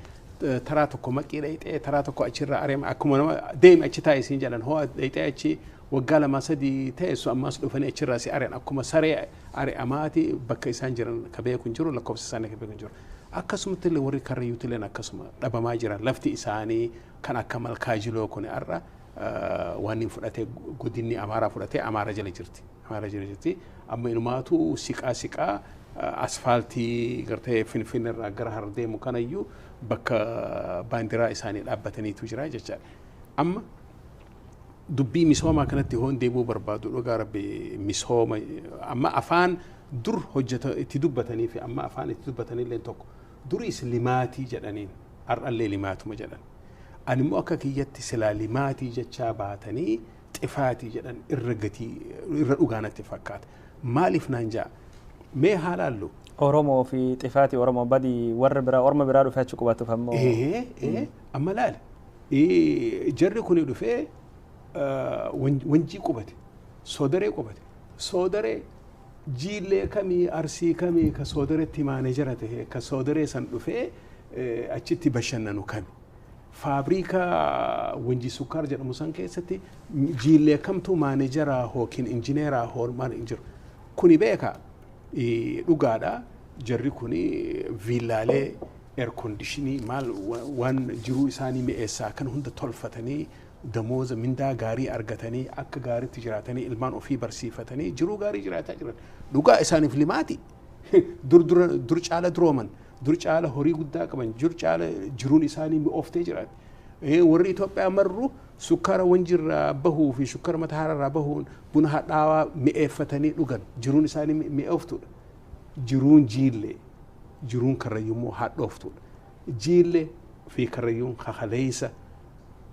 taraa tokko Maqii dhayxee, taraa tokko achirraa ari'ame. Akkuma nama deemi achi taa'e isiin jedhan, hoo dhayxee achi waggaa 2 3 teessu, ammas dhufanii achirraa si ari'an. Akkuma saree ari'amaati bakka isaan jiran ka beeku hin jiru, lakkoofsa isaanii ka beeku hin jiru. Akkasumatti illee warri Karrayyuutti akkasuma dhabamaa jiran. Lafti isaanii kan akka Malkaa Jiloo kun har'a waan inni fudhatee godinni Amaaraa fudhatee Amaara jala jirti. Amaara jala jirti. Amma inumaatu siqaa siqaa asfaaltii gartee Finfinnee irraa gara Harar deemu kanayyuu bakka baandiraa isaanii dhaabbataniitu jira jechaadha. Amma dubbii misoomaa kanatti hoon deebuu barbaadu, dhugaa Rabbi, misooma amma afaan dur hojjeta itti dubbatanii fi amma afaan itti dubbatanillee tokko. Duriis limaatii jedhaniin, har'allee limaatuma jedhan. Ani immoo akka kiyyatti silaa limaatii jechaa baatanii xifaatii jedhan irra gatii irra dhugaanatti fakkaata. Maaliif naan ja'a? Mee haa laallu. Oromoo fi xifaatii Oromoo badii warra biraa orma biraa dhufee achi qubatuuf ammoo. Ee, amma laali. Jarri kuni dhufee Wanjii qubate, Soodaree qubate. Soodaree Jiillee kamii, Arsii kamii ka Soodareetti manager ta'e, ka Soodaree san dhufee achitti bashannanu kami? Faabriikaa Wanjii Sukkaar jedhamu san keessatti Jiillee kamtu manager yookiin injineeraa hoolmaan hin jiru? Kuni beeka, dhugaadha. Jarri kuni viillaalee air conditionii maal waan jiruu isaanii mi'eessaa kan hunda tolfatanii, damooza mindaa gaarii argatanii, akka gaariitti jiraatanii, ilmaan ofii barsiifatanii jiruu gaarii jiraataa jiran. Dhugaa isaaniif limaati. Dur dur caala durooman, dur caala horii guddaa qaban, dur caala jiruun isaanii mi'ooftee jiraate. Warri Itoophiyaa marru sukkaara Wanjirraa bahuu fi sukkaara Matahaararraa bahuun buna hadhaawaa mi'eeffatanii dhugan, jiruun isaanii mi'ooftuudha. Jiruun Jiillee, jiruun Karrayyuu hadhooftuudha. Jiillee fi Karrayyuun kakaleessa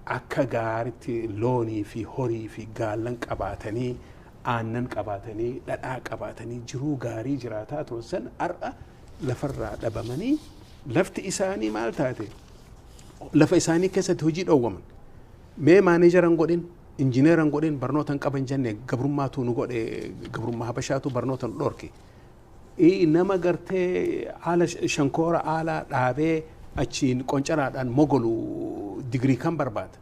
akka gaaritti loonii fi horii fi gaallan qabaatanii, aannan qabaatanii, dhadhaa qabaatanii jiruu gaarii jiraataa turan san har'a lafarraa dhabamanii, lafti isaanii maal taate? Lafa isaanii keessatti hojii dhoowwaman. Mee manageran godhin, injineeran godhin, barnoota hin qaban jenne, gabrummaatu nu godhe, gabrummaa Habashaatu barnoota nu dhorke. Nama gartee haala shankoora haala dhaabee achiin qoncaraadhaan mogolu digirii kan barbaada?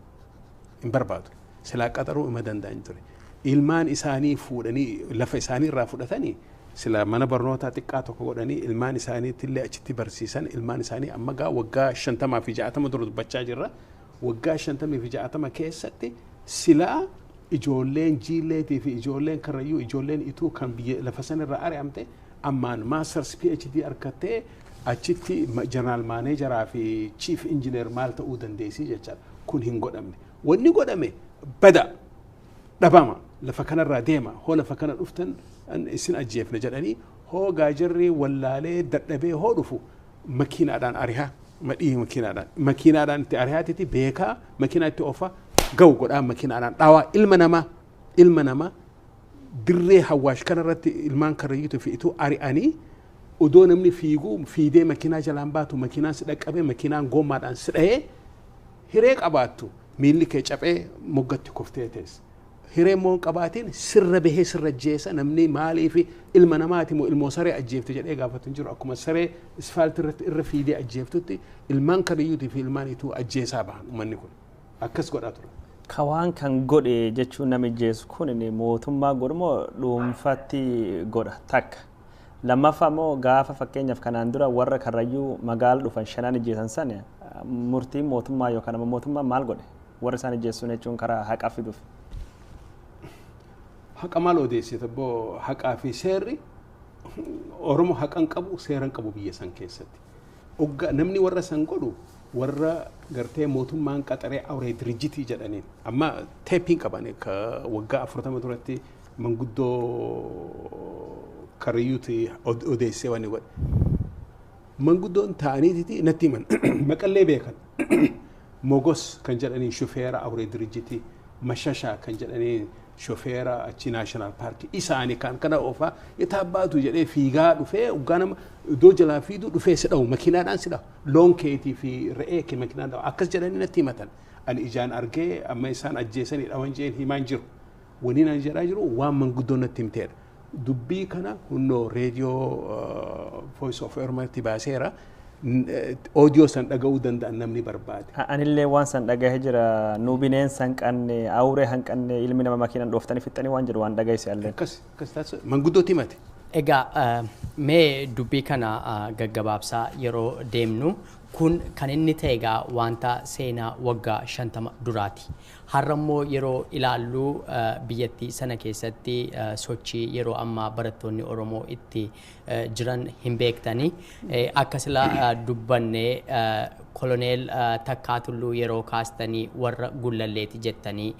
Hin barbaadu. Silaa qaxaruu ima danda'an ture. Ilmaan isaanii fuudhanii lafa isaanii irraa fudhatanii sila mana barnootaa xiqqaa tokko godhanii ilmaan isaaniitti illee achitti barsiisan. Ilmaan isaanii amma gaa waggaa 50 fi 60 dura dubbachaa jirra. Waggaa 50 fi 60 keessatti silaa ijoolleen Jiilleetii fi ijoolleen Karrayyuu, ijoolleen Ituu kan biyya lafa sanirraa ari'amte ammaan masters, PhD argattee achitti general manageraa fi chief engineer maal ta'uu dandeessii jechaadha. Kun hin godhamne. Wanni godhame Bada dhabama lafa kanarraa deema, hoo lafa kana dhuftan isin ajjeefna jedhanii, hoo gaajirri wallaalee dadhabee hoo dhufu makiinaadhaan arihaa, madhii makiinaadhaan itti arihaatiti beekaa makiinaa itti ofa ga'u godhaa, makiinaadhaan dhawaa ilma namaa dirree Hawaash kanarratti ilmaan Karrayyuutu fi ituu ari'anii, odoo namni fiiguu fiidee makiinaa jalaan baatu, makiinaan si dhaqqabee, makiinaan goommaadhaan si dha'ee, hiree qabaattu miilli kee caphee moggatti koftee teessa. Hiree immoo hin qabaatiin sirra bahee sirra jeessa. Namni maaliif ilma namaati moo ilmoo saree ajjeefte jedhee gaafatu hin jiru. Akkuma saree isfaaltii irratti irra fiidee ajjeeftutti ilmaan Karrayyuutii fi ilmaan Ituu ajjeesaa bahan. Uummanni kun akkas godhaa ture. Ka waan kan godhe jechuun nami jeessu kun mootummaa godhu moo dhuunfatti godha takka? Lammaffaa immoo gaafa fakkeenyaaf kanaan dura warra Karrayyuu magaala dhufan shanan ijjeessan sana murtiin mootummaa yookaan ammoo mootummaan maal godhe? Warra isaan ijjeessuun jechuun karaa haqa fiduuf. Haqa maal odeessite boo? Haqaa fi seerri Oromoo haqan qabu, seeran qabu biyya san keessatti. Ogga namni warra san godhu warra gartee mootummaan qaxaree awree dirjitii jedhaniin. Amma teeppiin qaban ka waggaa 40 duratti manguddoo Karrayyuuti odeessee waan godhe. Manguddoon ta'aniititi natti himan, maqallee beekan. Mogos kan jedhaniin shufeera awree dirjitii, Mashashaa kan jedhaniin shofeera achi national park isaani kan kana oofaa yetaabbaatu jedhee fiigaa dhufee, waggaa nama iddoo jalaa fiidu dhufee si dha'u, makiinaadhaan si dha'u, loon keetii fi re'ee kee makiinaan dha'u, akkas jedhanii natti himatan. Ani ijaan argee amma isaan ajjeesanii dhawan jeen himaan jiru. Waniin ani jedhaa jiru waan manguddoon natti himteedha. Dubbii kana hunnoo reediyoo Voice of Oromotti baaseera. Oodiyoo san dhaga'uu danda'an namni barbaade. Anillee waan san dhagahee jira. Nu bineensa hin qabne, awuree hin qabne, ilmi nama makiinaan dhooftanii fixxanii waan jedhu waan dhagaheesse allee. Akkas akkas taasisu manguddootti himate. Egaa mee dubbii kana gaggabaabsaa yeroo deemnu, kun kan inni ta'e egaa wanta seenaa waggaa 50 duraati. Har'a immoo yeroo ilaallu biyyattii sana keessatti sochii yeroo ammaa barattoonni Oromoo itti jiran hin beektani. Akka sila dubbannee Koloneel Takkaa Tulluu yeroo kaastanii warra Gullalleeti jettanii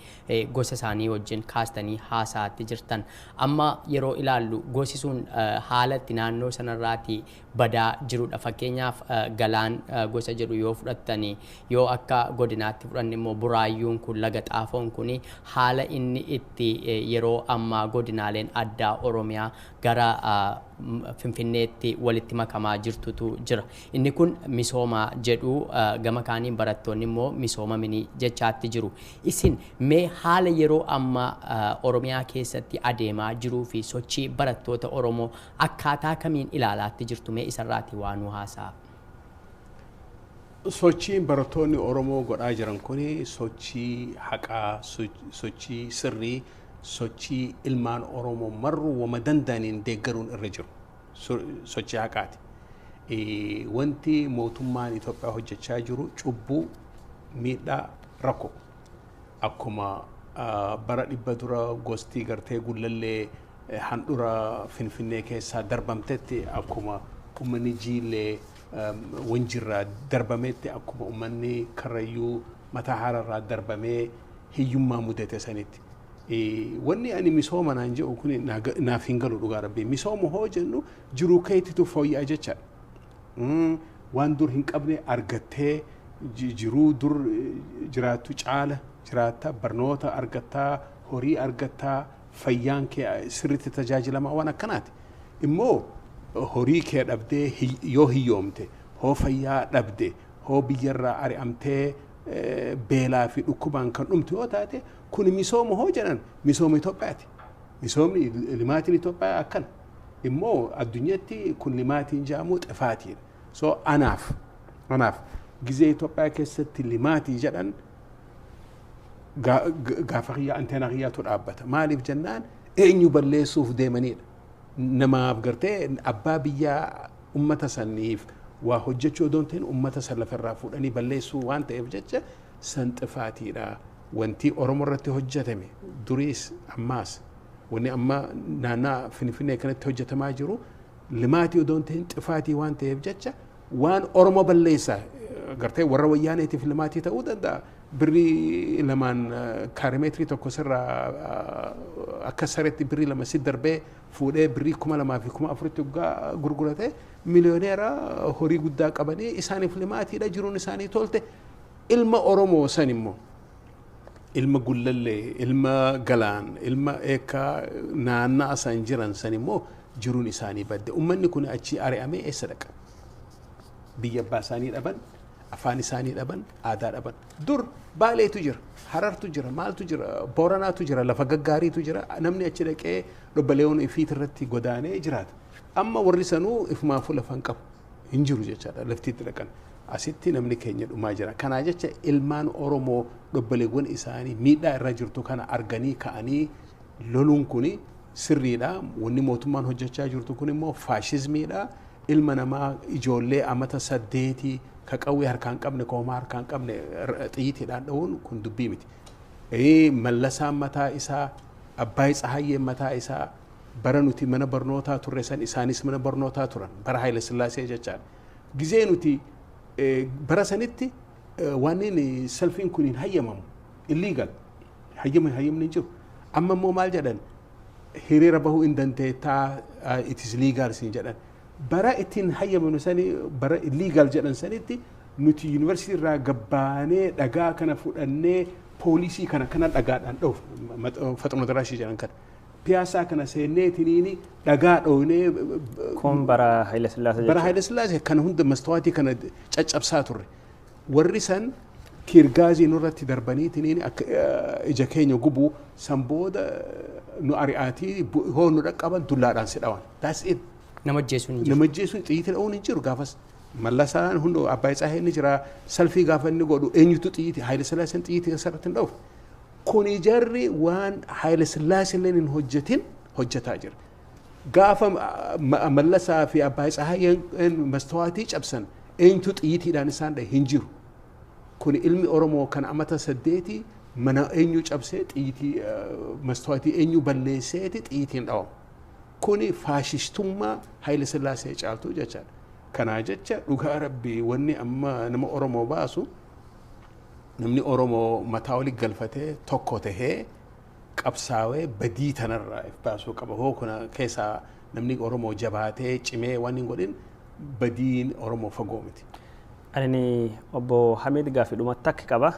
gosa isaanii wajjin kaastanii haasaatti jirtan. Amma yeroo ilaallu gosi sun haala itti naannoo sanarraati badaa jirudha. Fakkeenyaaf Galaan gosa jedhu yoo fudhattanii, yoo akka godinaatti fudhanne immoo Buraayyuun kun, Laga Xaafoon kun haala inni itti yeroo ammaa godinaaleen addaa Oromiyaa gara Finfinneetti walitti makamaa jirtutu jira. Inni kun misooma jedhu, gama kaaniin barattoonni immoo misooma minii jechaatti jiru. Isin mee haala yeroo ammaa Oromiyaa keessatti adeemaa jiruu fi sochii barattoota Oromoo akkaataa kamiin ilaalaatti jirtu? Mee isarraati waa nu haasa'a. Sochiin barattoonni Oromoo godhaa jiran kun sochii haqaa, sochii sirrii, sochii ilmaan Oromoo marru wama danda'aniin deeggaruun irra jiru. Sochii haqaati. Wanti mootummaan Itoophiyaa hojjechaa jiru cubbuu, miidhaa, rakkoo. Akkuma bara 100 dura gosti gartee Gullallee handhura Finfinnee keessaa darbamtetti, akkuma uummanni Jiillee Wanjirraa darbametti, akkuma uummanni Karrayyuu Mataa Haararraa darbamee hiyyummaa mudate sanitti. Wanni ani misooma naan jedhu kun naaf hin galu, dhugaa rabbii. Misooma hoo jennu jiruu keetitu fooyya'aa jechaadha. Waan dur hin qabne argattee, jiruu dur jiraattu caala jiraatta, barnoota argattaa, horii argattaa, fayyaan kee sirriitti tajaajilamaa, waan akkanaati. Immoo horii kee dhabdee yoo hiyyoomte, hoo fayyaa dhabde, hoo biyyarraa ari'amtee beelaa fi dhukkubaan kan dhumtu yoo taate, kun misooma hoo jedhan misooma Itoophiyaati. Misoomni limaatiin Itoophiyaa akkana. Immoo addunyaatti kun limaatiin jedhamu xifaatiidha. So anaaf gizee Itoophiyaa keessatti limaatii jedhan gaafa kiyyaa anteenaa kiyyaatu dhaabbata. Maaliif jennaan eenyu balleessuuf deemanidha. Namaaf gartee abbaa biyyaa ummata saniif waa hojjechuu odoo hin ta'in ummata san lafarraa fuudhanii balleessuu waan ta'eef jecha san xifaatiidha. Wanti Oromoo irratti hojjetame duriis ammaas wanni amma naannaa Finfinnee kanatti hojjetamaa jiru limaatii odoo hin ta'in xifaatii waan ta'eef jecha waan Oromoo balleessaa Gartee warra wayyaaneetiif limaatii ta'uu danda'a. Birrii 2 kaarimeetirii tokko sirraa akka sareetti birrii 2 si darbee fuudhee birrii 2000 fi 4000tti waggaa gurgurate miliyooneera horii guddaa qabanii isaaniif limaatiidha jiruun isaanii tolte. Ilma Oromoo san immoo ilma Gullallee, ilma Galaan, ilma Eekkaa naanna'a san jiran san immoo jiruun isaanii badde. Uummanni kun achi ari'amee eessa dhaqa? Biyya abbaa isaanii dhaban, afaan isaanii dhaban, aadaa dhaban. Dur Baaleetu jira, Harartu jira, maaltu jira, Booranaatu jira, lafa gaggaariitu jira. Namni achi dhaqee dhobbaleewwan ifiit irratti godaanee jiraata. Amma warri sanuu ifumaafuu lafa hin qabu. Hin jiru jechaadha laftiitti dhaqan. Asitti namni keenya dhumaa jira. Kanaa jecha ilmaan Oromoo dhobbaleewwan isaanii miidhaa irra jirtu kana arganii ka'anii loluun kuni sirriidha. Wanni mootummaan hojjechaa jirtu kun immoo faashizmiidha. Ilma namaa ijoollee amata 8 ka qawwee harkaan qabne, ka homaa harkaan qabne xiyyiitiidhaan dha'uun kun dubbii miti. Mallasaan mataa isaa, Abbaay Tsahaayyeen mataa isaa bara nuti mana barnootaa turre san isaanis mana barnootaa turan bara Haayile Sillaasee jechaadha. Gizee nuti bara sanitti waan inni salfiin kun hin hayyamamu illegal hayyamni hin jiru. Amma immoo maal jedhan hiriira bahuu hin dandeettaa it is legal siin jedhan. Bara ittiin hayyamanu sani bara illegal jedhan sanitti nuti yuunivarsiitii irraa gabbaanee dhagaa kana fudhannee poolisii kana dhagaadhaan dhoof faxuma daraashii jedhan kana. Piyaasaa kana seennee tiniini dhagaa dhoonee Kun bara Haayile Sillaasee bara Haayile Sillaasee kana hunda mastawaatii kana caccabsaa turre. Warri san kiirgaazii nurratti darbanii tiniini akka ija keenya gubuu san booda nu ari'aatii hoo nu dhaqqaban dullaadhaan si dhawan. That's it. Nama ajjeesuun hin jiru. Nama ajjeesuun xiyyiitii dha'uun hin jiru gaafas. Mallasaan hundoo Abbaay Tsaahee ni jira salfii gaafa inni godhu eenyutu xiyyiitii Haayile Sillaaseen xiyyiitii isarratti hin dha'uuf. Kuni jarri waan Haayile Sillaasee illee hin hojjetin hojjetaa jira. Gaafa Mallasaa fi Abbaay Tsahaayeen mastawaatii cabsan eenyutu xiyyiitiidhaan isaan dha'e hin jiru. Kuni ilmi Oromoo kan amata 8 mana eenyu cabsee xiyyiitii mastawaatii eenyu balleesseeti xiyyiitiin dhawamu. Kuni faashistummaa Haayile Sillaasee caaltu jechaadha. Kanaa jecha dhugaa rabbii wanni amma nama Oromoo baasu namni Oromoo mataa olii galfatee tokko tahee qabsaawee badii tanarraa if baasuu qaba. Hoo kuna keessaa namni Oromoo jabaatee cimee waan hin godhin badiin Oromoo fagoo miti. Ani obbo Hamid gaaffii dhuma takka qaba.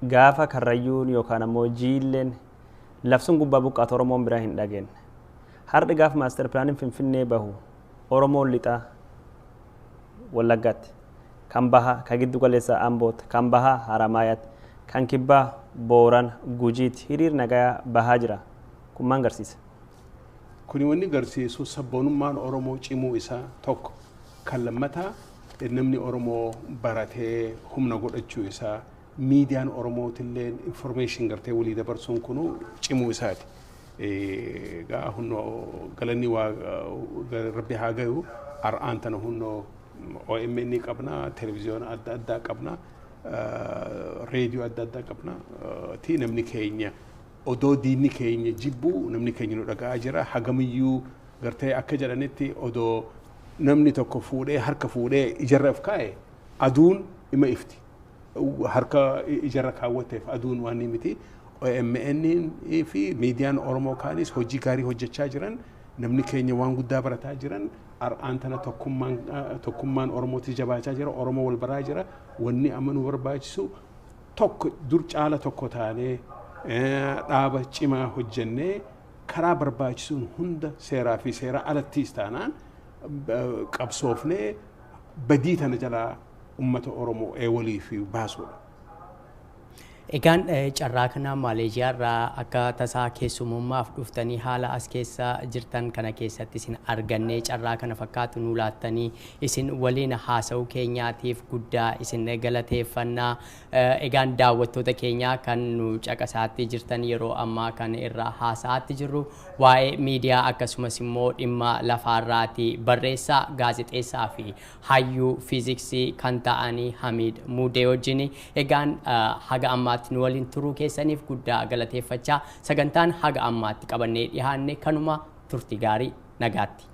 Gaafa karrayyuun yookaan ammoo jiilleen labsuun gubbaa buqqaatu Oromoon biraa hin dhageenye. Har'i gaafa maaster pilaaniin Finfinnee bahu Oromoon lixaa Wallaggaatti, kan bahaa kan giddu galeessaa Ambootti, kan bahaa Haramaayaatti, kan kibbaa Booran Gujiitti hiriir nagaa bahaa jira. Kun maal agarsiisa? Kuni wanni agarsiisu sabboonummaan Oromoo cimuu isaa tokko. Kan lammataa namni Oromoo baratee humna godhachuu isaa miidiyaan Oromootillee information gartee walii dabarsuun kunuu cimuu isaati. Egaa hunnoo galanni waa rabbi haa gayu har'aan tana hunnoo OMN qabna, televiziyoona adda addaa qabna, reediyoo adda addaa qabna. Ti namni keenya odoo diinni keenya jibbuu namni keenya nu dhaga'aa jira. Hagamiyyuu gartee akka jedhanitti odoo namni tokko fuudhee harka fuudhee ijarra of kaa'e aduun ima ifti. Harka ijarra kaawwateef aduun waan ni miti. OMN fi miidiyaan Oromoo kaanis hojii gaarii hojjechaa jiran namni keenya waan guddaa barataa jiran har'aan tana tokkummaan Oromootis jabaachaa jira. Oromoo wal baraa jira. Wanni amma nu barbaachisu tokko dur caala tokko taanee dhaaba cimaa hojjennee karaa barbaachisuun hunda seeraa fi seera alattiis taanaan qabsoofnee badii tana jalaa uummata Oromoo eewalii fi baasuudha. Egaan carraa kana Maaleeshiyaa irraa akka tasaa keessumummaaf dhuftanii haala as keessa jirtan kana keessatti isin argannee carraa kana fakkaatu nu laattanii isin waliin haasa'uu keenyaatiif guddaa isin galateeffannaa. Egaan daawwattoota keenyaa kan nu caqasaatti jirtan yeroo ammaa kan irraa haasa'aatti jirru waa'ee miidiyaa akkasumas immoo dhimma lafaarraati barreessaa gaazexeessaa fi hayyuu fiiziksii kan ta'anii Hamiid Muudee wajjin. Egaan haga ammaatti nu waliin turuu keessaniif guddaa galateeffachaa sagantaan haga ammaatti qabannee dhiyaanne kanuma turtii gaarii nagaatti.